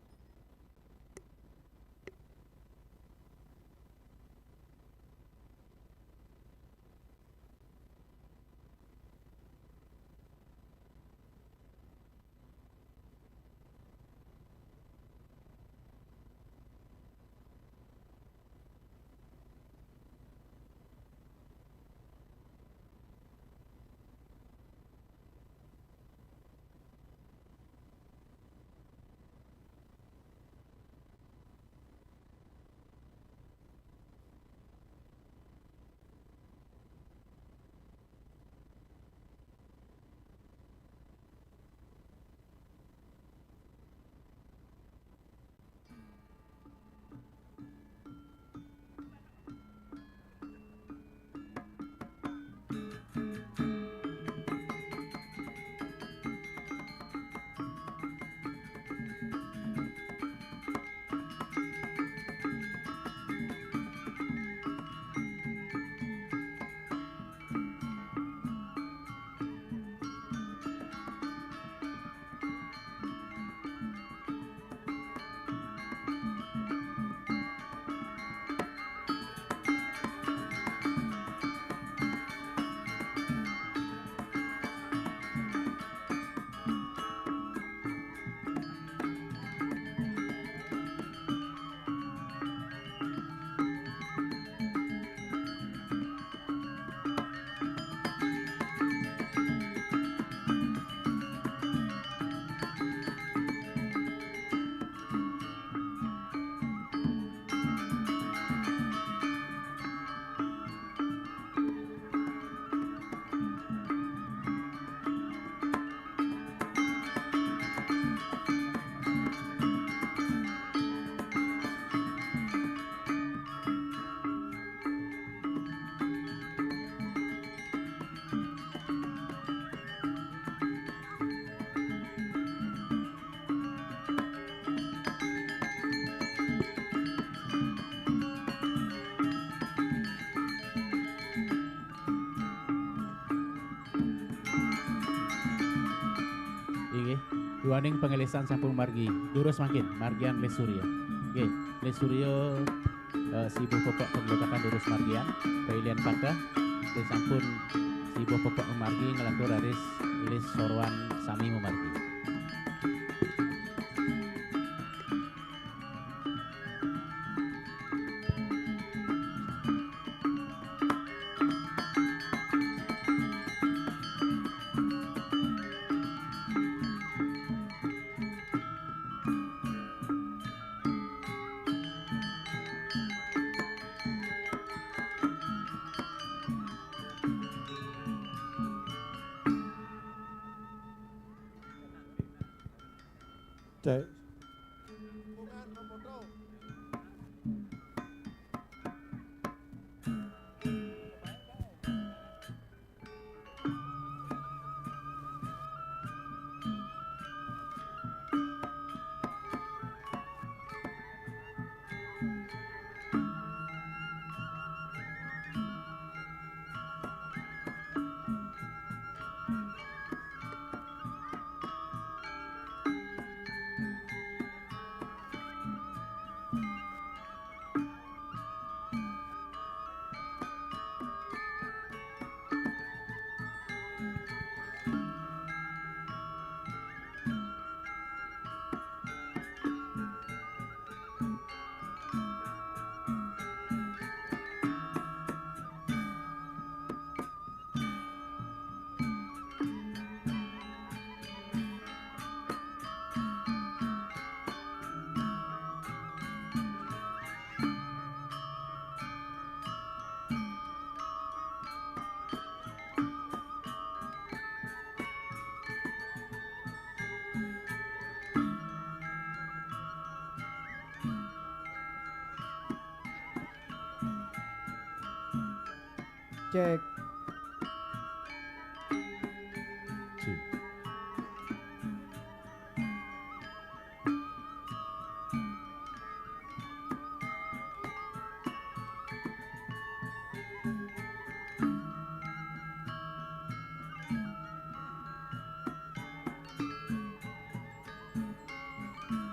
Inggih, duaning pangelisan sampun margi. Durus mangkin, margian Lis Surya. Nggih, Lis Surya, eh, Sibuh Pepek panglokakan durus margian, pailian pateh, sampun Sibuh Pepek mamargi nglantur raris Lis Sorohan sami mamargi. Cek. Cek.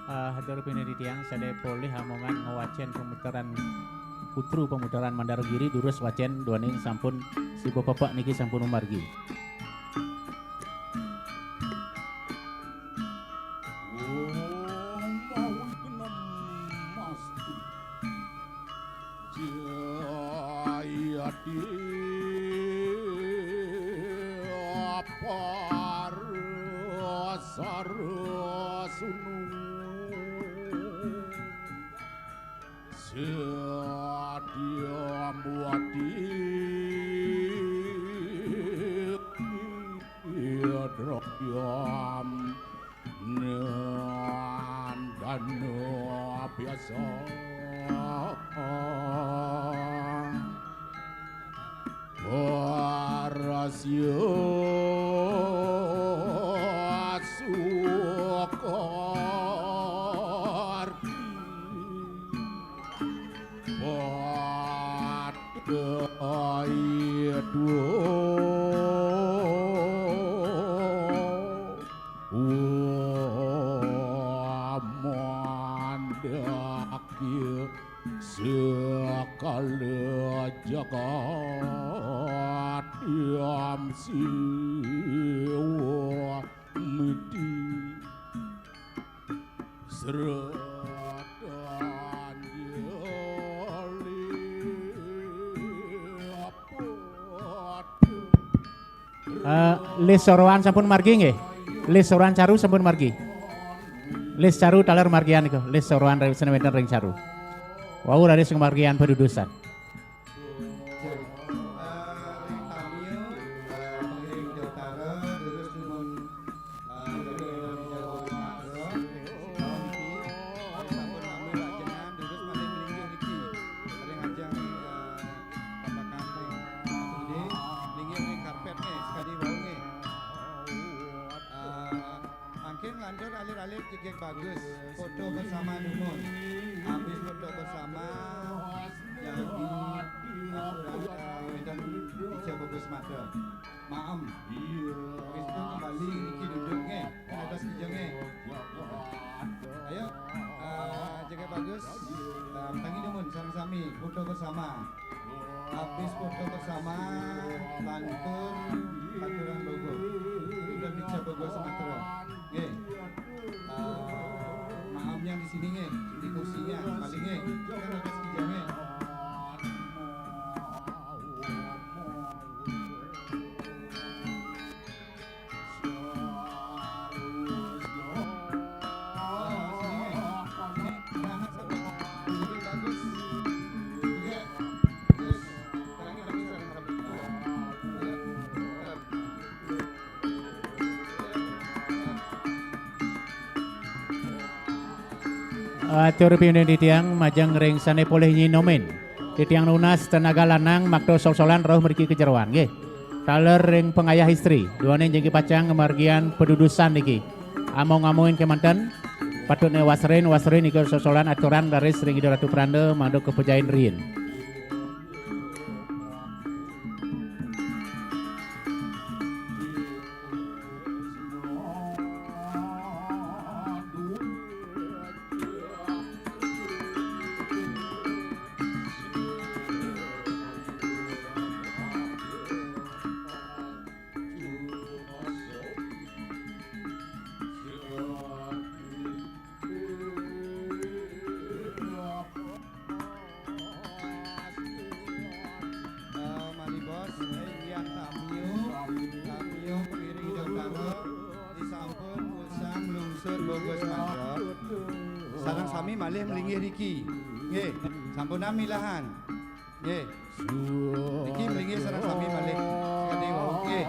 Ah, hatur pinunjul titiang sadaya polih amongan ngwacén pamutaran putru pamutaran Mandar Giri durus wacén duaning sampun sibuh pepak niki sampun mamargi. Jayadi parasara sunung sadya muati drakyam nandana biasa. Parasya sukarti padai dua. Umandaki sakala jagat yam siwa miti sratanjali. Eh, lis soroan sampun margi nggih. Lis soroan caru sampun margi. Lis caru taler margian niku. Lis soroan ring sene wenten ring caru. Wau raris ngamargian padudusan. Mangkin lantur alit-alit jegeg bagus, foto bersama dumun. Habis foto bersama, jagi aturan, eh, wedan ica bagus mata. Maem. Habis itu kembali niki duduk nggih, kan atas kija nggih. Ayo, eh, jegeg bagus, eh, tangi dumun sareng sami, foto bersama. Habis foto bersama, lantur aturan logo. Sudah dica logo Sumatera. Nggih. Eh, maemnya di sini nggih, di kursinya, paling nggih. Kan ada sekijanya. Atur piunin titiang majeng ring sane polih nyinomin. Titiang nunas tenaga lanang makta sol-solan rauh mriki ka jeroan, nggih. Taler ring pangayah istri, duaning jagi pacang ngamargiang padudusan niki. Among-amongin kemanten, patutne wasrin, wasrin nika sol-solan aturan raris ring Ida Ratu Pranda mangda kapejain riin. Eh, malih bos, eh, inggian tamiu, tamiu piring dautara, disampun usan nglungsur bagus mantep. Sareng sami malih mlinggih riki. Nggih, sampunang milahan. Nggih. Niki mlinggih sareng sami malih. Sakadi wau. Nggih.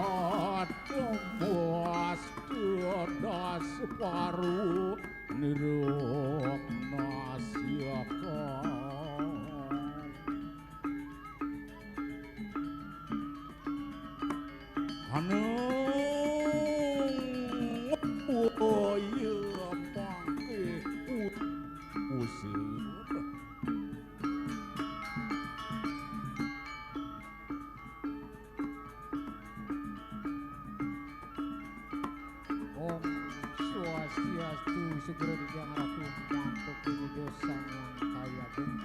Separuh niruk nasiakan. Oh iya, mangke usir. Om Swastiastu, segera dijang ratu mantuk ini dosa yang kaya agung.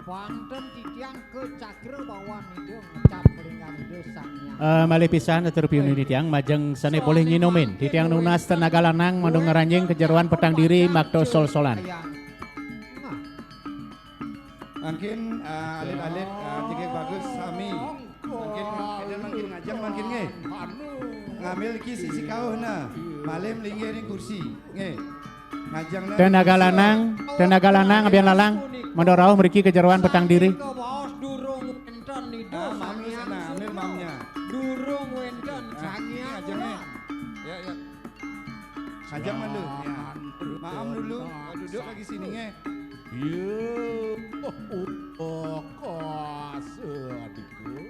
Panten titiang ke cakra bawan ida ngecap linggan ida sang yang. Eh, malih pisan atur piunin titiang majeng sane polih nginomin. Titiang nunas tenaga lanang mangda ngranjing ka jeroan petang diri makta sol-solan. Nah. Mangkin, eh, alit-alit, eh, jegeg bagus sami. Mangkin, enten mangkin ngajeng mangkin nggih. Ngambil niki sisi kauh nah. Malih linggih ring kursi. Nggih. Ngajeng nah. Tenaga lanang, tenaga lanang, abian lalang, mangda rauh mriki ka jeroan petang diri. Durung wenten ida. Ah, mamnya sana, ambil mamnya. Durung wenten. Ah, sang hyang. Ngajeng nggih. Ya, ya. Ngajeng malu. Ya. Maam dulu. Duduk lagi sini nggih. Iya, oh, oh, kasa adikku.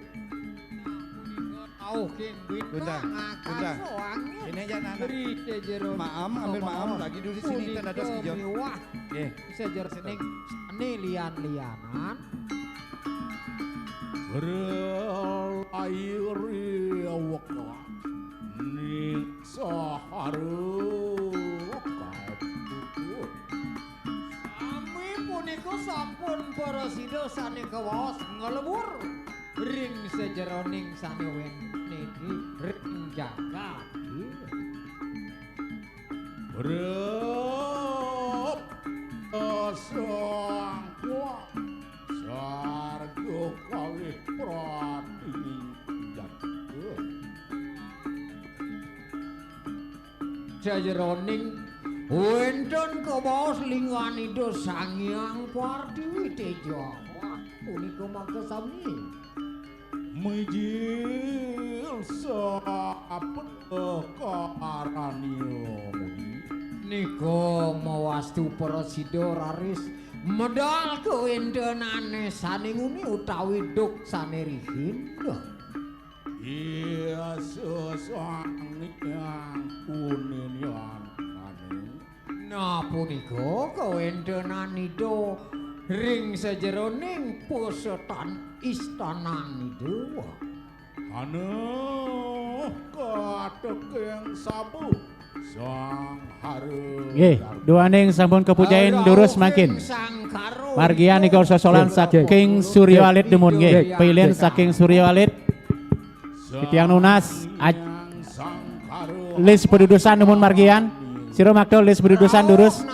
Tauh king bintang. Bunda, Bunda. Ini aja, anak. Beri sejero. Maam, ambil maam lagi dulu sini, punika tanda dos hijau. Miwah. Nggih. Sejero sening sane lian-lianan. Berlairi weka ning sahara kabut. Sami punika sampun prasida sane kawaos nglebur ring sajeroning sane wenten ring jagat. Prapta sangkwa sarga kalih pratiwing jatuh. Sajeroning wenten kabaos linggan Ida Sang Hyang Partiwi Teja. Wah, punika mangke sami. Mijil sabda karania muni. Nika mawastu prasida raris medal kawentenane sane nguni utawi duk sane rihin. Iya sesanghyang kuninian anu. Nah, punika kawentenan Ida ring sajeroning pusetan istanan Ida. Anuh, kateking sabu Sang Haru. Nggih, duaning sampun kapujain durus mangkin. Margian nika sosolan saking Surya Alit dumun nggih. Pilih saking Surya Alit. Titiang nunas aj-, lis padudusan dumun margian. Sira makta lis padudusan durus.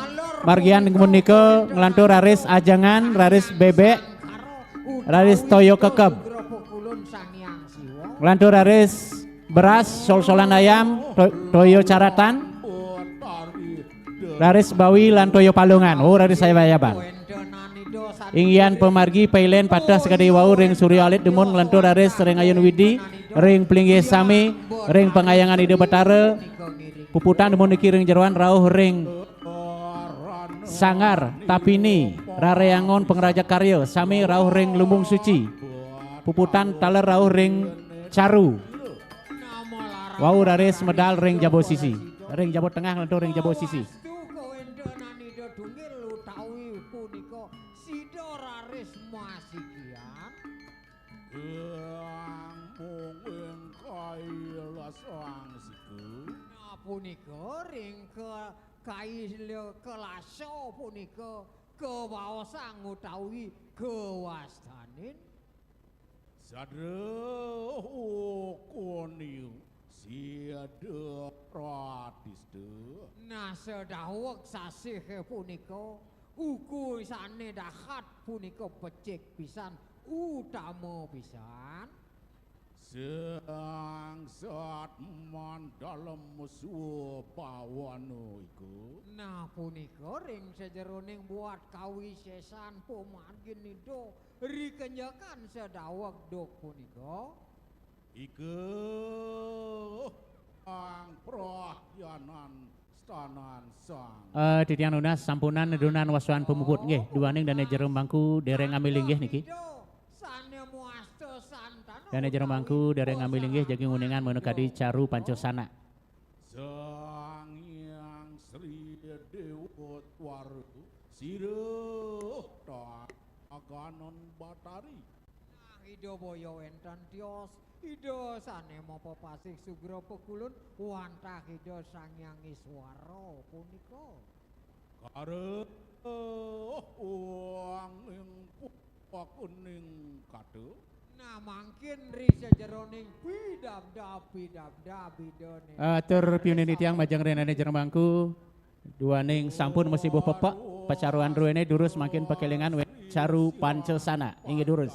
Margian dumun nika nglantur raris ajangan, raris bebek, raris toya kekeb. Nglantur raris beras, sol-solan ayam, to-, toya caratan. Raris bawi lan toya palungan. Oh, raris sayab-sayaban. Inggihan pamargi pailen pateh sakadi wau ring Surya Alit dumun nglantur raris ring Ayun Widi, ring Plinggih Sami, ring Pangahyangan Ida Batara, puputan dumun niki ring jeroan rauh ring Sanggar Tapini, Rareangun Pangraja Karya, sami rauh ring Lumbung Suci. Puputan taler rauh ring Caru. Wau raris medal ring jaba sisi. Ring jaba tengah nglantur ring jaba sisi. Saestu kawentenan Ida Tunggil utawi punika sida raris masikian. Yang mungkin kailasang siku. Nah, punika ring ke-, kaila-, kelasa punika kabaosang utawi kawastanin. Sadra ukuni sida pratista. Nah, sadaweg sasih punika, uku sane dahat punika becik pisan, utama pisan. Sang sat mandalem swabawana iku. Nah, punika ring sajeroning buat kawisesan pamargin Ida rikenjekan sadaweg duk punika. Ika ang prahyanan stanan sang. Eh, titiang nunas sampunang nedunan wasuan pamuput nggih, duaning dane jero mangku dereng ngamilinggih niki. Sane muasta santana. Dane jero mangku dereng ngamilinggih jagi nguningan mangda kadi Caru Pancasana. Sang Hyang Déwatara, sira taganen batari. Nah, Ida boya wénten tios, Ida sané mapepasih sugra pekulun wantah Ida Sang Hyang Iswara punika. Kareh wanging pukakening kata. Nah, mangkin ri sajeroning pidabdab, pidabdab Ida né. Atur piunin titiang majeng rinane jero mangku. Duaning sampun masibuh pepek, pacaruan druene durus mangkin pakelingan we-, caru pancesana. Inggih durus.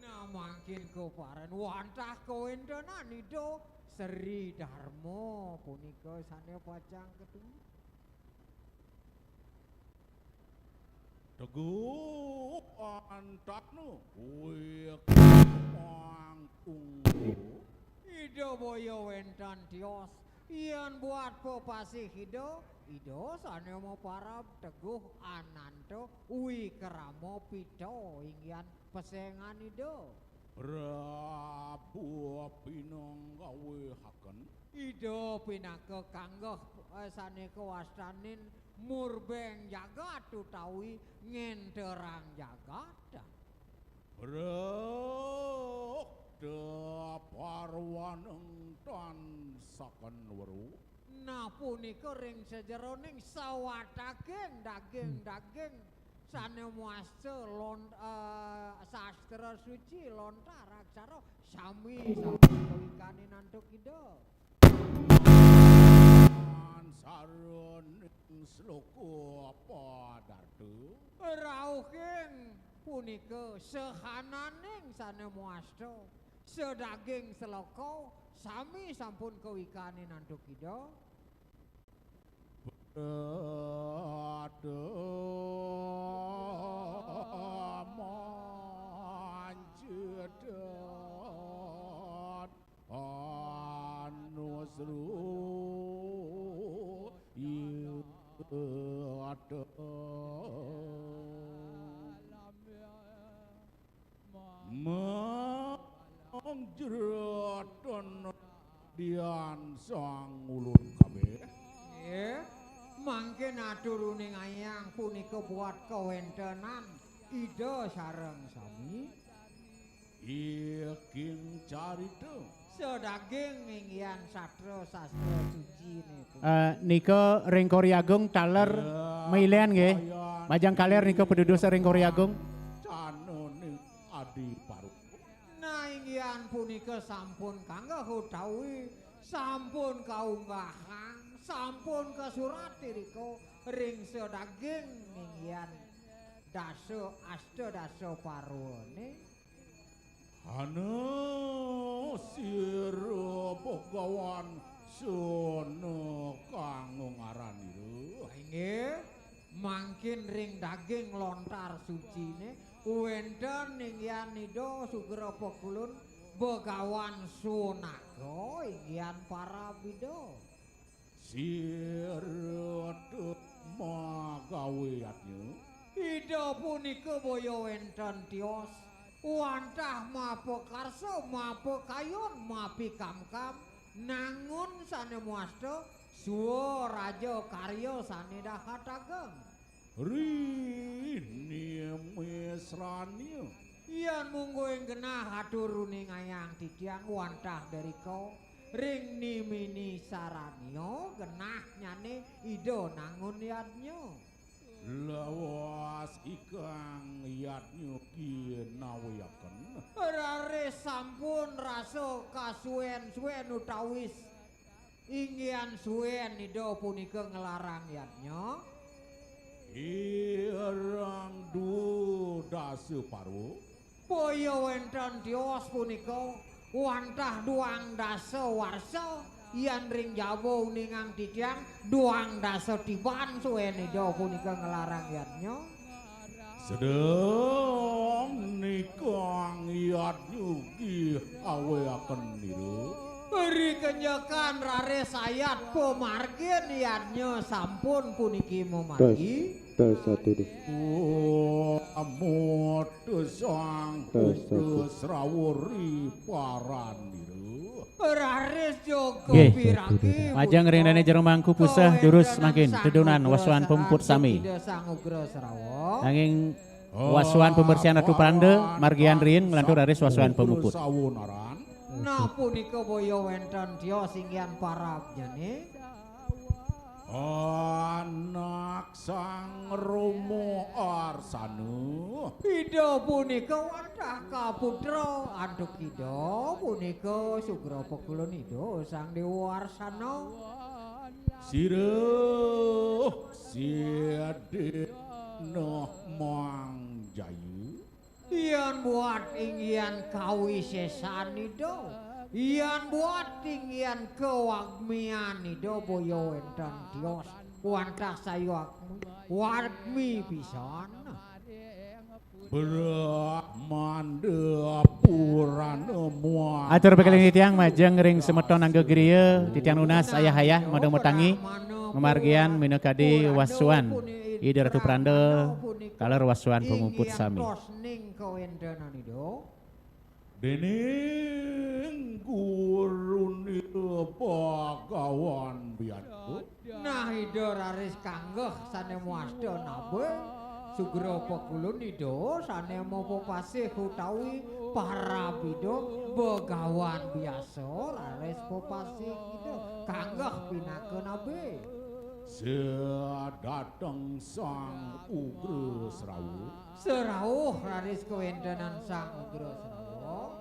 Nah, mangkin kaparen wantah kawentenan Ida Sri Darma punika sane pacang ketuju. Teguh antanu wekang tunggu. Ida boya wenten tios, yen buat pepasih Ida, Ida sane maparab Teguh Ananta Wikrama Pita inggian pesengan Ida. Prabu pinanggawehaken. Ida pinaka kanggeh, eh, sane kawastanin murbeng jagat utawi ngenterang jagat. Brekta parwaneng tan saken weruh. Nah, punika ring sajeroning sawataking daging-daging sane muasta lon-, eh, sastra suci lontar aksara sami sampun kawikanin antuk Ida. Saroning sloka padarta. Rauhing punika sehananing sane muasta, sedaging sloka, sami sampun kawikanin antuk Ida. Brata mancetan anusru yata. Mangjratan dian sang ulun kabeh. Nggih, mangkin atur uning ayang punika buat kawentenan Ida sareng sami. Iking carita. Sedaging inggihan sastra, sastra suci niki. Eh, nika ring Kori Agung taler mailen nggih. Majeng kaler nika padudusa ring Kori Agung. Canoning Adi Paru. Nah, inggihan punika sampun kanggeh utawi sampun kaunggahang, sampun kasurat irika ring sedaging inggihan dasa asta dasa parwane. Hana sira Bagawan suna kanggo ngaran ira. Inggih, mangkin ring daging lontar sucine wenten inggihan Ida sugra pakulun Bagawan Sunaga inggihan parab Ida. Sira tut magawe yadnya. Ida punika boya wenten tios, wantah mapakarsa, mapakayon, mapikamkam, nangun sane muasta, swa raja karya sane dahat ageng. Rini mesranya. Yan mungguing genah atur runingayang titiang wantah derika ring nimini saranya genahnyane Ida nangun yadnya. Lawas ikang yadnya ginaweaken. Raris sampun rasa kasuen-suen utawis inggihan suen Ida punika nglarang yadnya. Irang dudasa parwa. Boya wenten tios punika wantah duang dasa warsa, yan ring jaba uningang titiang duang dasa tiban suen Ida punika nglarang yadnya. Sedeng nikang yadnya giaweaken nira. Ri kenjekan raris ayat pamargin yadnya sampun puniki mamargi. Tes, tes, satu, dua. Amut sang tes, satu. Utus rawuri paranira. Raris jaga Nggih. Piragi. Majeng ring dane jero mangku puseh durus mangkin dedunan wasuan pemuput sami. Ida Sang Ugra Srawa. Nanging wasuan pembersihan Ratu Pranda margian riin nglantur raris wasuan pemuput. Nah punika boya wenten tios inggihan parabnyane. Anak Sang Rama Arsana. Ida punika wantah kaputra antuk Ida punika Sugra Pakulun Ida Sang Dewa Arsana. Sira Sidina Mangjaya. Yan buat inggihan kawisesan Ida, yan buat inggihan kawagmian Ida boya wenten tios wantah sayuakmi wagmi pisan. Brahmanda Purana Muat. Atur pakeling titiang majeng ring semeton angga griya, titiang nunas ayah-ayah madeng matangi mamargian minakadi wasuan Ida Ratu Pranda taler wasuan pemuput sami. Ning kawentenan Ida. Dening gurune Bagawan Biasa. Nah, Ida raris kanggeh sane mawasta nabe, Sugra Pakulun Ida sane mapapasih utawi parab Ida Bagawan Biasa raris papasih Ida kanggeh pinaka nabe. Sedateng Sang Ugra Srawa. Serauh raris kawentenan Sang Ugra Srawa.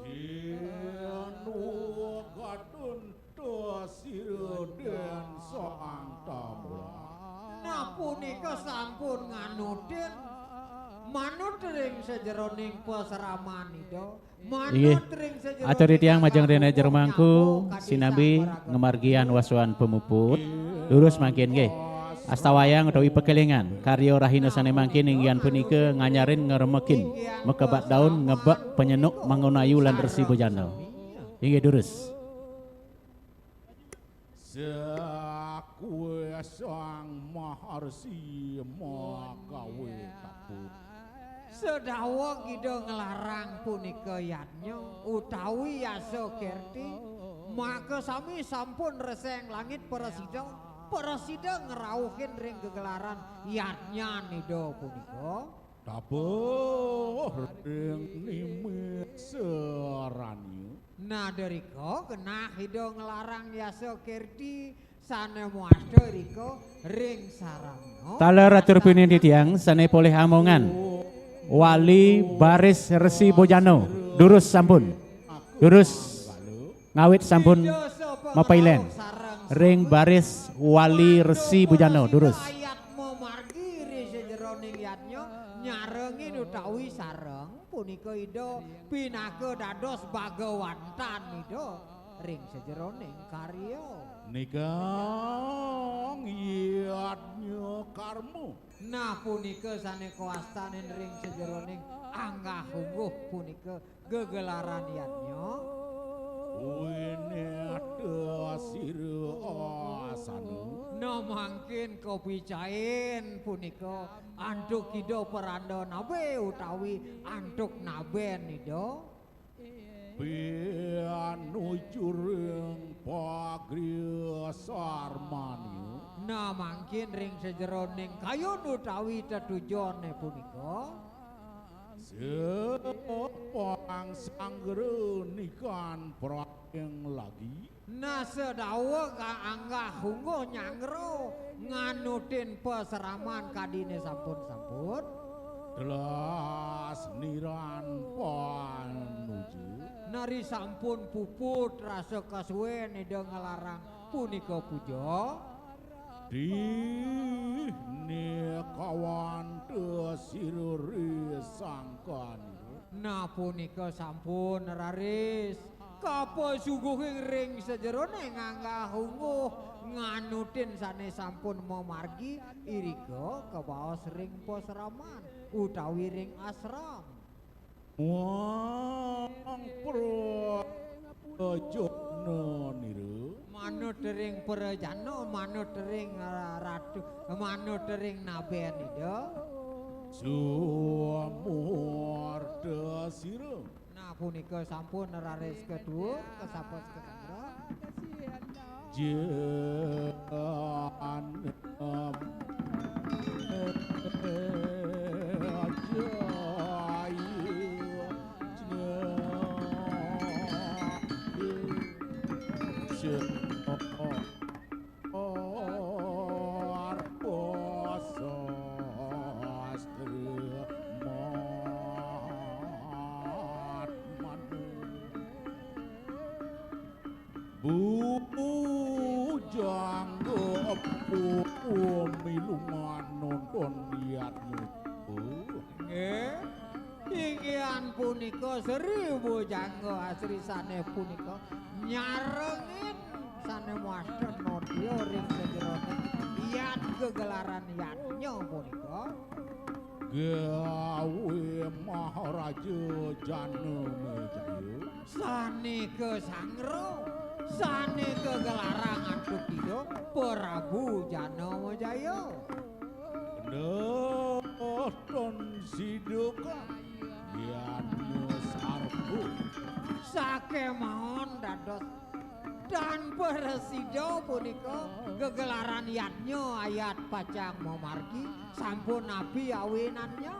Sinuwakatun tasira den Sang Tamula. Nah, punika sampun nganutin manut ring sajeroning pasraman Ida. Inggih. Atur titiang majeng rene jero mangku, sinambi ngamargian wasuan pamuput. Durus mangkin nggih. Astawayang utawi pakelingan, karya rahina sane mangkin inggih punika nganyarin ngremekin, makebak daun, ngebek, panyenuk, mangun ayu lan Resi Bojana. Inggih durus. Sakue Sang Maharsi magawe tabuh. Sedaweg Ida nglarang punika yadnya utawi yasa kerti, maka sami sampun reseng langit prasida, prasida ngrauhin ring gegelaran yadnyan Ida punika. Tabuh ring nimis saranya. Nah, derika genah Ida nglarang yasa kerti sane mawasta rika ring sarana. Taler atur pinindi tiang sane polih amongan. Wali baris Resi Bojana, durus sampun. Durus ngawit sampun mapailen ring baris Wali Resi Bojana, durus. Ayat mamargi ri sajeroning yadnya, nyarengin utawi sareng punika Ida pinaka dados bagawantan Ida ring sajeroning karya. Nika yadnya karma. Nah, punika sane kawastanin ring sajeroning anggah ungguh punika gegelaran yadnya. Wineta sira asana. Nah, mangkin kapicain punika antuk Ida Peranda Nabe utawi antuk naben Ida. Pianuju ring pagriya sarmanya. Nah, mangkin ring sajeroning kayun utawi tetujone punika. Sepang sanggranikan praing lagi. Nah, sedaweg anggah ungguh nyanggra nganutin pasraman kadine sampun-sampun. Telas niran panuju. Nari sampun puput rasa kasuwen Ida nglarang punika puja. Dih nikawanta sira ri sangkan. Nah, punika sampun raris kapasuguhing ring sajeroning anggah ungguh nganutin sane sampun mamargi irika kabaos ing pasraman utawi ring asram. Wang prajana nira. Manut ring prajana, manut ring, uh, ratu, manut ring naben Ida. Sumurta sira. Punika sampun raris kedua, kesapos kesandra. Janem. Bujangga Empu milu manonton yadnya. Nggih. Inggihan punika Sri Bujangga Asri sane punika nyarengin sane mawasta nodya ring sajeroning yad gegelaran yadnya punika. Gawe Maharaja Janamejaya. Sane kasangra, sane kagelarang antuk Ida Prabu Janamejaya. Nonton sida kang yadnya sarwa. Sakemawon dados tan prasida punika gegelaran yadnya ayat pacang mamargi sampun napi awinannya.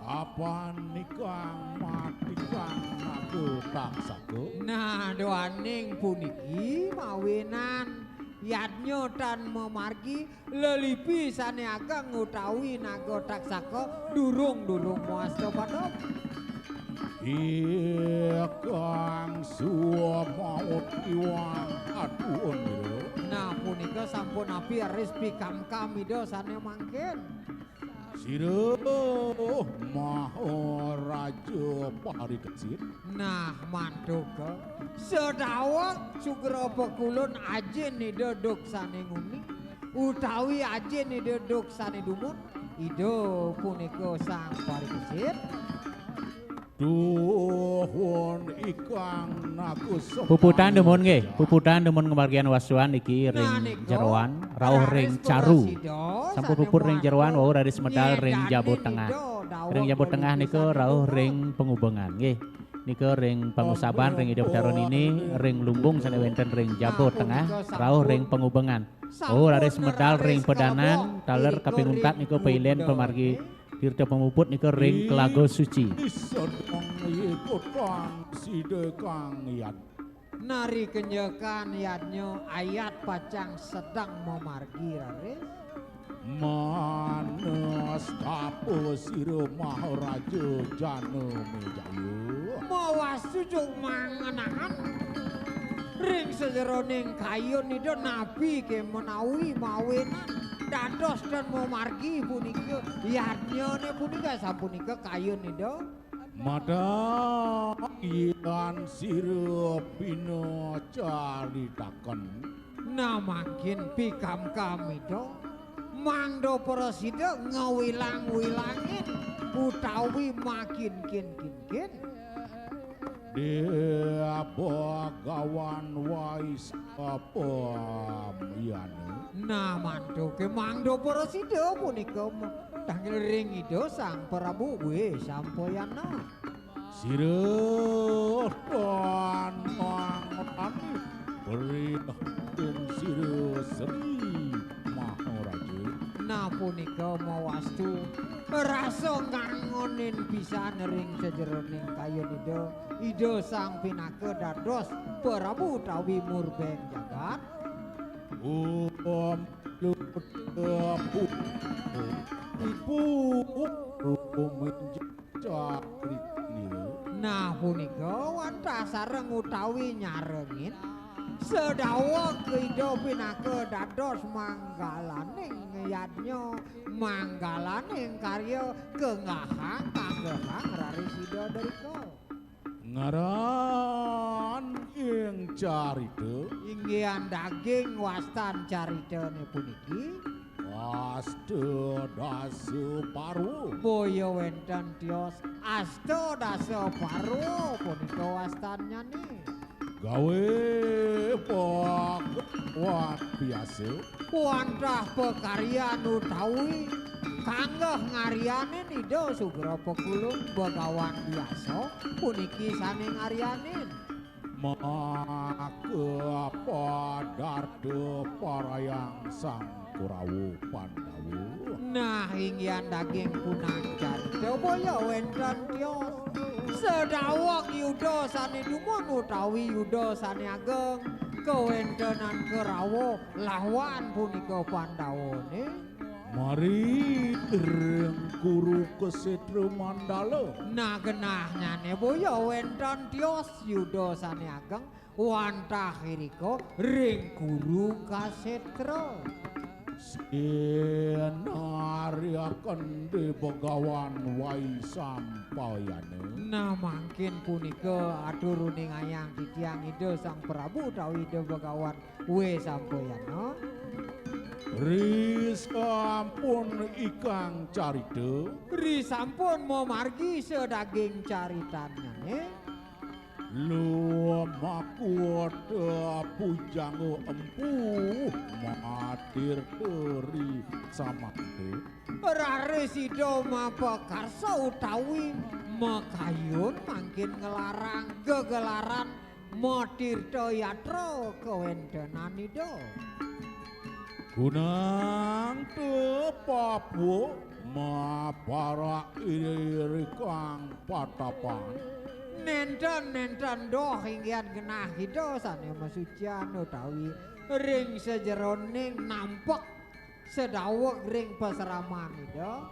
Apan nikang matikang naga taksaka. Nah, duaning puniki mawinan yadnya tan mamargi lelipi sane ageng utawi naga taksaka durung-durung mawasta padem. Ikang suwa maut iwang aduun ira. Nah, punika sampun napi ris pikamkam Ida sane mangkin. Sira Maharaja Parikesit. Nah, mantuka. Sadaweg sugra pakulun ajin Ida duk sane nguni, utawi ajin Ida duk sane dumun, Ida punika Sang Parikesit. Duhun ikang naga sembah. Puputan dumun nggih, puputan dumun ngamargiang wasuan niki ring jeroan, rauh ring caru. Sampun puput ring jeroan, wau raris medal ring jaba tengah. Ring jaba tengah nika rauh ring pangubengan nggih. Nika ring pangusaban ring Ida Betara Nini, ring lumbung sane wenten ring jaba tengah, rauh ring pangubengan. Oh, raris medal ring pedanan, taler kaping untat nika pailen pamargi tirta pamuput nika ring Telaga Suci. Sedang ikutang sida kang yad. Nari kenjekan yadnya ayat pacang sedang mamargi raris. Manes tapa sira Maharaja Janamejaya. Mawastu jug mangenahan ring sajeroning kayun Ida napi ke menawi mawinan dados tan mamargi punika yadnyane punika sapunika kayun Ida. Madan yan sira pinacaritaken. Nah, mangkin pikamkam Ida mangda prasida ngawilang-wilangin utawi makinkin-kinkin. Dia Bagawan Wais Apa miyane? Nah, mantuke mangda prasida punika ma-, tangil ring Ida Sang Prabu Wisampayana. Sira tan mangrani prihatin sira Sri Maharaja. Nah, punika mawastu rasa ngangonin pisan ring sajeroning kayun Ida. Ida Sang Pinaka dados Prabu utawi murbeng jagat. Om lutepu ibu rumenjak cakrit nira. Nah, punika wantah sareng utawi nyarengin sadaweg Ida Pinaka dados manggalaning yadnya, manggalaning karya kenggahang, kanggehang raris Ida derika. Ngaran ing carita. Inggihan daging wastan caritane puniki. Asta dasa parwa. Boya wenten tios asta dasa parwa punika wastannyane. Gawe pagawan biasa. Wantah pakaryan utawi kanggeh ngaryanin Ida Sugra Pakulun, bagawan biasa puniki sane ngaryanin. Maka padarta parayang Sang Kurawa Pandawa. Nah, inggihan daging punang carita, boya wenten tios. Sedaweg Yuda sane dumun utawi Yuda sane ageng, kawentenan Kurawa lawan punika Pandawane. Mari ring Kuru Ksetra Mandala. Nah, genahnyane boya wenten tios Yuda sane ageng, wantah irika ring Kuru Ksetra. Sinaryaken de Begawan Wai Sampayana. Nah, mangkin punika atur uningayang titiang Ida Sang Prabu utawi Ida Begawan Wai Sampayana. Ri sampun ikang carita. Ri sampun mamargi sadaging caritannyane. Lumakut bujang empu matir teri samangke. Raris Ida mapakarsa utawi makayun mangkin nglarang gegelaran matirta yatra kawentenan Ida. Kunang tepapu maparak irikang patapan. Nenten, nenten doh inggihan genah Ida sane masucian utawi ring sajeroning nampek sedaweg ring pasraman Ida.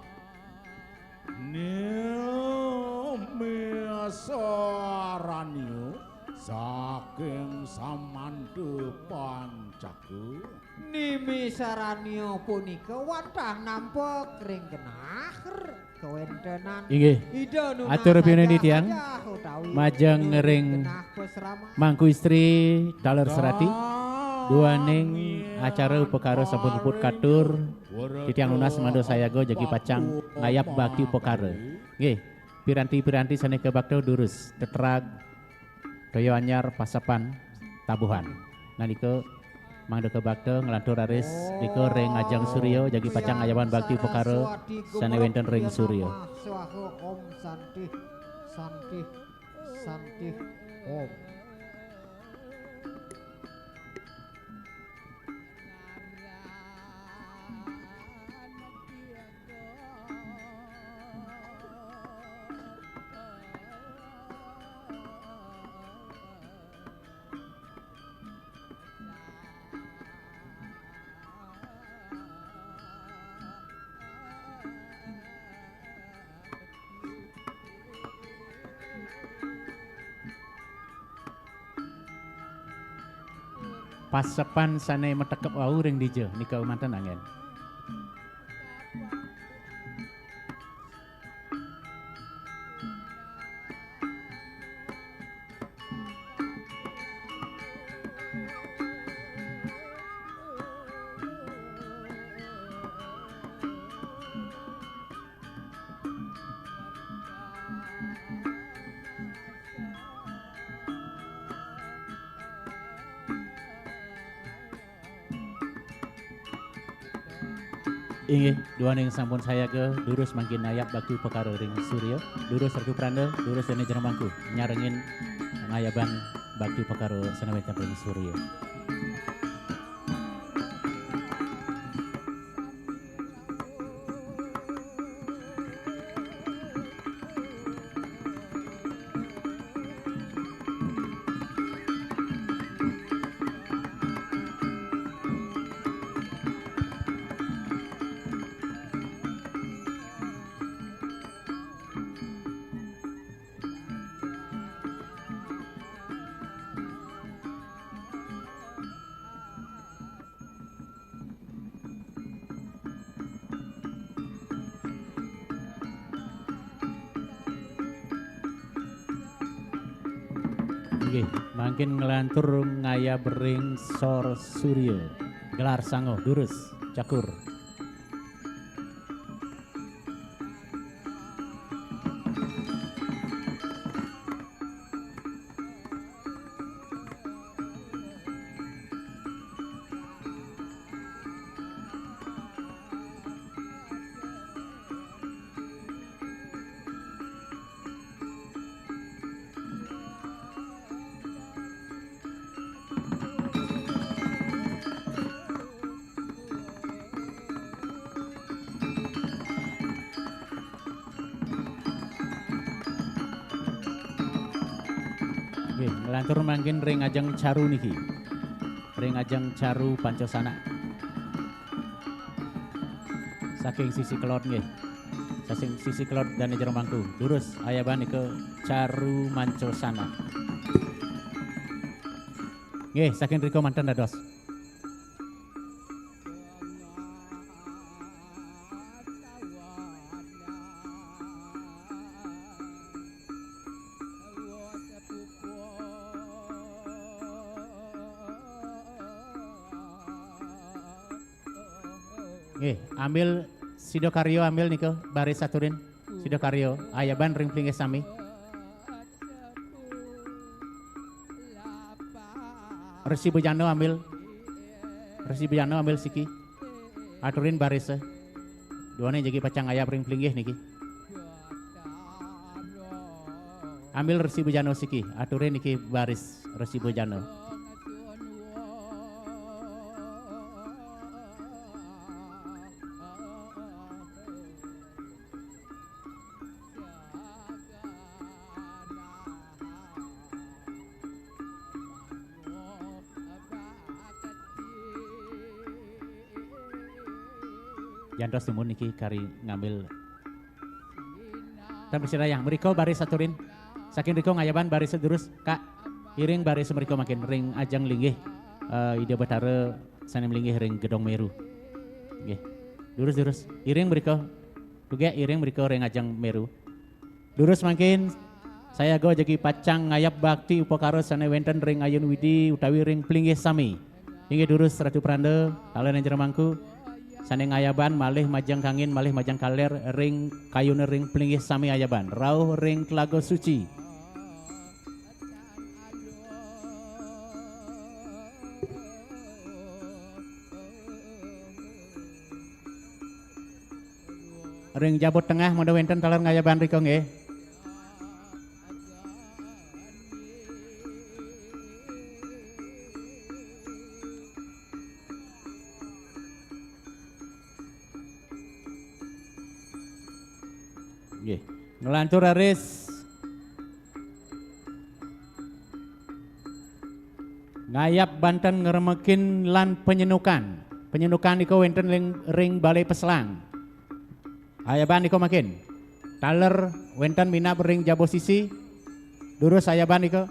Nimi sarania saking Samanta Pancaka. Nimi sarania punika wantah nampek ring genah kawentenan. Inggih. Ida nunas atur pinunitian ajah utawi majeng ring genah pasraman. Mangku Istri taler serati. Duaning acara upakara sampun puput katur. Titiang nunas mangda sayaga jagi pacang ngayab bakti upakara. Nggih, piranti-piranti sane kabakta durus, tetrag, toya anyar, pasepan, tabuhan. Nah, nika mangda kabakta nglantur raris nika ring ajeng surya jagi pacang ngayabang bakti upakara sane wenten ring surya. Swaha Om Santih, Santih, Santih Om. Pasepan sane matekep wau ring dija nika manten anggen. Inggih, duaning sampun sayaga, durus mangkin ngayab bakti upakara ring surya, durus Ratu Pranda, durus dene jero mangku, nyarengin ngayabang bakti upakara sane wenten ring surya. Nggih, mangkin nglantur ngayab ring sor surya. Gelar sango, durus, cakur. Lantur mangkin ring ajeng caru niki. Ring ajeng caru Pancosana. Saking sisi kelod nggih. Saking sisi kelod dane jero mangku. Durus ayaban nika caru Mancosana. Nggih, saking rika manten dados. Nggih, ambil sida karya ambil nika baris aturin. Sida karya ayaban ring plinggih sami. Resi Bujana ambil. Resi Bujana ambil siki. Aturin baris. Duane jagi pacang ngayab ring plinggih niki. Ambil Resi Bujana siki, aturin niki baris Resi Bujana. Jantos timun niki kari ngambil. Tan prasida dayang, mrika baris aturin. Saking rika ngayaban baris durus, Kak. Iring baris mrika mangkin ring ajeng linggih, eh, Ida Betara sane mlinggih ring Gedong Meru. Nggih. Durus, durus. Iring mrika. Tugek iring mrika ring ajeng Meru. Durus mangkin, sayaga jagi pacang ngayab bakti upakara sane wenten ring ayun Widi utawi ring plinggih sami. Inggih durus Ratu Pranda, kala ning jero mangku, sane ngayaban malih majeng kangin, malih majeng kaler ring kayune ring plinggih sami ayaban. Rauh ring Telaga Suci. Ring Jabut Tengah mangda wenten taler ngayaban rika nggih. Nggih. Nglantur raris ngayab banten ngremekin lan panyenukan. Panyenukan nika wenten ring, ring Balai Peselang. Ayaban nika mangkin. Taler wenten minab ring jaba sisi. Durus ayaban nika.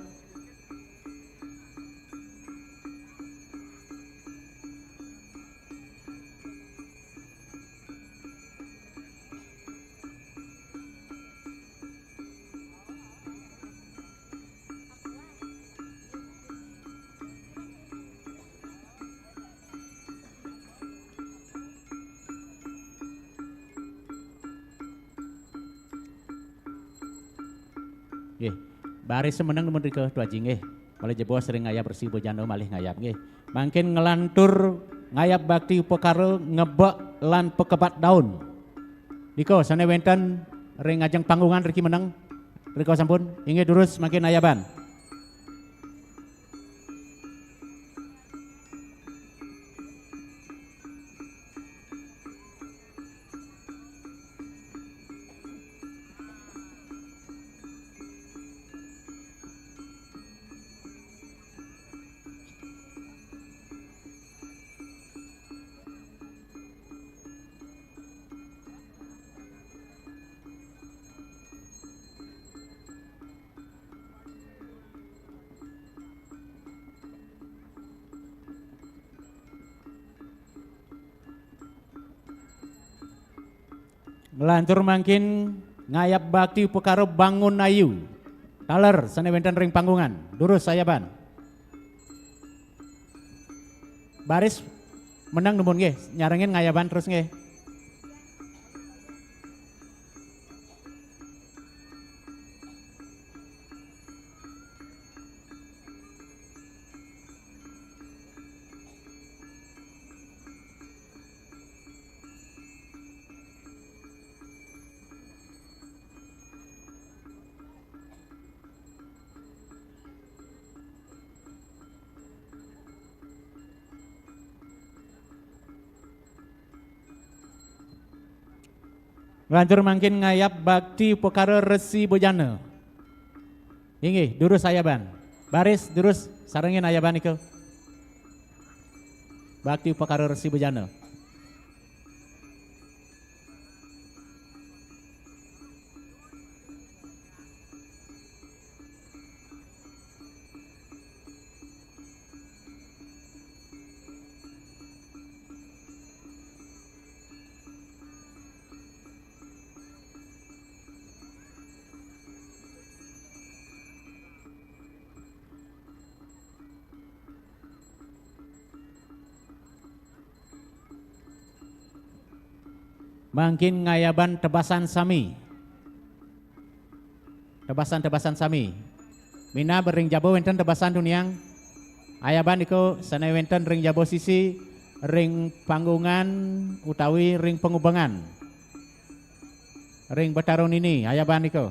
Nggih. Baris meneng numun rika, Tu Aji, nggih. Malih jebos ring ngayab Resi Bujana malih ngayab, nggih. Mangkin nglantur ngayab bakti upakara ngebek lan pakebat daun. Nika sane wenten ring ajeng panggungan riki meneng. Rika sampun, inggih durus mangkin ayaban. Nglantur mangkin ngayab bakti upakara bangun ayu. Taler sane wenten ring panggungan. Durus ayaban. Baris meneng numun nggih, nyarengin ngayaban terus nggih. Nglantur mangkin ngayab bakti upakara Resi Bojana. Inggih, durus ayaban. Baris, durus, sarengin ayaban iko. Bakti upakara Resi Bejana. Mangkin ngayaban tebasan sami. Tebasan-tebasan sami. Minab ring jaba wenten tebasan tuniang. Ayaban iko sane wenten ring jaba sisi, ring panggungan utawi ring pangubengan. Ring Betara Nini, ayaban iko.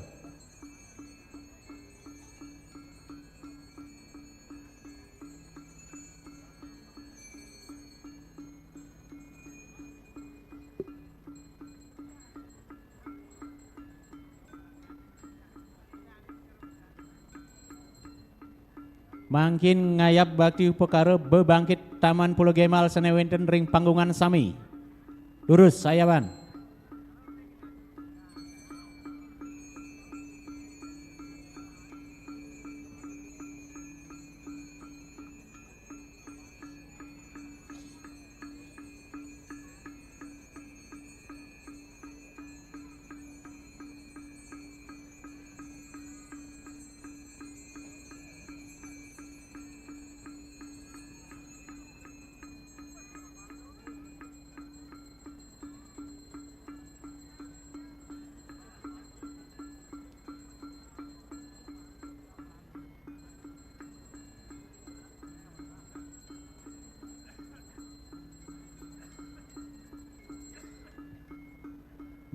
Mangkin ngayab bakti upakara bebangkit Taman Pulau Gemal sane wenten ring panggungan sami. Durus, ayaban.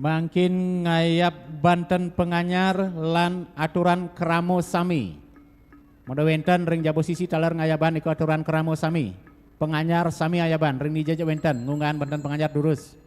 Mangkin ngayab banten panganyar lan aturan krama sami. Mangda wenten ring jaba sisi taler ngayaban iko aturan krama sami. Panganyar sami ayaban, ring dija ja wenten, ngunggahan banten panganyar durus.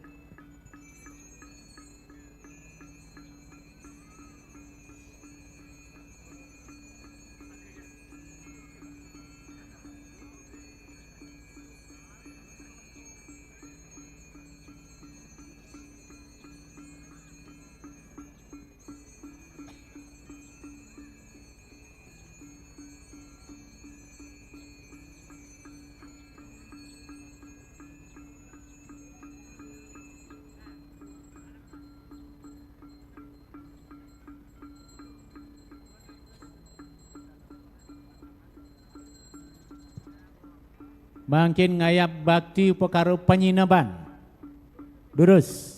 Mangkin ngayab bakti upakara panyineban. Durus.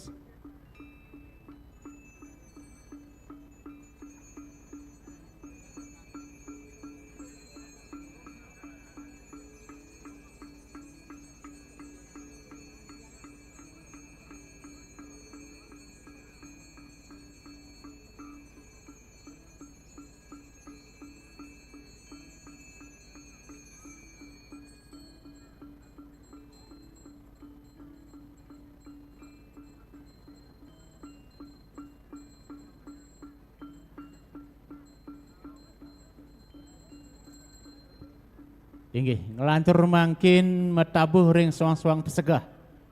Inggih, nglantur mangkin matabuh ring soang-soang pesegeh.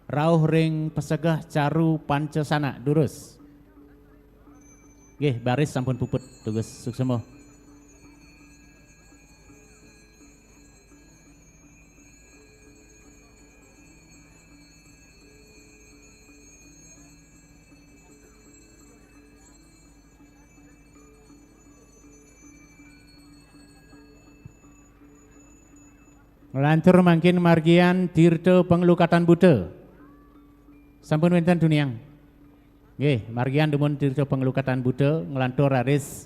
Rauh ring pesegeh Caru Pancasana, durus. Nggih, baris sampun puput, tugas suksema. Nglantur mangkin margian Tirta Panglukatan Buta. Sampun wenten tuniang. Nggih, margian dumun Tirta Panglukatan Buta, nglantur raris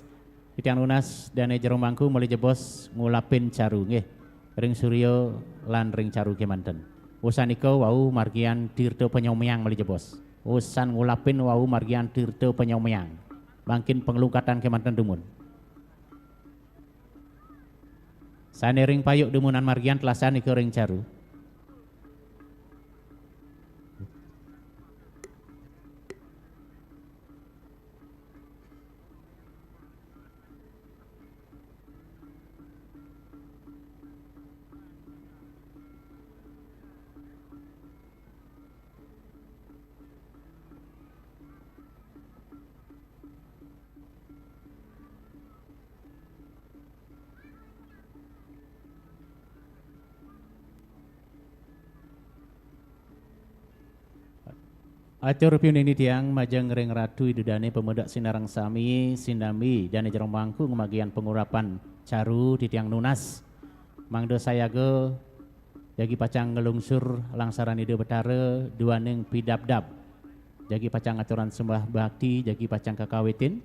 titiang nunas dane jero mangku malih jebos ngulapin Caru, nggih. Ring Surya lan ring Caru kemanten. Usan ika wau margian Tirta Panyomiang malih jebos. Usan ngulapin wau margian Tirta Panyomiang. Mangkin panglukatan kemanten dumun. Sane ring payuk dumunan margian telasan ika ring Caru. Atur piuning titiang majeng ring Ratu Ida Dane Pamedak Sinareng Sami, sinambi Dane Jero Mangku ngemagian pangurapan caru titiang nunas. Mangda sayaga jagi pacang nglungsur langsaran Ida Betara duaning pidabdab. Jagi pacang aturang sembah bakti, jagi pacang kakawitin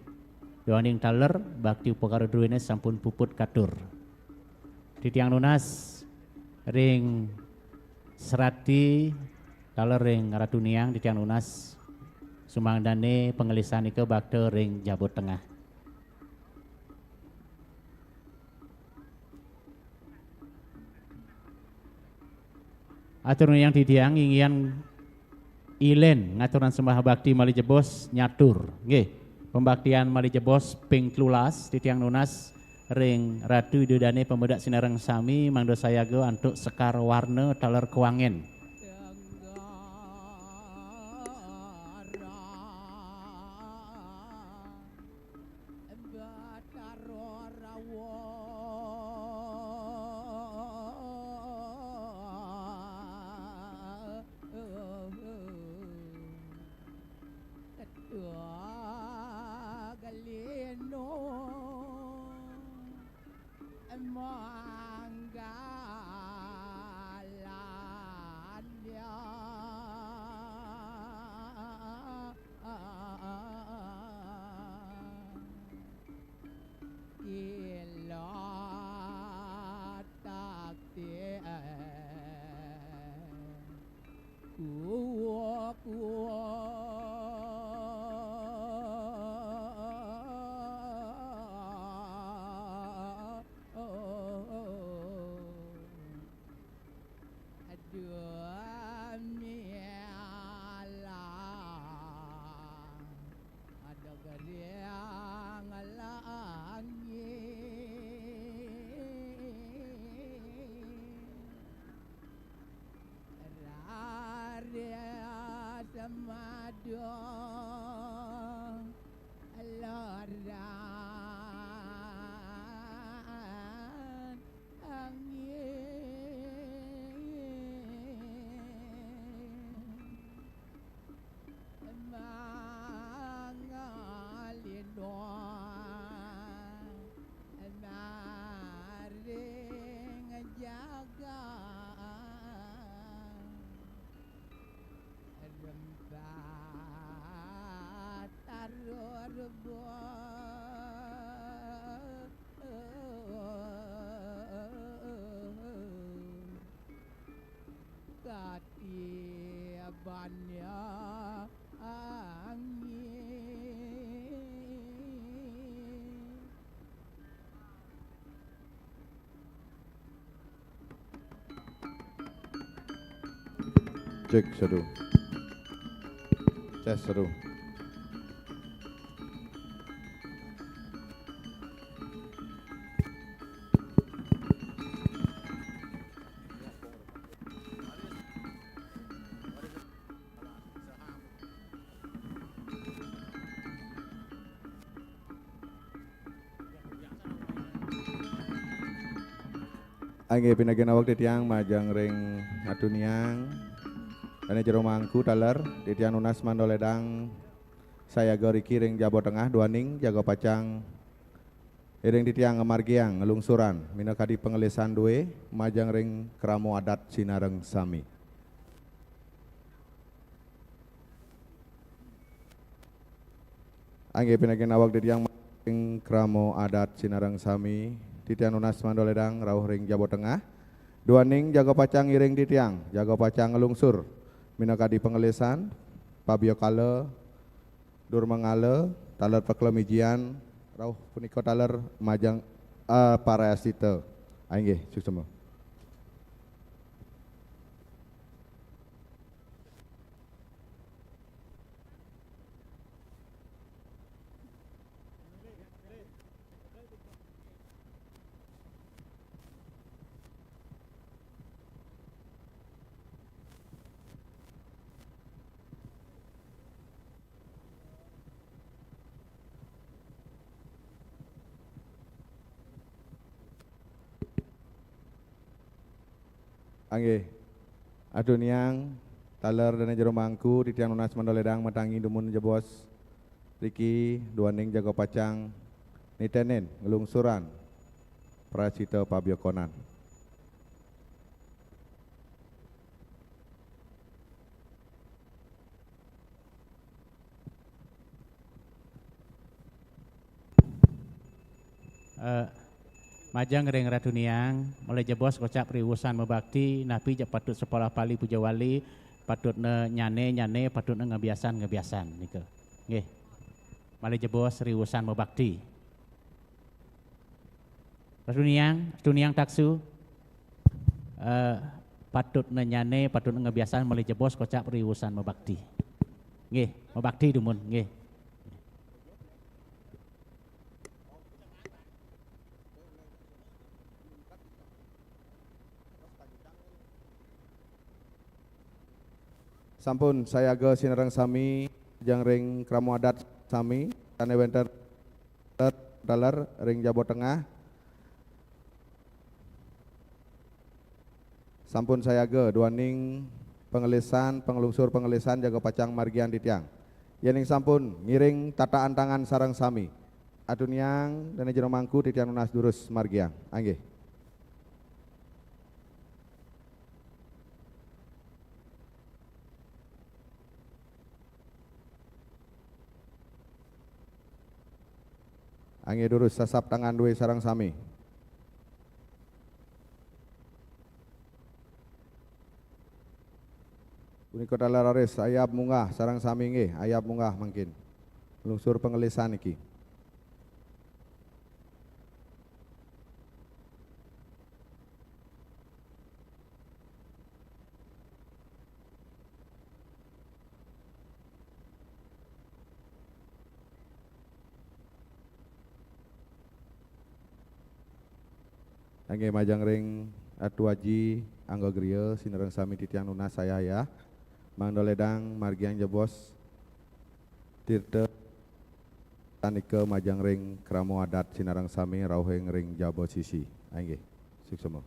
duaning taler bakti upakara druene sampun puput katur. Titiang nunas ring serati taler ring Ratu Niang, titiang nunas sumangdane pangelisanika bakta ring Jabut Tengah. Atur nunas titiang inggian ilen ngaturang sembah bakti malih jebos nyatur. Nggih, pembaktian malih jebos ping telulas titiang nunas ring Ratu Ida Dane Pamedak Sinareng Sami mangda sayaga antuk sekar warna taler kuangen. Batara Rawa. Kedua Galino. Manggalan ya. Ila takdir. Kuwa, kuwa. Aduh, miala. Ada geriang langit. Rare semada laran angin. Mangalindung maring jagat. Rempat tarurba. Katibannya angin. Cek satu. Tes satu. Inggih, pinagin awak titiang majeng ring Ratu Niang. Dane Jero Mangku taler, titiang nunas mangda ledang sayaga riki ring jaba tengah duaning jaga pacang iring titiang ngamargiang nglungsuran minakadi pangelisan due majeng ring krama adat sinareng sami. Inggih, pinagin awak titiang ring krama adat sinareng sami, titiang nunas mangda ledang rauh ring jaba tengah. Duaning jaga pacang iring titiang, jaga pacang nglungsur minakadi pangelisan, pabia kala, dur manggala, taler paklemijian, rauh punika taler majeng, eh, parayascita. Inggih, suksema. Inggih. Ratu Niang, Taler dané jero mangku, titiang nunas mangda ledang matangi dumun jebos riki, duaning jaga pacang nitenin nglungsuran prasita pabyokonan. Eh, majeng ring Ratu Niang, malih jebos kocap riwusan mabakti, napi ja patut sekolah Pali Puja Wali, patutne nyane, nyane, patutne ngebiasan, ngebiasan, nika. Nggih. Malih jebos riwusan mabakti. Ratu Niang, Ratu Niang Taksu, eh, patutne nyane, patutne ngebiasan, malih jebos kocap riwusan mabakti. Nggih, mabakti dumun, nggih. Sampun sayaga sinareng sami, majeng ring krama adat sami, sane wenten taler ring jaba tengah. Sampun sayaga duaning pangelisan, panglungsur pangelisan jaga pacang margiang titiang. Yening sampun ngiring tataan tangan sareng sami, atuniang dane jero mangku titiang nunas durus margiang. Anggih. Anggih durus sasap tangan duwe sareng sami. Punika taler raris ayab munggah sareng sami nggih, ayab munggah mangkin. Lungsur pangelisan niki. Anggih majeng ring Atu Aji Angga Gria, sinareng sami titiang nunas ayah-ayah. Mangda ledang margiang jebos tirta tanika majeng ring krama adat sinareng sami rauhing ring jaba sisi. Anggih. Suksema.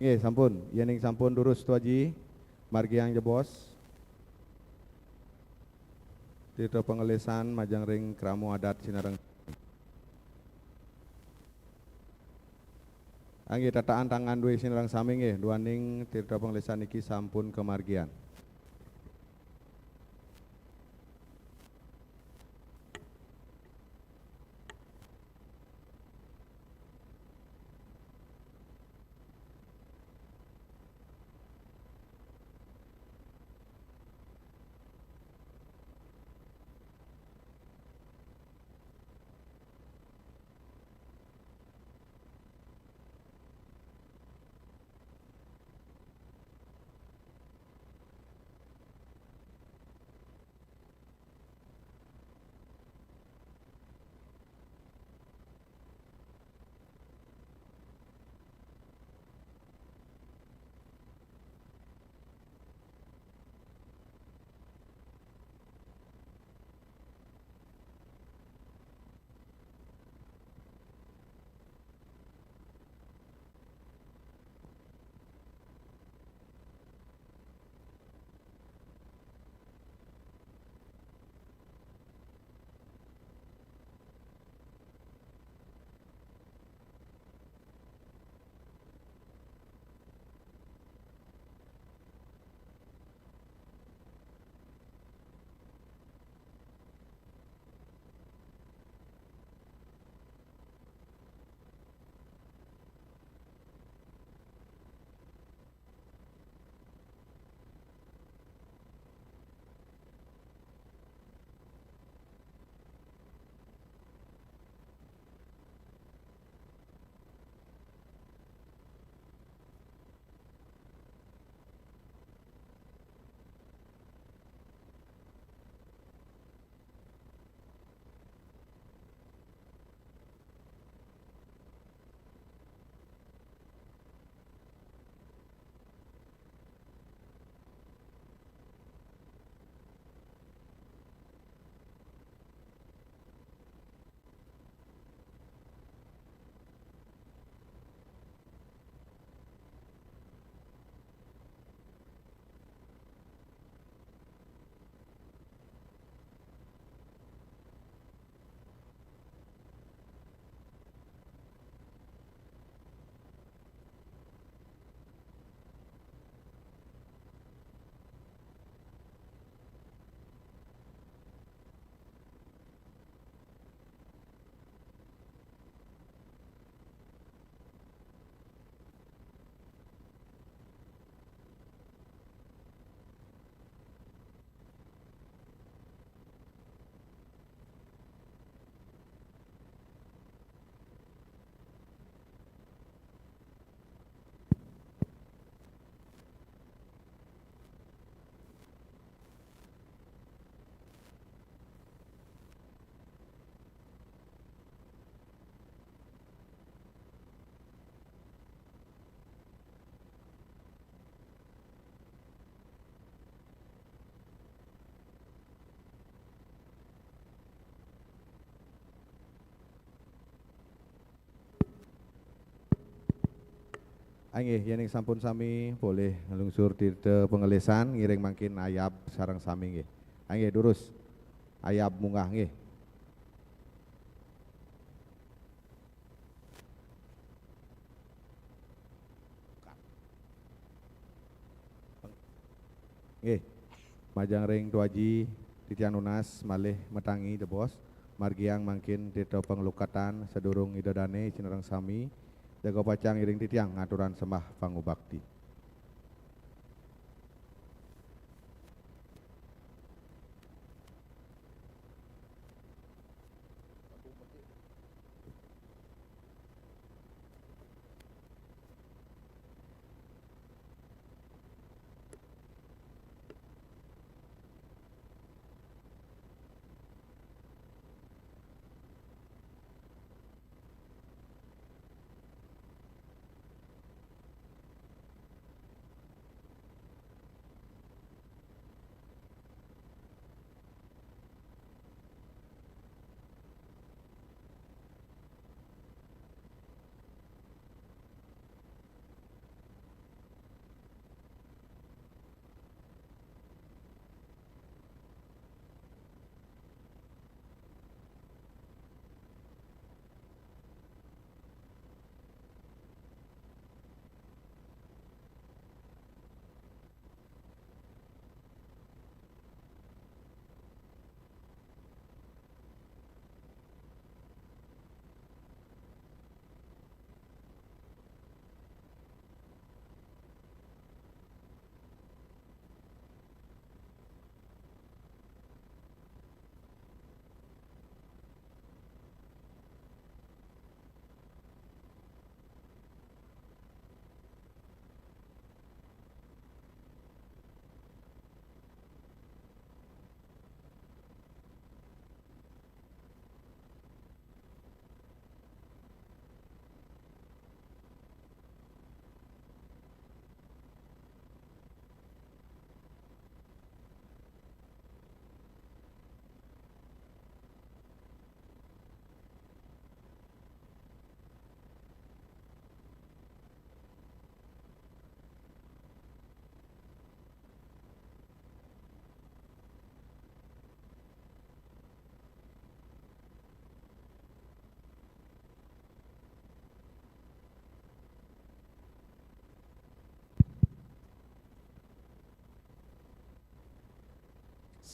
Nggih, sampun. Yening sampun durus, Atu Aji, margiang jebos tirta pangelisan majeng ring krama adat sinareng. Anggih tataan tangan duwe sinareng sami nggih, duaning tirta pangelisan niki sampun kamargiang. Inggih, yén ing sampun sami polih nglungsur tirta pangelisan, ngiring mangkin ayab sareng sami nggih. Inggih, durus. Ayab munggah nggih. Nggih. Majeng ring Tuaji titiang nunas malih matangi tebos, margiang mangkin tirta panglukatan sadurung Ida Dané sinareng sami, jaga pacang iring titiang ngaturang sembah pangubakti.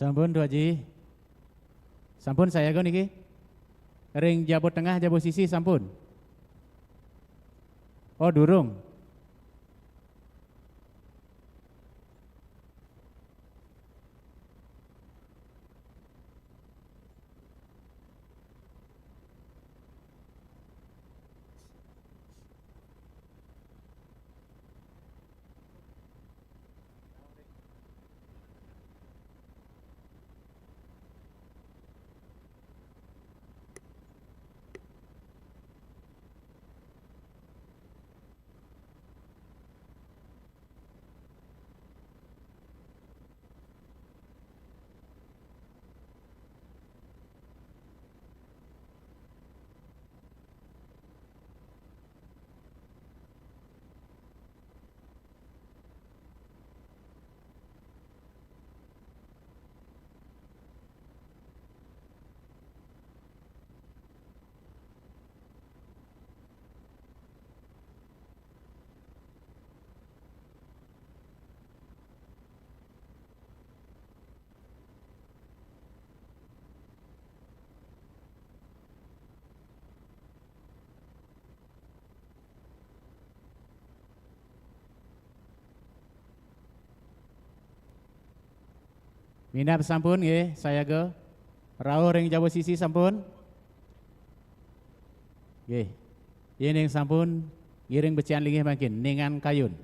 Sampun, Tuaji. Sampun sayaga niki? Ring jaba tengah, jaba sisi sampun? Oh, durung. Minab sampun nggih, sayaga. Rauh ring jaba sisi sampun? Nggih. Yéning sampun, ngiring becikan linggih mangkin, ningan kayun.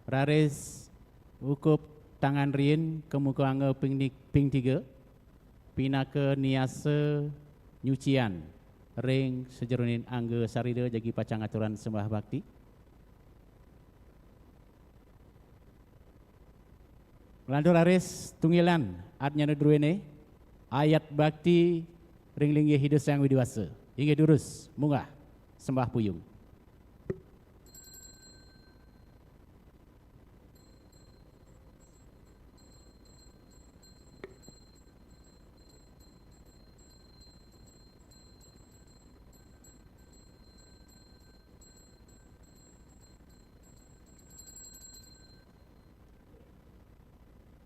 Raris ukup tangan riin ka muka angga ping ni-, ping tiga, pinaka niasa nyucian ring sajeroning angga sarira jagi pacang aturang sembah bakti. Nglantur raris tunggilan atnyana druéné, ayat bakti ring linggih Ida Sang Widi Wasa. Inggih durus, munggah, sembah puyung.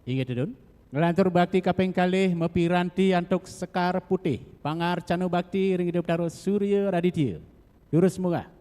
Inggih tedun. Nglantur bakti kaping kalih mapiranti antuk sekar putih. Pangarcana bakti ring Ida Betara Surya Raditya. Durus munggah.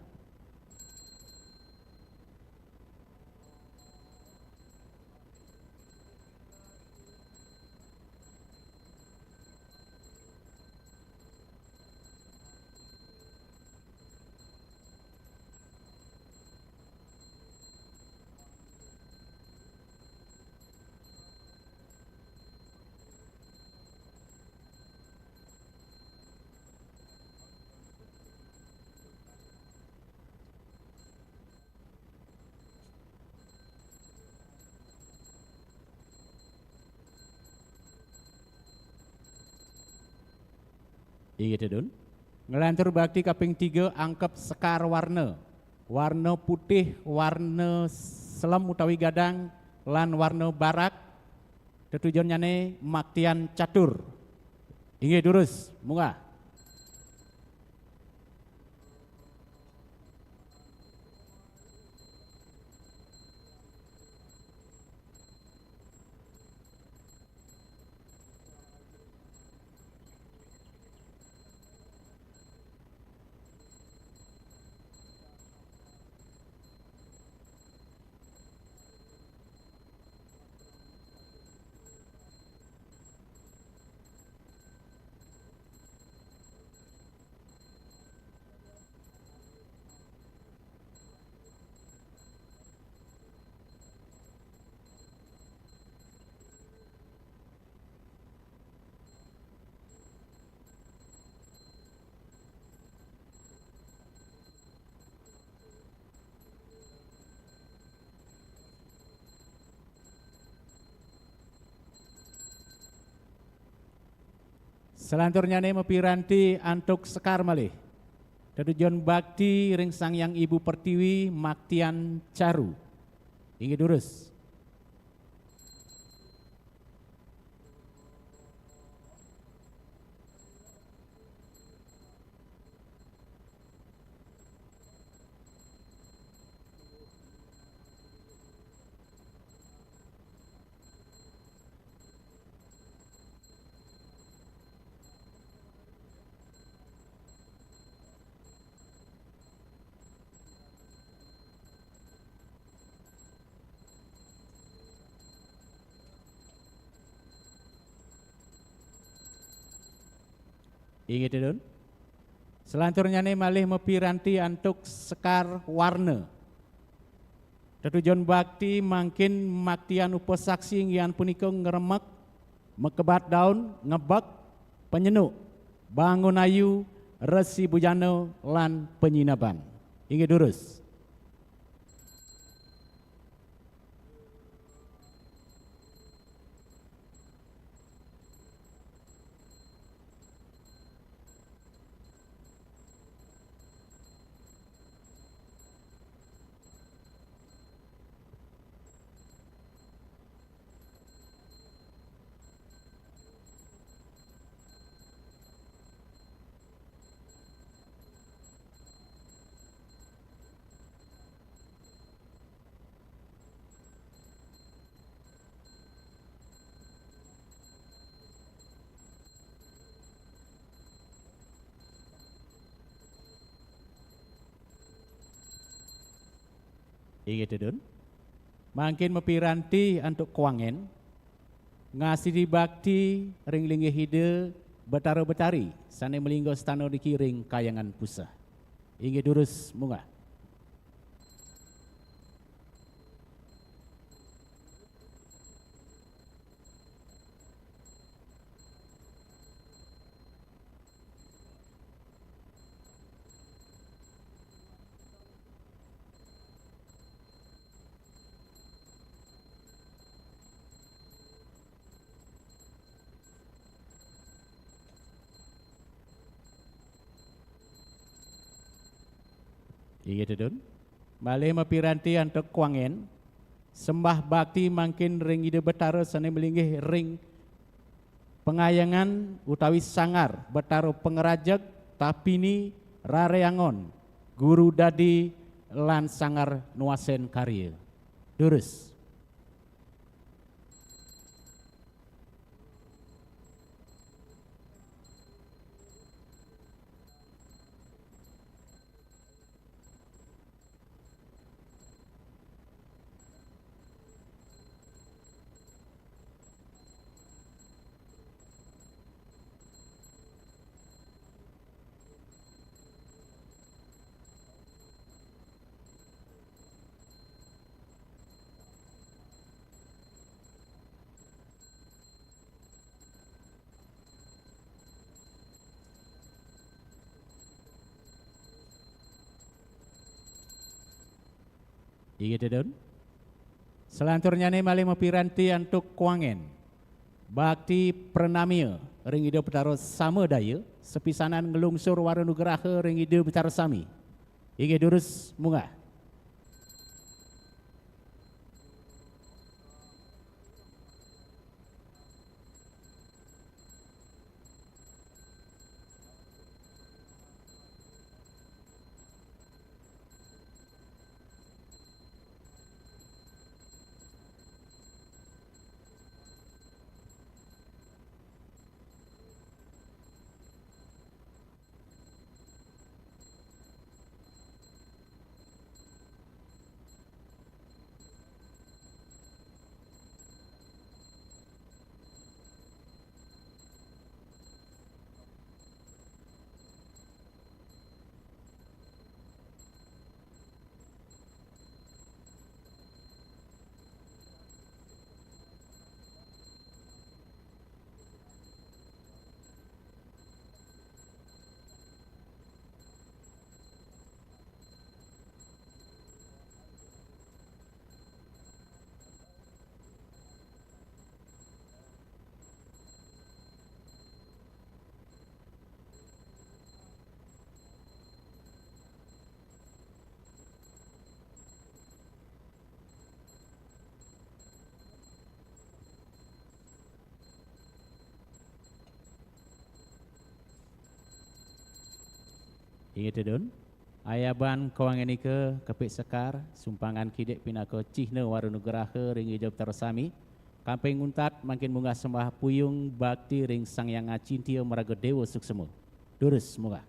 Inggih tedun. Nglantur bakti kaping tiga angkep sekar warna. Warna putih, warna selem utawi gadang, lan warna barak. Tetujonnyane maktian catur. Inggih durus, munggah. Salanturnyane mapiranti antuk sekar malih. Tetujon bakti ring Sang Hyang Ibu Pertiwi maktian caru. Inggih durus. Inggih tedun. Salanturnyane malih mapiranti antuk sekar warna. Tetujon bakti mangkin maktian upasaksi inggih punika ngremek, mekebat daun, ngebek, penyenuk, bangun ayu, resi bujana, lan penyinaban. Inggih durus. Inggih tedun. Mangkin mapiranti antuk kuangen, ngasidi bakti ring linggih Ida Betara Betari sane malingga stana niki ring Kahyangan Puseh. Inggih durus munggah. Inggih tedun. Malih mapiranti antuk kuangen, sembah bakti mangkin ring Ida Betara sane malinggih ring pangahyangan utawi sanggar Betara Pangrajeg, Tapini, Rare Angon, Guru Dadi, lan sanggar Nuasen Karya. Durus. Inggih, Dedun. Selanturnyane malih mapiranti antuk kawanggen bakti pranamia ring Ida Betara Samadaya, sapisanan nglungsur wara nugraha ring Ida Betara sami. Inggih, durus munggah. Inggih, Dedun. Ayaban kawanggen nika kepik sekar, sumpangan kidik pinaka cihna wara nugraha ring Ida Betara sami. Kamping untat mangkin munggah sembah puyung bakti ring Sang Hyang Acintya maraga Dewa Suksema. Durus munggah.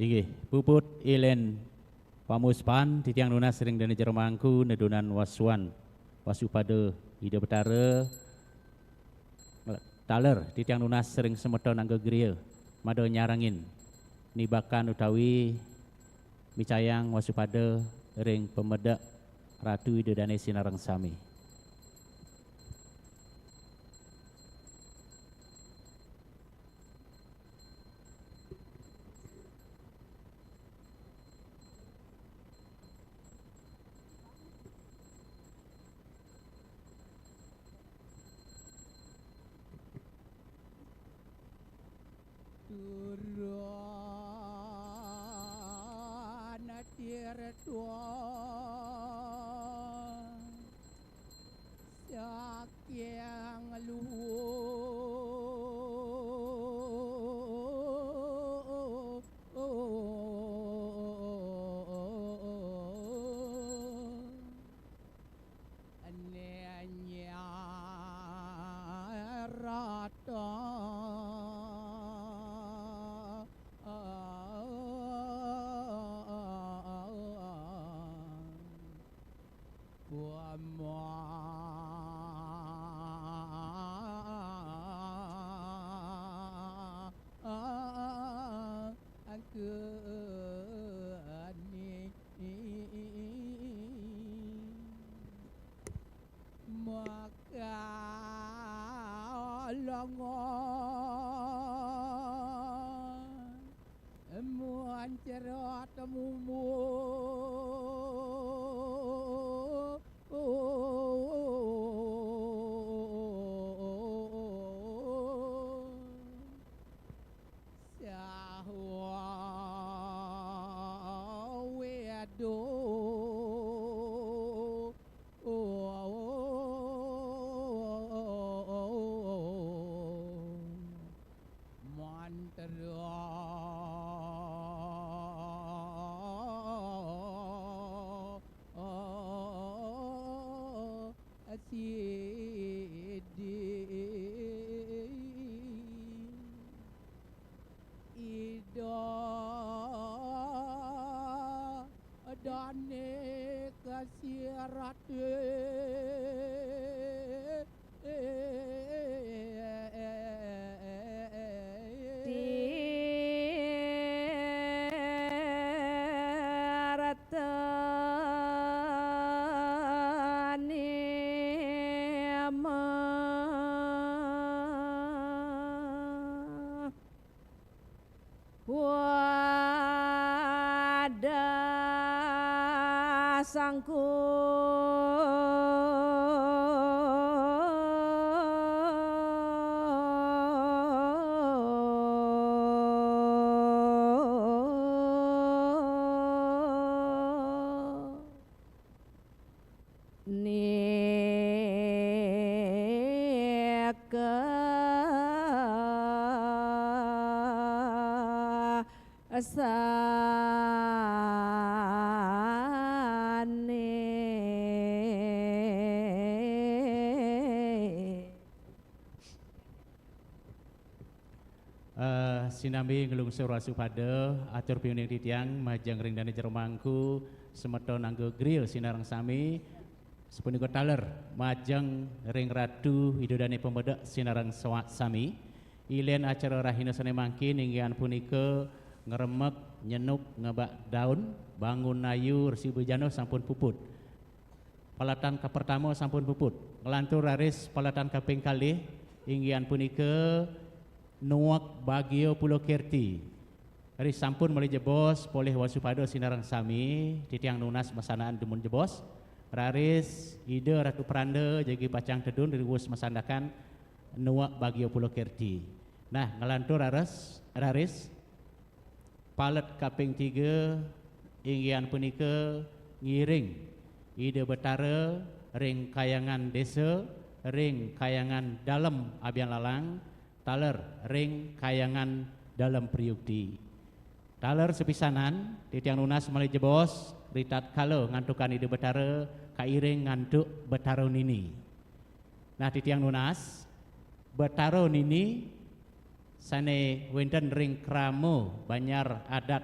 Inggih, puput len pamuspan titiang nunas ring Dane Jero Mangku nedunan wasuan Wasupada Ida Betara, taler titiang nunas ring semeton angga griya mada nyarengin nibakan utawi micayang wasupada ring pamedek Ratu Ida Dane sinareng sami. Turun tirta saking luhur. Nenyarata pamangkeni. Maka lenga muncrat mumur. Saha wedo mantra sidi. Ida dane kasirate sangku nika sane. Eh, sinambi nglungsur wasupada, atur piuning titiang majeng ring dane jero mangku, semeton angga griya sinareng sami, sapunika taler majeng ring Ratu Ida Dane Pamedek sinareng sawa-, sami. Ilen acara rahina sane mangkin inggih punika ngremek, nyenuk, ngebak daun, bangun ayu, Resi Bejana sampun puput. Paletan kapertama sampun puput. Nglantur raris paletan kaping kalih, inggih punika nuek bagia pulakirti. Raris sampun malih jebos, polih wasupada sinareng sami, titiang nunas masandakan dumun jebos. Raris Ida Ratu Pranda jagi pacang tedun riwus masandakan nuek bagia pulakirti. Nah, nglantur raris, raris palet kaping tiga, inggih punika ngiring Ida Betara ring Kahyangan Desa, ring Kahyangan Dalem Abianlalang, taler ring Kahyangan Dalem Priyukti. Taler sepisanan, titiang nunas malih jebos, ritatkala ngantukan Ida Betara, kairing ngantuk Betara Nini. Nah, titiang nunas, Betara Nini sane wenten ring krama banjar adat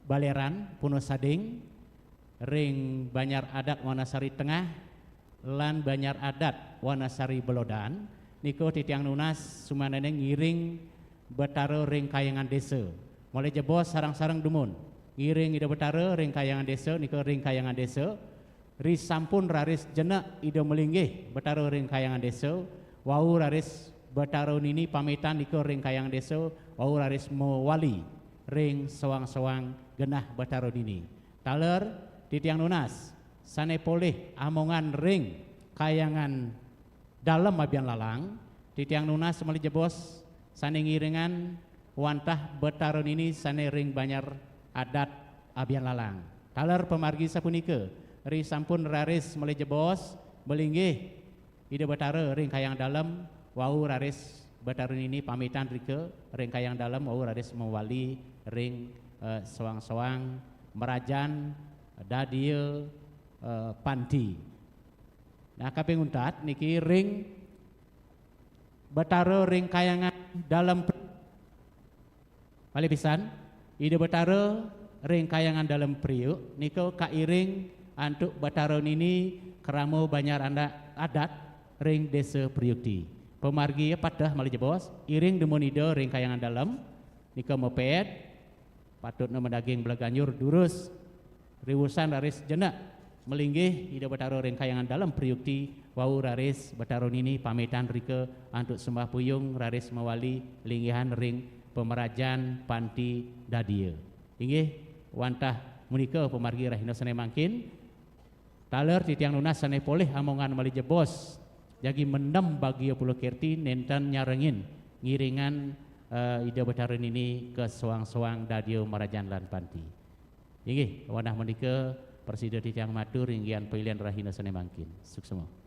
Baleran, Punosading, ring banjar adat Wanasari Tengah, lan banjar adat Wanasari Belodan, nika titiang nunas sumananing ngiring Betara ring Kahyangan Desa. Malih jebos sareng-sareng dumun. Ngiring Ida Betara ring Kahyangan Desa, nika ring Kahyangan Desa. Ri sampun raris jenek Ida malinggih Betara ring Kahyangan Desa, wau raris Betara Nini pamitan nika ring Kahyangan Desa, wau raris mawali ring soang-soang genah Betara Nini. Taler titiang nunas, sane polih amongan ring Kahyangan Dalem Abianlalang, titiang nunas malih jebos sane ngiringan wantah Betara Nini sane ring banjar adat Abianlalang. Taler pamargi sapunika, ri sampun raris malih jebos, malinggih Ida Betara ring Kahyangan Dalem, wau raris Betara Nini pamitan rika ring Kahyangan Dalem, wau raris mawali ring, eh, soang-soang mrajan dadia, eh, panti. Nah, kaping untat niki ring Betara ring Kahyangan Dalem. Malih pisan, Ida Betara ring Kahyangan Dalem Priuk nika kairing antuk Betara Nini krama banjar anda-, adat ring Desa Priukti. Pamargi pateh malih jebos, iring dumun Ida ring Kahyangan Dalem nika maped, patutna madaging bleganjur durus, riwusan raris jenek malinggih Ida Betara ring Kahyangan Dalem Priukti, wau raris Betara Nini pamitan rika antuk sembah puyung, raris mawali linggihan ring pamrajan panti dadia. Inggih, wantah punika pamargi rahina sane mangkin. Taler titiang nunas sane polih amongan malih jebos, jagi mendem bagia pulakirti nenten nyarengin ngiringan, eh, Ida Betara Nini ka soang-soang dadia mrajan lan panti. Inggih, wanah menika prasida titiang matur inggihan pailen rahina sane mangkin. Suksma.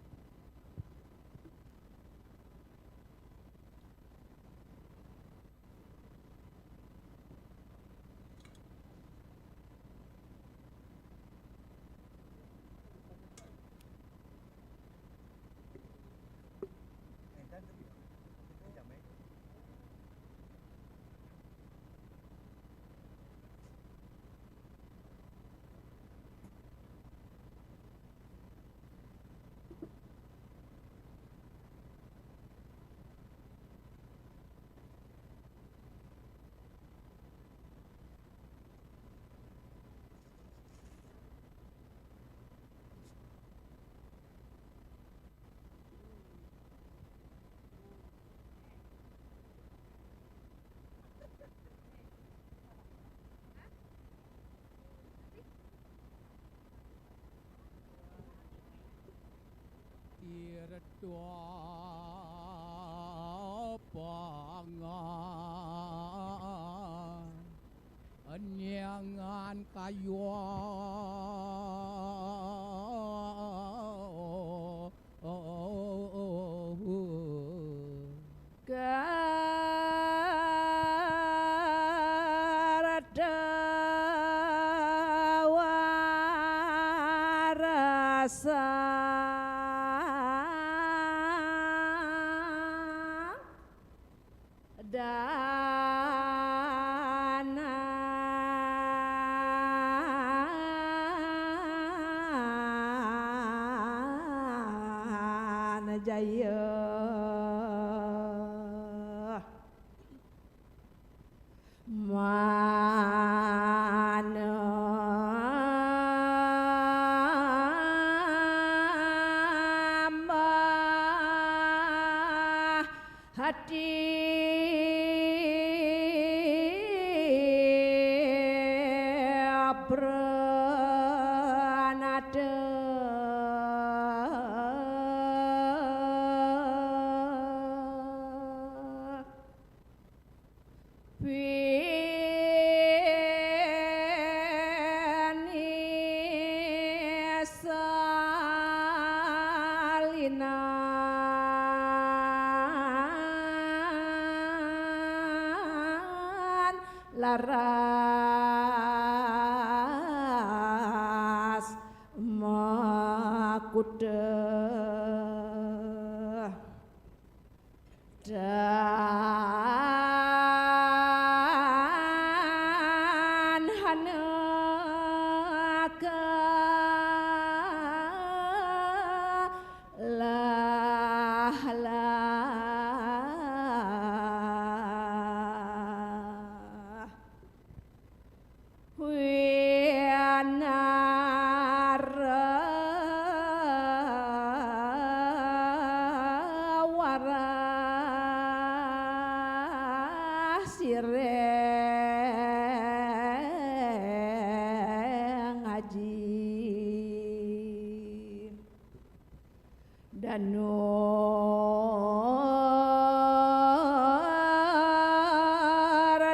Pangan nyangan kayu Dananjaya. Manambah hati pranata. Pini salinan laras makuta. Dan hana ka lah lah. Wianara warah sireng aji. Danu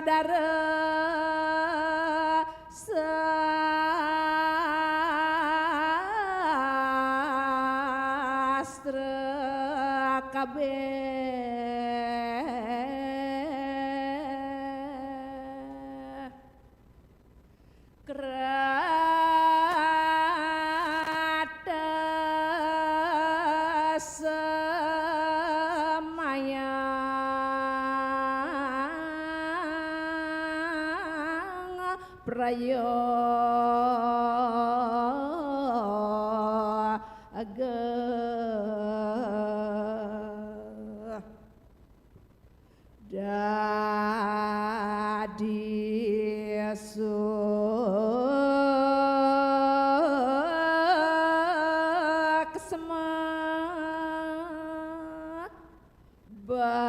dara sastra kabeh. Krata samayang prayoga. Dadi suksma Batara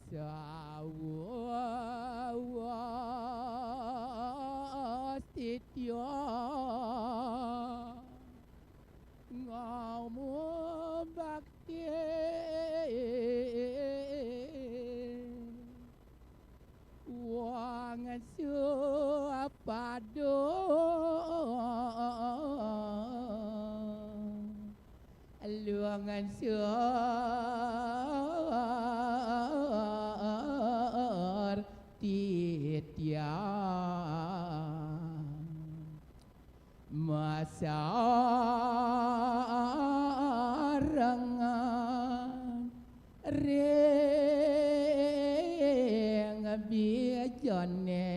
Sawa sitya ngomong bakti wong supada. Luangan sur titiang masarangan ring bijane.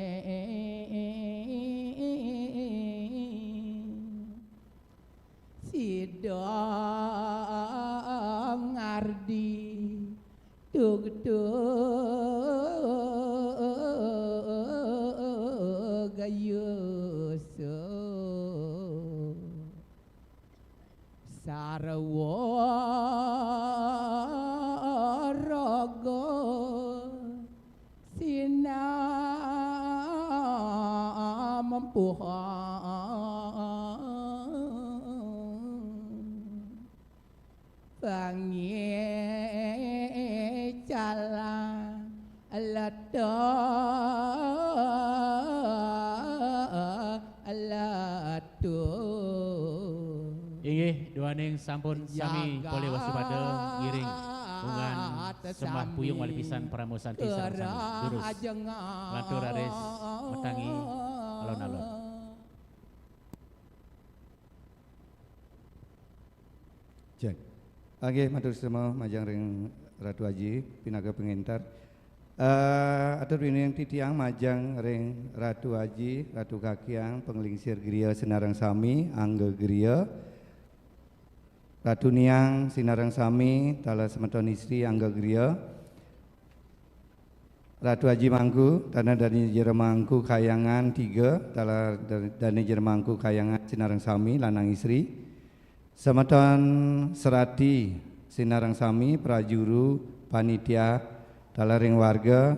Sida ngardi tugtug gayusa. Sarwa raga sinamempuhan. Pangecalan leto leto. Inggih, duaning sampun sami polih waspada ngiring ungan sembah puyung malih pisan parama santi sareng sami. Durus. Lantur raris matangi alon-alon. Cek. Inggih, matur suksma majeng ring Ratu Aji pinaka pangenter. Eh, atur pinunas titiang majeng ring Ratu Aji, Ratu Kakiang, panglingsir griya sinareng sami, angga griya. Ratu Niang sinareng sami, taler semeton istri, angga griya. Ratu Aji Mangku, taler Dane Jero Mangku Kahyangan tiga, taler Dane Jero Mangku Kahyangan sinareng sami, lanang istri. Semeton serati sinareng sami, prajuru, panitia, taler ring warga.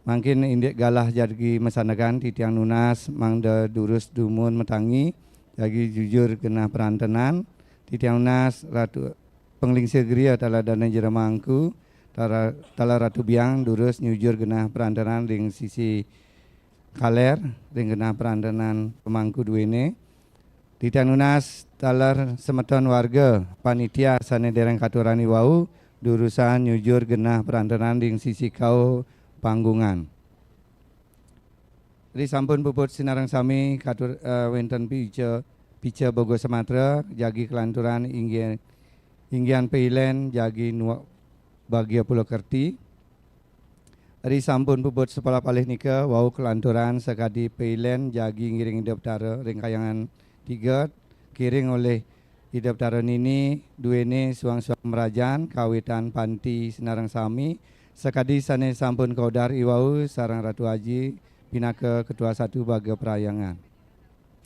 Mangkin indik galah jagi masandekan, titiang nunas mangda durus dumun matangi, jagi jujur genah prantenan. Titiang nunas Ratu Panglingsir Griya taler Dane Jero Mangku, taler, taler Ratu Biang durus nyujur genah prantenan ring sisi kaler, ring genah prantenan pamangku duene. Titiang nunas taler semeton warga panitia sane dereng katurang iwau, durusan nyujur genah prantenan ring sisi kau panggungan. Ri sampun puput sinareng sami katur, eh, wenten pica, pica Boga Sumatra, jagi kalanturan inggian, inggian pailen jagi nuak bagia pula kerti. Ri sampun puput sepalah palih nika, wau kalanturan sakadi pailen jagi ngiring Ida Betara ring Kahyangan tiga, kiring olih Ida Betara Nini, duene suang-suang mrajan, kawitan panti sinareng sami, sakadi sane sampun kaudar iwau sareng Ratu Aji pinaka Ketua Satu Baga Parahyangan.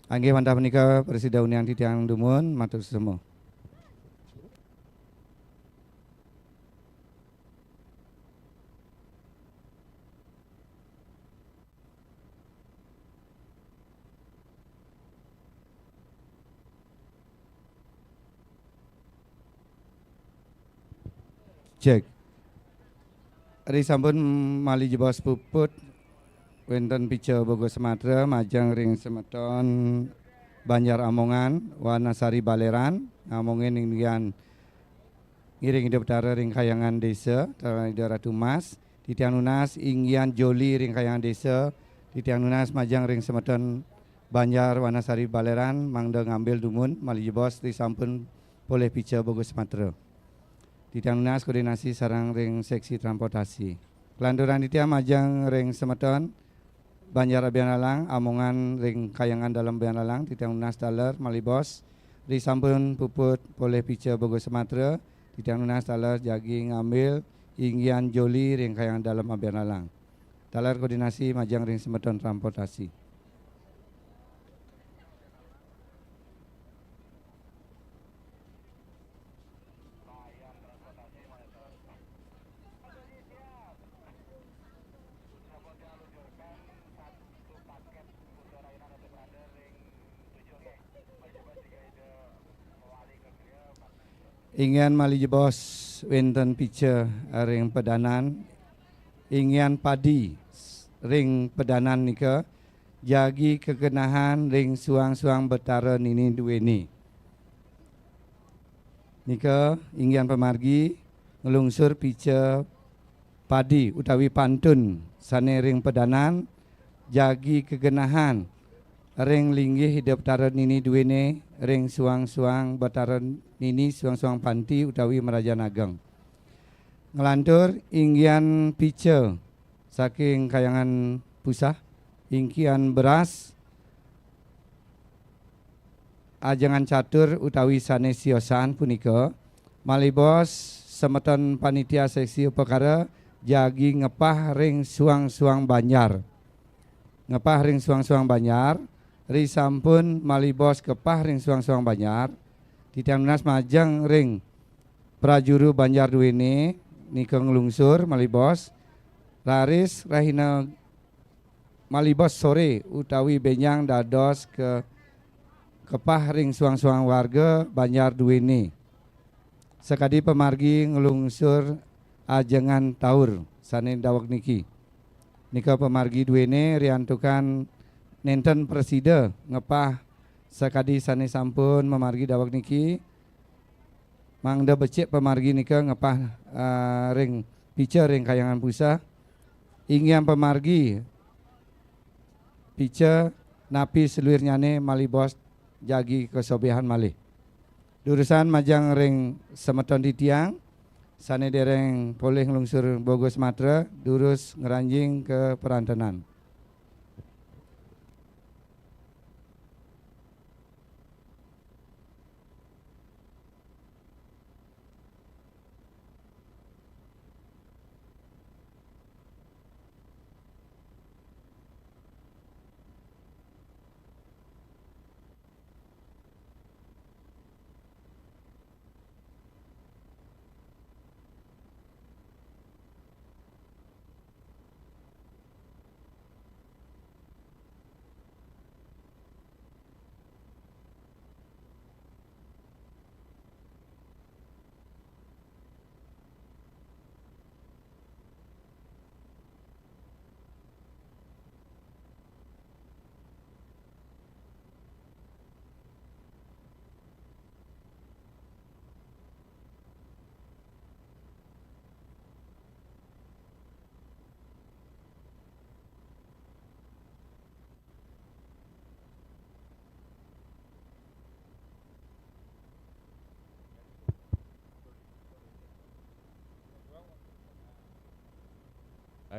Inggih wantah punika prasida uningang titiang dumun, matur suksma. Cek. Ri sampun malih jebos puput, wenten pica Boga Sumatra majeng ring semeton Banjar Amongan, Wanasari Baleran, ngamongin inggian ngiring Ida Betara ring Kahyangan Desa, taler Ida Ratu Mas, titiang nunas inggian joli ring Kahyangan Desa, titiang nunas majeng ring semeton Banjar Wanasari Baleran, mangda ngambil dumun, malih jebos ri sampun polih pica Boga Sumatra. Titiang nunas koordinasi sareng ring seksi transportasi. Kalanturan titiang majeng ring semeton Banjar Abianlalang, Amongan ring Kahyangan Dalem Abianlalang, titiang nunas taler malih bos, ri sampun puput polih pica Boga Sumatra, titiang nunas taler jagi ngambil inggian joli ring Kahyangan Dalem Abianlalang. Taler koordinasi majeng ring semeton transportasi. Inggihan malih jebos wenten pica ring pedanan, inggihan padi ring pedanan nika jagi kegenahan ring suang-suang betara nini duene. Nika inggihan pamargi nglungsur pica padi utawi pantun sane ring pedanan jagi kegenahan ring linggih Ida Betara nini duene ring suang-suang betara nini suang-suang panti utawi merajan ageng. Nglantur inggihan pica saking Kayangan Pusah, inggihan beras ajengan catur utawi sane siosan punika, malih bos semeton panitia seksi upakara jagi ngepah ring suang-suang banjar. Ngepah ring suang-suang banjar, ri sampun malih bos kepah ring suang-suang banjar, titiang nunas majeng ring prajuru banjar duene nika nglungsur malih bos, raris rahina malih bos sore utawi benjang dados ke kepah ring suang-suang warga banjar duene. Sakadi pamargi nglungsur ajengan taur sane daweg niki. Nika pamargi duene riantukan nenten prasida ngepah sakadi sane sampun mamargi daweg niki. Mangda becik pamargi nika ngepah, eh, ring pica ring Kayangan Pusah. Inggihan pamargi pica napi saluirnyane malih bos jagi kasobihan malih. Durusan majeng ring semeton titiang sane dereng polih nglungsur bogo sematra, durus ngranjing ka perantenan.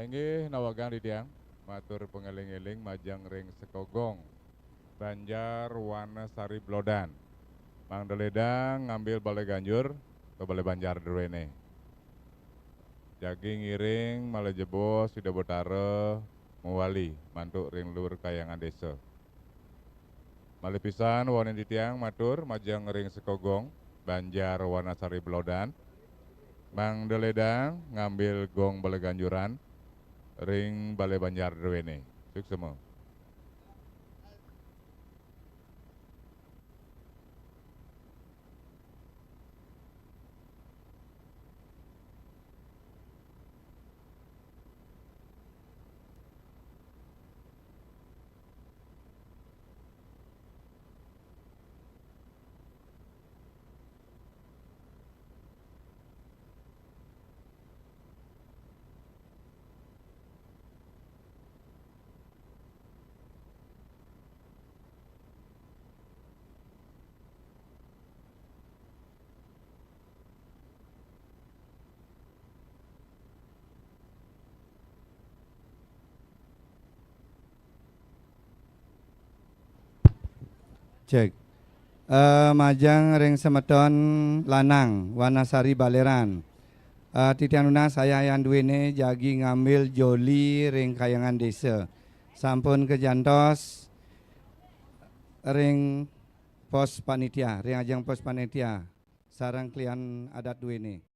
Inggih nawegang titiang matur pangeling-eling majeng ring Sekogong Banjar Wanasari Blodan. Mangda ledang ngambil Balai Ganjur ka Balai Banjar druene. Jagi ngiring malih jebos Ida Betara mawali mantuk ring luur Kayangan Desa. Malih pisan wanin titiang matur majeng ring Sekogong Banjar Wanasari Blodan. Mangda ledang ngambil gong Balai Ganjuran ring Balai Banjar druene. Suksema. Cek. Eh, majeng ring semeton lanang, Wanasari Baleran. Eh, titiang nunas ayah-ayah duene jagi ngambil joli ring Kayangan Desa. Sampun kajantos ring pos panitia, ring ajeng pos panitia, sareng klian adat duene.